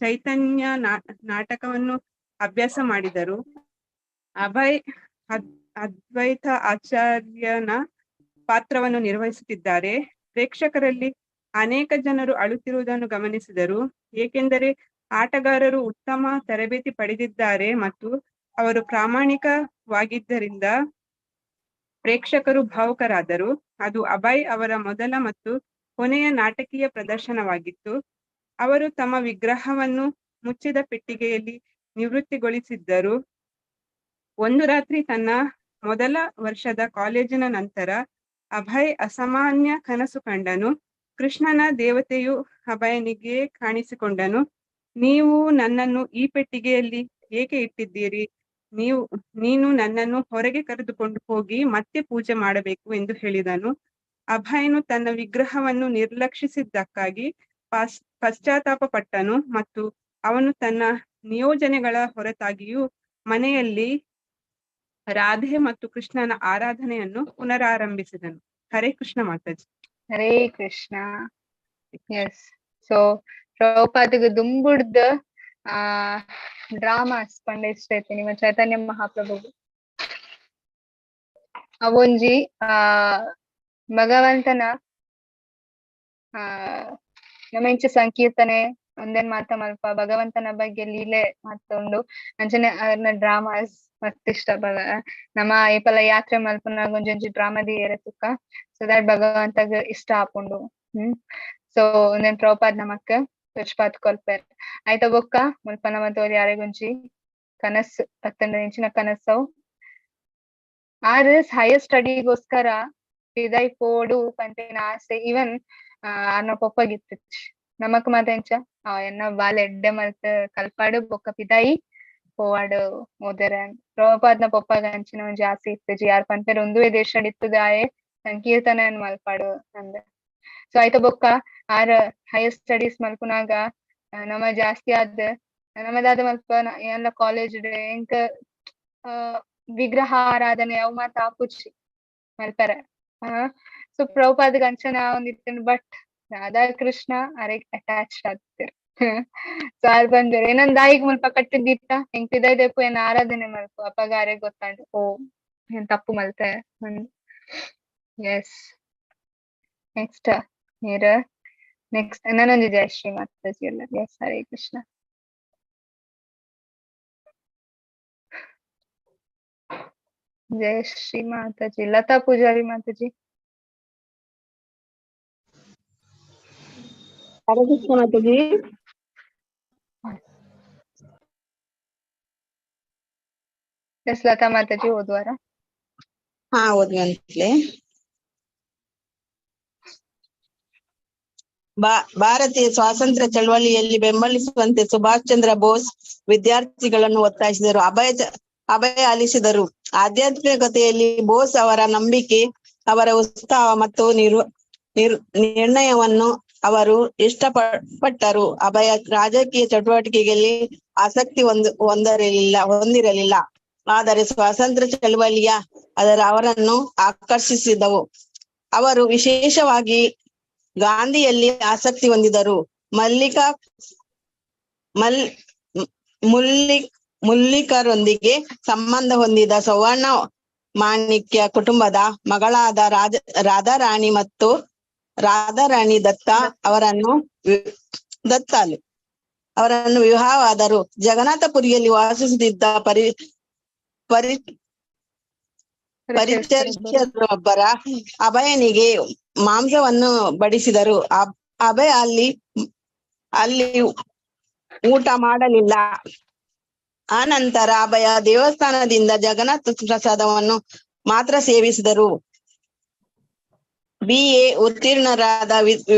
ಚೈತನ್ಯ ನಾಟಕವನ್ನು ಅಭ್ಯಾಸ ಮಾಡಿದರು. ಅಭಯ್ ಅದ್ವೈತ ಆಚಾರ್ಯನ ಪಾತ್ರವನ್ನು ನಿರ್ವಹಿಸುತ್ತಿದ್ದಾರೆ. ಪ್ರೇಕ್ಷಕರಲ್ಲಿ ಅನೇಕ ಜನರು ಅಳುತ್ತಿರುವುದನ್ನು ಗಮನಿಸಿದರು, ಏಕೆಂದರೆ ಆಟಗಾರರು ಉತ್ತಮ ತರಬೇತಿ ಪಡೆದಿದ್ದಾರೆ ಮತ್ತು ಅವರು ಪ್ರಾಮಾಣಿಕವಾಗಿದ್ದರಿಂದ ಪ್ರೇಕ್ಷಕರು ಭಾವುಕರಾದರು. ಅದು ಅಭಯ್ ಅವರ ಮೊದಲ ಮತ್ತು ಕೊನೆಯ ನಾಟಕೀಯ ಪ್ರದರ್ಶನವಾಗಿತ್ತು. ಅವರು ತಮ್ಮ ವಿಗ್ರಹವನ್ನು ಮುಚ್ಚಿದ ಪೆಟ್ಟಿಗೆಯಲ್ಲಿ ನಿವೃತ್ತಿಗೊಳಿಸಿದ್ದರು. ಒಂದು ರಾತ್ರಿ ತನ್ನ ಮೊದಲ ವರ್ಷದ ಕಾಲೇಜಿನ ನಂತರ ಅಭಯ್ ಅಸಾಮಾನ್ಯ ಕನಸು ಕಂಡನು. ಕೃಷ್ಣನ ದೇವತೆಯು ಅಭಯನಿಗೆ ಕಾಣಿಸಿಕೊಂಡನು. ನೀವು ನನ್ನನ್ನು ಈ ಪೆಟ್ಟಿಗೆಯಲ್ಲಿ ಏಕೆ ಇಟ್ಟಿದ್ದೀರಿ? ನೀನು ನನ್ನನ್ನು ಹೊರಗೆ ಕರೆದುಕೊಂಡು ಹೋಗಿ ಮತ್ತೆ ಪೂಜೆ ಮಾಡಬೇಕು ಎಂದು ಹೇಳಿದನು. ಅಭಯನು ತನ್ನ ವಿಗ್ರಹವನ್ನು ನಿರ್ಲಕ್ಷಿಸಿದ್ದಕ್ಕಾಗಿ ಪಶ್ಚಾತ್ತಾಪ ಪಟ್ಟನು ಮತ್ತು ಅವನು ತನ್ನ ನಿಯೋಜನೆಗಳ ಹೊರತಾಗಿಯೂ ಮನೆಯಲ್ಲಿ ರಾಧೆ ಮತ್ತು ಕೃಷ್ಣನ ಆರಾಧನೆಯನ್ನು ಪುನರಾರಂಭಿಸಿದನು. ಹರೇ ಕೃಷ್ಣ ಮಾತಾಜಿ. ಹರೇ ಕೃಷ್ಣ. ಎಸ್, ಸೊ ಪ್ರಭುಪಾದಗ ದುಂಬುಡ್ದ ಆ ಡ್ರಾಮಾಸ್ ಪಂಡ ಇಷ್ಟ ಐತಿ ನಿಮ್ಮ ಚೈತನ್ಯ ಮಹಾಪ್ರಭು. ಅವೊಂಜಿ ಆ ಭಗವಂತನ ಆ ನಮ್ಮ ಇಂಚ ಸಂಕೀರ್ತನೆ ಒಂದೇನ್ ಮಾತ ಮಲ್ಪ ಭಗವಂತನ ಬಗ್ಗೆ ಲೀಲೆ ಮಾತುಂಡು ಅಂಚನೆ ಅವ್ರನ್ನ ಡ್ರಾಮಾಸ್ ಮಸ್ತ್ ಇಷ್ಟ. ನಮ್ಮ ಏಪಲ ಯಾತ್ರೆ ಮಲ್ಪುನಾಗ ಒಂಜೊಂಜಿ ಡ್ರಾಮಾ ದಿಯೆರೆ ತುಕ್ಕ, ಸೊ that ಭಗವಂತಗ್ ಇಷ್ಟ ಆಪುಂಡು. ಸೊ ಒಂದೇನ್ ಪ್ರಭುಪಾದ್ ನಮಕ್ ತೋಜ್ಪಾದ್ ಕೊಲ್ಪೆರ್ ಆಯ್ತ. ಬೊಕ್ಕ ಮುಲ್ಪ ನಮ ತೋರಿ ಯಾರೆಗೊಂಜಿ ಕನಸು ಪತ್ತಂಡ ಇಂಚಿನ ಕನಸವು ಆರ್ ಹೈಯರ್ ಸ್ಟಡಿಗೋಸ್ಕರ ಪಿದೈ ಪೋಡು ಪನ್ಪಿನ ಆಸೆ ಈವನ್ ಆರ್ನ ಪೊಪ್ಪಗಿತ್ತು. ನಮಕ್ ಮಾತ ಎಂಚ ಎನ್ನ ಬಾಲೆ ಎಡ್ಡೆ ಮಲ್ತ್ ಕಲ್ಪಾಡು ಬೊಕ್ಕ ಪಿದಾಯಿ ಪೋವಾಡು ಓದೆರೆ. ಪ್ರಭುಪಾದ್ನ ಪೊಪ್ಪಗ ಅಂಚಿನ ಒಂಜಿ ಆಸೆ ಇತ್ತುಜಿ. ಯಾರ್ ಪನ್ಪೆರ್ ಒಂದುವೇ ದೇಶ ಇತ್ತುದಾಯೆ ಸಂಕೀರ್ತನೆ ಮಲ್ಪಾಡು ಅಂದ್. ಸೊ ಆಯ್ತ ಬೊಕ್ಕ ಆರ್ ಹೈಯರ್ ಸ್ಟಡೀಸ್ ಮಲ್ಪುನಾಗ ನಮ ಜಾಸ್ತಿ ಆದ್ ನಮದಾದ ಮಲ್ಪ ಎಲ್ಲ ಕಾಲೇಜ್ ಎಂಕ್ ವಿಗ್ರಹ ಆರಾಧನೆ ಅವು ಮಾತ ಆಪುಜಿ ಮಲ್ಪೆರೆ. ಸೊ ಪ್ರಭುಪಾದಗ್ ಅಂಚನ ಒಂದಿತ್ತುಂಡು. ಬಟ್ ರಾಧಾ ಕೃಷ್ಣ ಅರೆಗ್ ಅಟ್ಯಾಚ್ಡ್ ಆದಿತ್ತೆರ್. ಸೊ ಆರ್ ಬಂದೆರ್ ಏನನ್ ದಾಯಿಗ್ ಮುಲ್ಪ ಕಟ್ಟಿದ್ದಿತ್ತ ಎಂಕ್ ಪಿದಾಯ್ ದೆಪ್ಪು ಏನ್ ಆರಾಧನೆ ಮಲ್ಪು ಅಪಗ ಆರೆಗ್ ಗೊತ್ತಾಂಡ್ ಓ ಏನ್ ತಪ್ಪು ಮಲ್ತೆ. ಎಸ್, ನೆಕ್ಸ್ಟ್ ನೀರ್ ನೆಕ್ಸ್ಟ್ ನನೊಂಜಿ ಜಯಶ್ರೀ ಮಾತಾಜಿ ಅಲ್ಲ. ಎಸ್, ಹರೇ ಕೃಷ್ಣ. ಜಯಶ್ರೀ ಮಾತಾಜಿ, ಲತಾ ಪೂಜಾರಿ ಮಾತಾಜಿ. ಹರೇ ಕೃಷ್ಣ ಮಾತಾಜಿ. ಎಸ್, ಲತಾ ಮಾತಾಜಿ ಓದುವಾರ? ಹಾ, ಓದುವಂತ್ಲೆ. ಭಾರತೀಯ ಸ್ವಾತಂತ್ರ್ಯ ಚಳವಳಿಯಲ್ಲಿ ಬೆಂಬಲಿಸುವಂತೆ ಸುಭಾಷ್ ಚಂದ್ರ ಬೋಸ್ ವಿದ್ಯಾರ್ಥಿಗಳನ್ನು ಒತ್ತಾಯಿಸಿದರು. ಅಭಯ ಆಲಿಸಿದರು. ಆಧ್ಯಾತ್ಮಿಕತೆಯಲ್ಲಿ ಬೋಸ್ ಅವರ ನಂಬಿಕೆ, ಅವರ ಉತ್ಸಾಹ ಮತ್ತು ನಿರ್ಣಯವನ್ನು ಅವರು ಇಷ್ಟಪಟ್ಟರು. ಅಭಯ ರಾಜಕೀಯ ಚಟುವಟಿಕೆಗಳಲ್ಲಿ ಆಸಕ್ತಿ ಹೊಂದಿರಲಿಲ್ಲ. ಆದರೆ ಸ್ವಾತಂತ್ರ್ಯ ಚಳವಳಿಯ ಅದರ ಅವರನ್ನು ಆಕರ್ಷಿಸಿದವು. ಅವರು ವಿಶೇಷವಾಗಿ ಗಾಂಧಿಯಲ್ಲಿ ಆಸಕ್ತಿ ಹೊಂದಿದರು. ಮಲ್ಲಿಕಾ ಮಲ್ ಮುಲ್ಲಿಕ್ ಮುಲ್ಲಿಕರೊಂದಿಗೆ ಸಂಬಂಧ ಹೊಂದಿದ ಸುವರ್ಣ ಮಾಣಿಕ್ಯ ಕುಟುಂಬದ ಮಗಳಾದ ರಾಧಾರಾಣಿ ಮತ್ತು ರಾಧಾರಾಣಿ ದತ್ತ ಅವರನ್ನು ದತ್ತಾಲು ಅವರನ್ನು ವಿವಾಹವಾದರು. ಜಗನ್ನಾಥಪುರಿಯಲ್ಲಿ ವಾಸಿಸುತ್ತಿದ್ದ ಪರಿ ಪರಿ ಪರಿಚರೊಬ್ಬರ ಅಭಯನಿಗೆ ಮಾಂಸವನ್ನು ಬಡಿಸಿದರು. ಅಭಯ ಅಲ್ಲಿ ಅಲ್ಲಿ ಊಟ ಮಾಡಲಿಲ್ಲ. ಆ ನಂತರ ಅಭಯ ದೇವಸ್ಥಾನದಿಂದ ಜಗನ್ನಾಥ ಪ್ರಸಾದವನ್ನು ಮಾತ್ರ ಸೇವಿಸಿದರು. BA ಉತ್ತೀರ್ಣರಾದ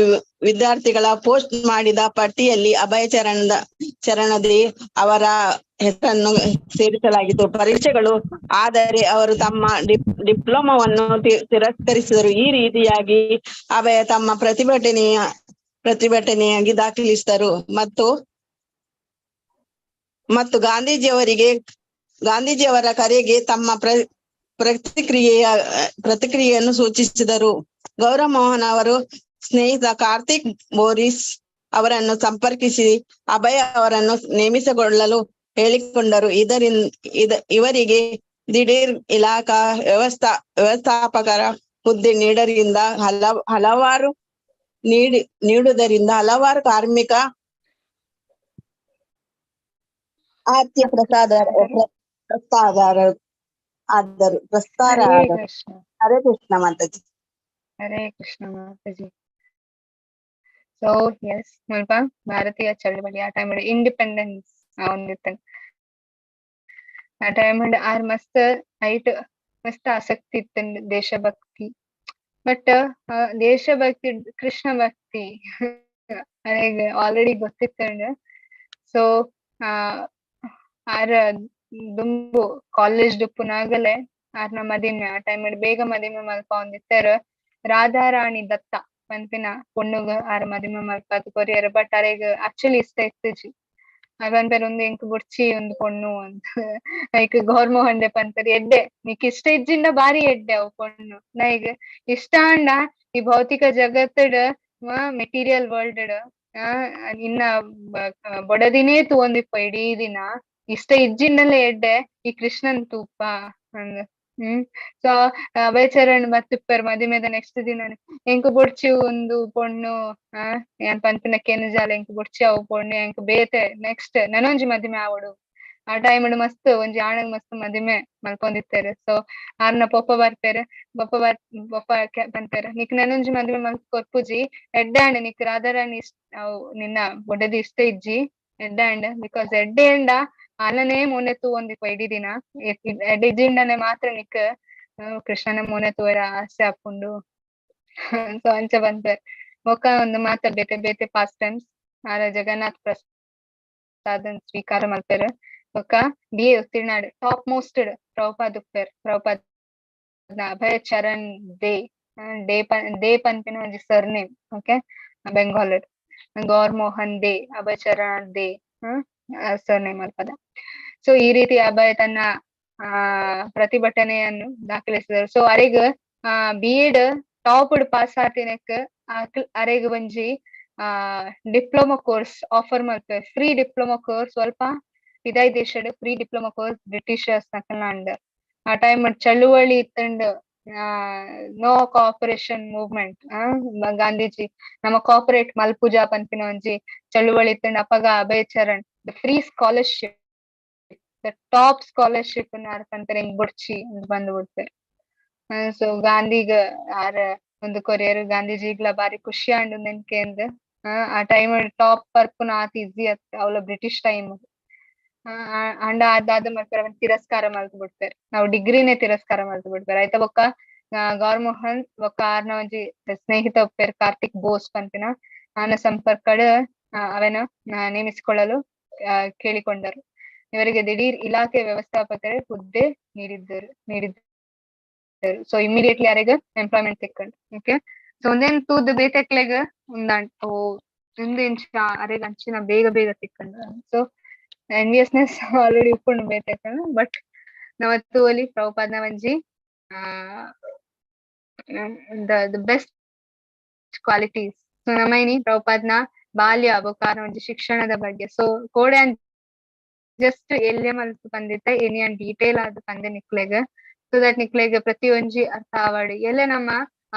ವಿದ್ಯಾರ್ಥಿಗಳ ಪೋಸ್ಟ್ ಮಾಡಿದ ಪಟ್ಟಿಯಲ್ಲಿ ಅಭಯ ಚರಣದಿ ಅವರ ಹೆಸರನ್ನು ಸೇರಿಸಲಾಗಿತ್ತು. ಪರೀಕ್ಷೆಗಳು ಆದರೆ ಅವರು ತಮ್ಮ ಡಿಪ್ಲೊಮಾವನ್ನು ತಿರಸ್ಕರಿಸಿದರು. ಈ ರೀತಿಯಾಗಿ ಅಭಯ ತಮ್ಮ ಪ್ರತಿಭಟನೆಯಾಗಿ ದಾಖಲಿಸಿದರು ಮತ್ತು ಮತ್ತು ಗಾಂಧೀಜಿಯವರ ಕರೆಗೆ ತಮ್ಮ ಪ್ರತಿಕ್ರಿಯೆಯನ್ನು ಸೂಚಿಸಿದರು. ಗೌರಮೋಹನ್ ಅವರು ಸ್ನೇಹಿತ ಕಾರ್ತಿಕ್ ಬೋರಿಸ್ ಅವರನ್ನು ಸಂಪರ್ಕಿಸಿ ಅಭಯ ಅವರನ್ನು ನೇಮಿಸಿಕೊಳ್ಳಲು ಹೇಳಿಕೊಂಡರು. ಇವರಿಗೆ ದಿಢೀರ್ ಇಲಾಖಾ ವ್ಯವಸ್ಥಾಪಕರ ಹುದ್ದೆ ನೀಡುವುದರಿಂದ ಹಲವಾರು ಕಾರ್ಮಿಕ ಆತ್ಯ ಪ್ರಸ್ತಾರ. ಹರೇ ಕೃಷ್ಣ ಮಾತಾಜಿ. ಹರೇ ಕೃಷ್ಣ ಮಾತಾಜಿ. ಸೊ ಎಸ್, ಮುಲ್ಪ ಭಾರತೀಯ ಚಳವಳಿ ಆ ಟೈಮ್ ಇಂಡಿಪೆಂಡೆನ್ಸ್ ಒಂದಿತ್ತ. ಆ ಟೈಮ್ ಆರ್ ಮಸ್ತ್ ಐಟ್ ಮಸ್ತ್ ಆಸಕ್ತಿ ಇತ್ತು ದೇಶಭಕ್ತಿ. ಬಟ್ ದೇಶಭಕ್ತಿ ಕೃಷ್ಣ ಭಕ್ತಿ ಆಲ್ರೆಡಿ ಗೊತ್ತಿತ್ತು. ಸೊ ಆರ್ ದುಂಬು ಕಾಲೇಜ್ ಡುಪ್ಪುನಾಗಲೇ ಆರ್ನ ಮದಿಮೆ ಆ ಟೈಮ್ ಬೇಗ ಮದಿಮೆ ಮಲ್ಪ ಒಂದಿತ್ತರ ರಾಧಾರಾಣಿ ದತ್ತ ಪನ್ಪಿನ ಪೊಣ್ಣುಗ್ ಆರ್ ಮದಿಮೆ ಮಲ್ಪಾದ್ ಕೊರಿಯರ್. ಬಟ್ ಅರೆಗ್ ಆಕ್ಚುಲಿ ಇಷ್ಟ ಇತ್ತುಜಿ. ಆರ್ ಪನ್ಪೆರ್ ಉಂದು ಎಂಕ್ ಬೊಡ್ಚಿ ಒಂದು ಪೊಣ್ಣು ಅಂತ. ಐಕ್ ಗೌರ್ಮೋಹನ್ ಡೆ ಪನ್ಪೆರ್ ಎಡ್ಡೆ ನಿಕ್ ಇಷ್ಟ ಇಜ್ಜಿಂಡ ಬಾರಿ ಎಡ್ಡೆ ಅವು ಪೊಣ್ಣು, ನೈಗ್ ಇಷ್ಟ ಅಂಡ ಈ ಭೌತಿಕ ಜಗತ್ತಡ್ ಮೆಟೀರಿಯಲ್ ವರ್ಲ್ಡ್ ನಿನ್ನ ಬೊಡದಿನೇ ತೂವೊಂದಿಪ್ಪ ಇಡೀ ದಿನ, ಇಷ್ಟ ಇಜ್ಜಿಂಡಲೇ ಎಡ್ಡೆ ಈ ಕೃಷ್ಣನ್ ತೂಪ ಅಂದ್. ಸೊ ಅಭಯಚರಣ್ ಬತ್ತಿಪ್ಪೆರ್ ಮದಿಮೆದ ನೆಕ್ಸ್ಟ್ ದಿನ ಎಂಕ್ ಬೊಡ್ಚಿ ಒಂದು ಪೊಣ್ಣು, ಯಾನ್ ಪನ್ಪಿನ ಕೆನುಜಾಲ ಎಂಕ್ ಬೊಡ್ಚಿ ಅವು ಪೊಣ್ಣು, ಎಂಕ್ ಬೇತೆ ನೆಕ್ಸ್ಟ್ ನನೊಂಜಿ ಮದಿಮೆ ಆವೊಡು. ಆ ಟೈಮ್ ಮಸ್ತ್ ಒಂಜಿ ಆಣಗ್ ಮಸ್ತ್ ಮದಿಮೆ ಮಲ್ಪೊಂದಿತ್ತೆರ್. ಸೊ ಆರ್ನ ಪೊಪ್ಪ ಬರ್ಪೆರ್, ಪೊಪ್ಪ ಪನ್ಪೆರ್ ನಿಕ್ ನನೊಂಜಿ ಮದಿಮೆ ಮಲ್ತ್ ಕೊರ್ಪುಜಿ, ಎಡ್ಡೆ ಆಂಡ್ ನಿಕ್ ರಾಧಾರಾಣಿ ಇಷ್ಟ ಅವು ನಿನ್ನ ಬೊಡೆದಿ ಇಷ್ಟ ಇಜ್ಜಿ ಎಡ್ಡೆ ಆಂಡ್, because ಎಡ್ಡೆ ಅಂಡ ಆಲನೇ ಮೋನೆ ತೂವೊಂದಿಪ್ಪ ಇಡೀ ದಿನ, ಎಡ್ಡೆ ಇಜ್ಜಿಂಡನೆ ಮಾತ್ರ ನಿಕ್ ಕೃಷ್ಣನ ಮೋನೆ ತೂವರ ಆಸೆ ಆಪುಂಡು. ಸೊ ಅಂಚ ಪನ್ಪೆರ್. ಬೊಕ್ಕ ಒಂದು ಮಾತ ಬೇತೆ ಬೇತೆ ಪಾಸ್ಟ್ ಟೈಮ್ಸ್ ಆರ ಜಗನ್ನಾಥ್ ಪ್ರಸಾದನ್ ಸ್ವೀಕಾರ ಮಲ್ಪೆರ್. ಬೊಕ್ಕ BA ಉತ್ತೀರ್ಣ ಟಾಪ್ ಮೋಸ್ಟ್ ಪ್ರಭುಪಾದ್ ಉಪ್ಪೆರ್. Prabhupad Abhay Charan they day they ಪನ್ಪಿನ ಒಂಜಿ surname okay Bengal. Gaur Mohan De, Abhay Charan De surname ಅಲ್ಪದ. ಸೊ ಈ ರೀತಿ ಅಭಯ ತನ್ನ ಪ್ರತಿಭಟನೆಯನ್ನು ದಾಖಲಿಸಿದರು. ಸೊ ಅರೆಗ್ BEd top pass ಆತಿನಕ್ ಅರೆಗ್ ಒಂಜಿ ಡಿಪ್ಲೊಮಾ ಕೋರ್ಸ್ ಆಫರ್ ಮಲ್ಪೆ, ಫ್ರೀ ಡಿಪ್ಲೊಮಾ ಕೋರ್ಸ್. ಸ್ವಲ್ಪ ಪಿದಾಯಿ ದೇಶಡ್ ಫ್ರೀ ಡಿಪ್ಲೊಮಾ ಕೋರ್ಸ್ ಬ್ರಿಟಿಷರ್ಸ್ ನಕಲ್ನ. ಆ ಟೈಮ್ ಚಳುವಳಿ ಇತ್ತಂಡ್, ನೋ ಕೋಆಪರೇಷನ್ ಮೂವ್ಮೆಂಟ್. ಗಾಂಧೀಜಿ ನಮ್ಮ ಕೋಆಪರೇಟ್ ಮಲ್ಪುಜಾ ಪನ್ಪಿನ ಒಂಜಿ ಚಳುವಳಿ ಇತ್ತಂಡ್. ಅಪಗ Abhay Charan the free scholarship, the top scholarship ಆರ್ ಪನ್ಪೆರ್, ಎಂಕ್ ಬೊಡ್ಚಿ ಬಂದ್ ಬಿಡ್ಪೆರ್. ಸೊ ಗಾಂಧಿಗ್ ಆರ್ ಒಂದು ಕೊರಿಯರ್. ಗಾಂಧೀಜಿಗ್ಲ ಬಾರಿ ಖುಷಿ ಆಂಡ್ ಉಂದೆನ್ ಕೇಂದ್. ಆ ಟೈಮ್ ಟಾಪ್ ಬರ್ಪುನ ಆತ್ ಈಸಿ ಅತ್ತ್, ಅವ್ಲ ಬ್ರಿಟಿಷ್ ಟೈಮ್. ಅಂಡ ಅದಾದ ಮಲ್ಪೆರ್, ಅವೆನ್ ತಿರಸ್ಕಾರ ಮಲ್ತ್ ಬಿಡ್ಪೆರ್. ನಾವು ಡಿಗ್ರಿನೇ ತಿರಸ್ಕಾರ ಮಲ್ತ್ ಬಿಡ್ಪೆರ್. ಆಯ್ತ ಬೊಕ್ಕ ಗೌರ್ಮೋಹನ್ ಬೊಕ್ಕ ಆರ್ನ ಒಂಜಿ ಸ್ನೇಹಿತ ಉಪ್ಪೆರ್ ಕಾರ್ತಿಕ್ ಬೋಸ್ ಪನ್ಪಿನ, ಆನ ಸಂಪರ್ಕಡ್ ಅವೆನ ನೇಮಿಸಿಕೊಳ್ಳಲು ಕೇಳಿಕೊಂಡರು. ಇವರಿಗೆ ದಿಢೀರ್ ಇಲಾಖೆ ವ್ಯವಸ್ಥಾಪಕರ ಹುದ್ದೆ ನೀಡಿದ್ದರು. ಸೊ ಇಮಿಡಿಯೇಟ್ಲಿ ಯಾರಿಗ ಎಂಪ್ಲಾಯ್ಮೆಂಟ್ ಸಿಕ್ಕಂಡ್. ಓಕೆ, ಸೊ ಒಂದೇನ್ ತೂದ್ ಬೇತೆಕ್ಲೆಗ್ ಉಂದಾಂಡ್, ಓ ಉಂದು ಇಂಚ ಅರೆಗ್ ಅಂಚಿನ ಬೇಗ ಬೇಗ ತಿಕ್ಕಂಡ್. ಸೊ ಎನ್ವಿಯಸ್ನೆಸ್ ಆಲ್ರೆಡಿ ಉಪ್ಪುಂಡು ಬೇತೆಕ್ಲೆಗ್. ಬಟ್ ನಮ ತೂವೊಲಿ ಪ್ರಭುಪಾದ್ನ ಒಂಜಿ the best qualities. So ನಮ ಇನಿ ಪ್ರಭುಪಾದ್ನ ಬಾಲ್ಯ ಬೊಕ್ಕ ಒಂಜಿ ಶಿಕ್ಷಣದ ಬಗ್ಗೆ. ಸೊ ಕೋಡೆ ಜಸ್ಟ್ ಎಲ್ಯ ಮಲ್ತ್ ಪಂದಿತ್ತೆ, ಇನಿ ಯಾನ್ ಡೀಟೇಲ್ ಆದ್ ಪಂದೆ ನಿಕ್ಲೆಗ್, ಸೊ that ನಿಕ್ಲೆಗ್ ಪ್ರತಿಯೊಂಜಿ ಅರ್ಥ ಆವಡ್. ಎಲ್ಲೆ ನಮ್ಮ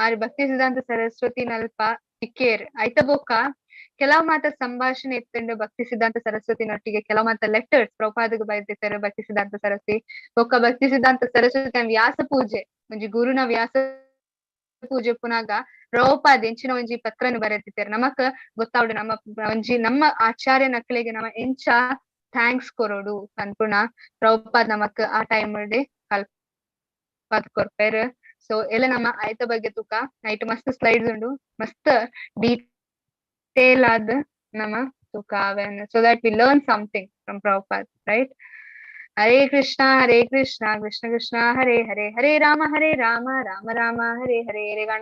ಆರ್ ಭಕ್ತಿ ಸಿದ್ಧಾಂತ ಸರಸ್ವತಿ ನಲ್ಪ ತಿಕ್ಕೇರ್. ಐತ ಬೊಕ್ಕ ಕೆಲವು ಮಾತ ಸಂಭಾಷಣೆ ಇತ್ತಂಡು ಭಕ್ತಿ ಸಿದ್ಧಾಂತ ಸರಸ್ವತಿನೊಟ್ಟಿಗೆ. ಕೆಲವು ಮಾತ ಲೆಟರ್ಸ್ ಪ್ರಭುಪಾದಗ್ ಬರೆದಿತ್ತೆರ್ ಭಕ್ತಿ ಸಿದ್ಧಾಂತ ಸರಸ್ವತಿ. ಬೊಕ್ಕ ಭಕ್ತಿ ಸಿದ್ಧಾಂತ ಸರಸ್ವತಿ ವ್ಯಾಸ ಪೂಜೆ, ಒಂಜಿ ಗುರುನ ವ್ಯಾಸ ಪೂಜೆ ಪುನಾಗ ಪ್ರಭುಪಾದ ಎಂಚಿನ ಒಂಜಿ ಪತ್ರನು ಬರೆದಿತ್ತೆರ್. ನಮಕ್ ಗೊತ್ತಾವಡು ನಮ್ಮ ಒಂಜಿ ನಮ್ಮ ಆಚಾರ್ಯ ನಕ್ಲೆಗ್ ನಮ ಎಂಚ thanks ಕೊರೊಡು ಪನ್ಪುನ ಪ್ರಭುಪಾದ್ ನಮಕ್ ಆ ಟೈಮ್ ಕಲ್ಪಾದ್ ಕೊರ್ಪೆರ್. ಸೊ ಎಲ್ಲ ನಮ್ಮ ಆಯ್ತ ಬಗ್ಗೆ ತೂಕ. ನೈಟ್ ಮಸ್ತ್ ಸ್ಲೈಡ್ಸ್ ಉಂಡು, ಮಸ್ತ್ ಡೀಟೇಲ್ ಆದ್ ನಮ ತೂಕ ಅವೆನ್, so that we learn something from Prabhupad, right? Hare Krishna, Hare Krishna, Krishna Krishna, Hare Hare, Hare Rama, Hare Rama, Rama Rama, Hare Hare.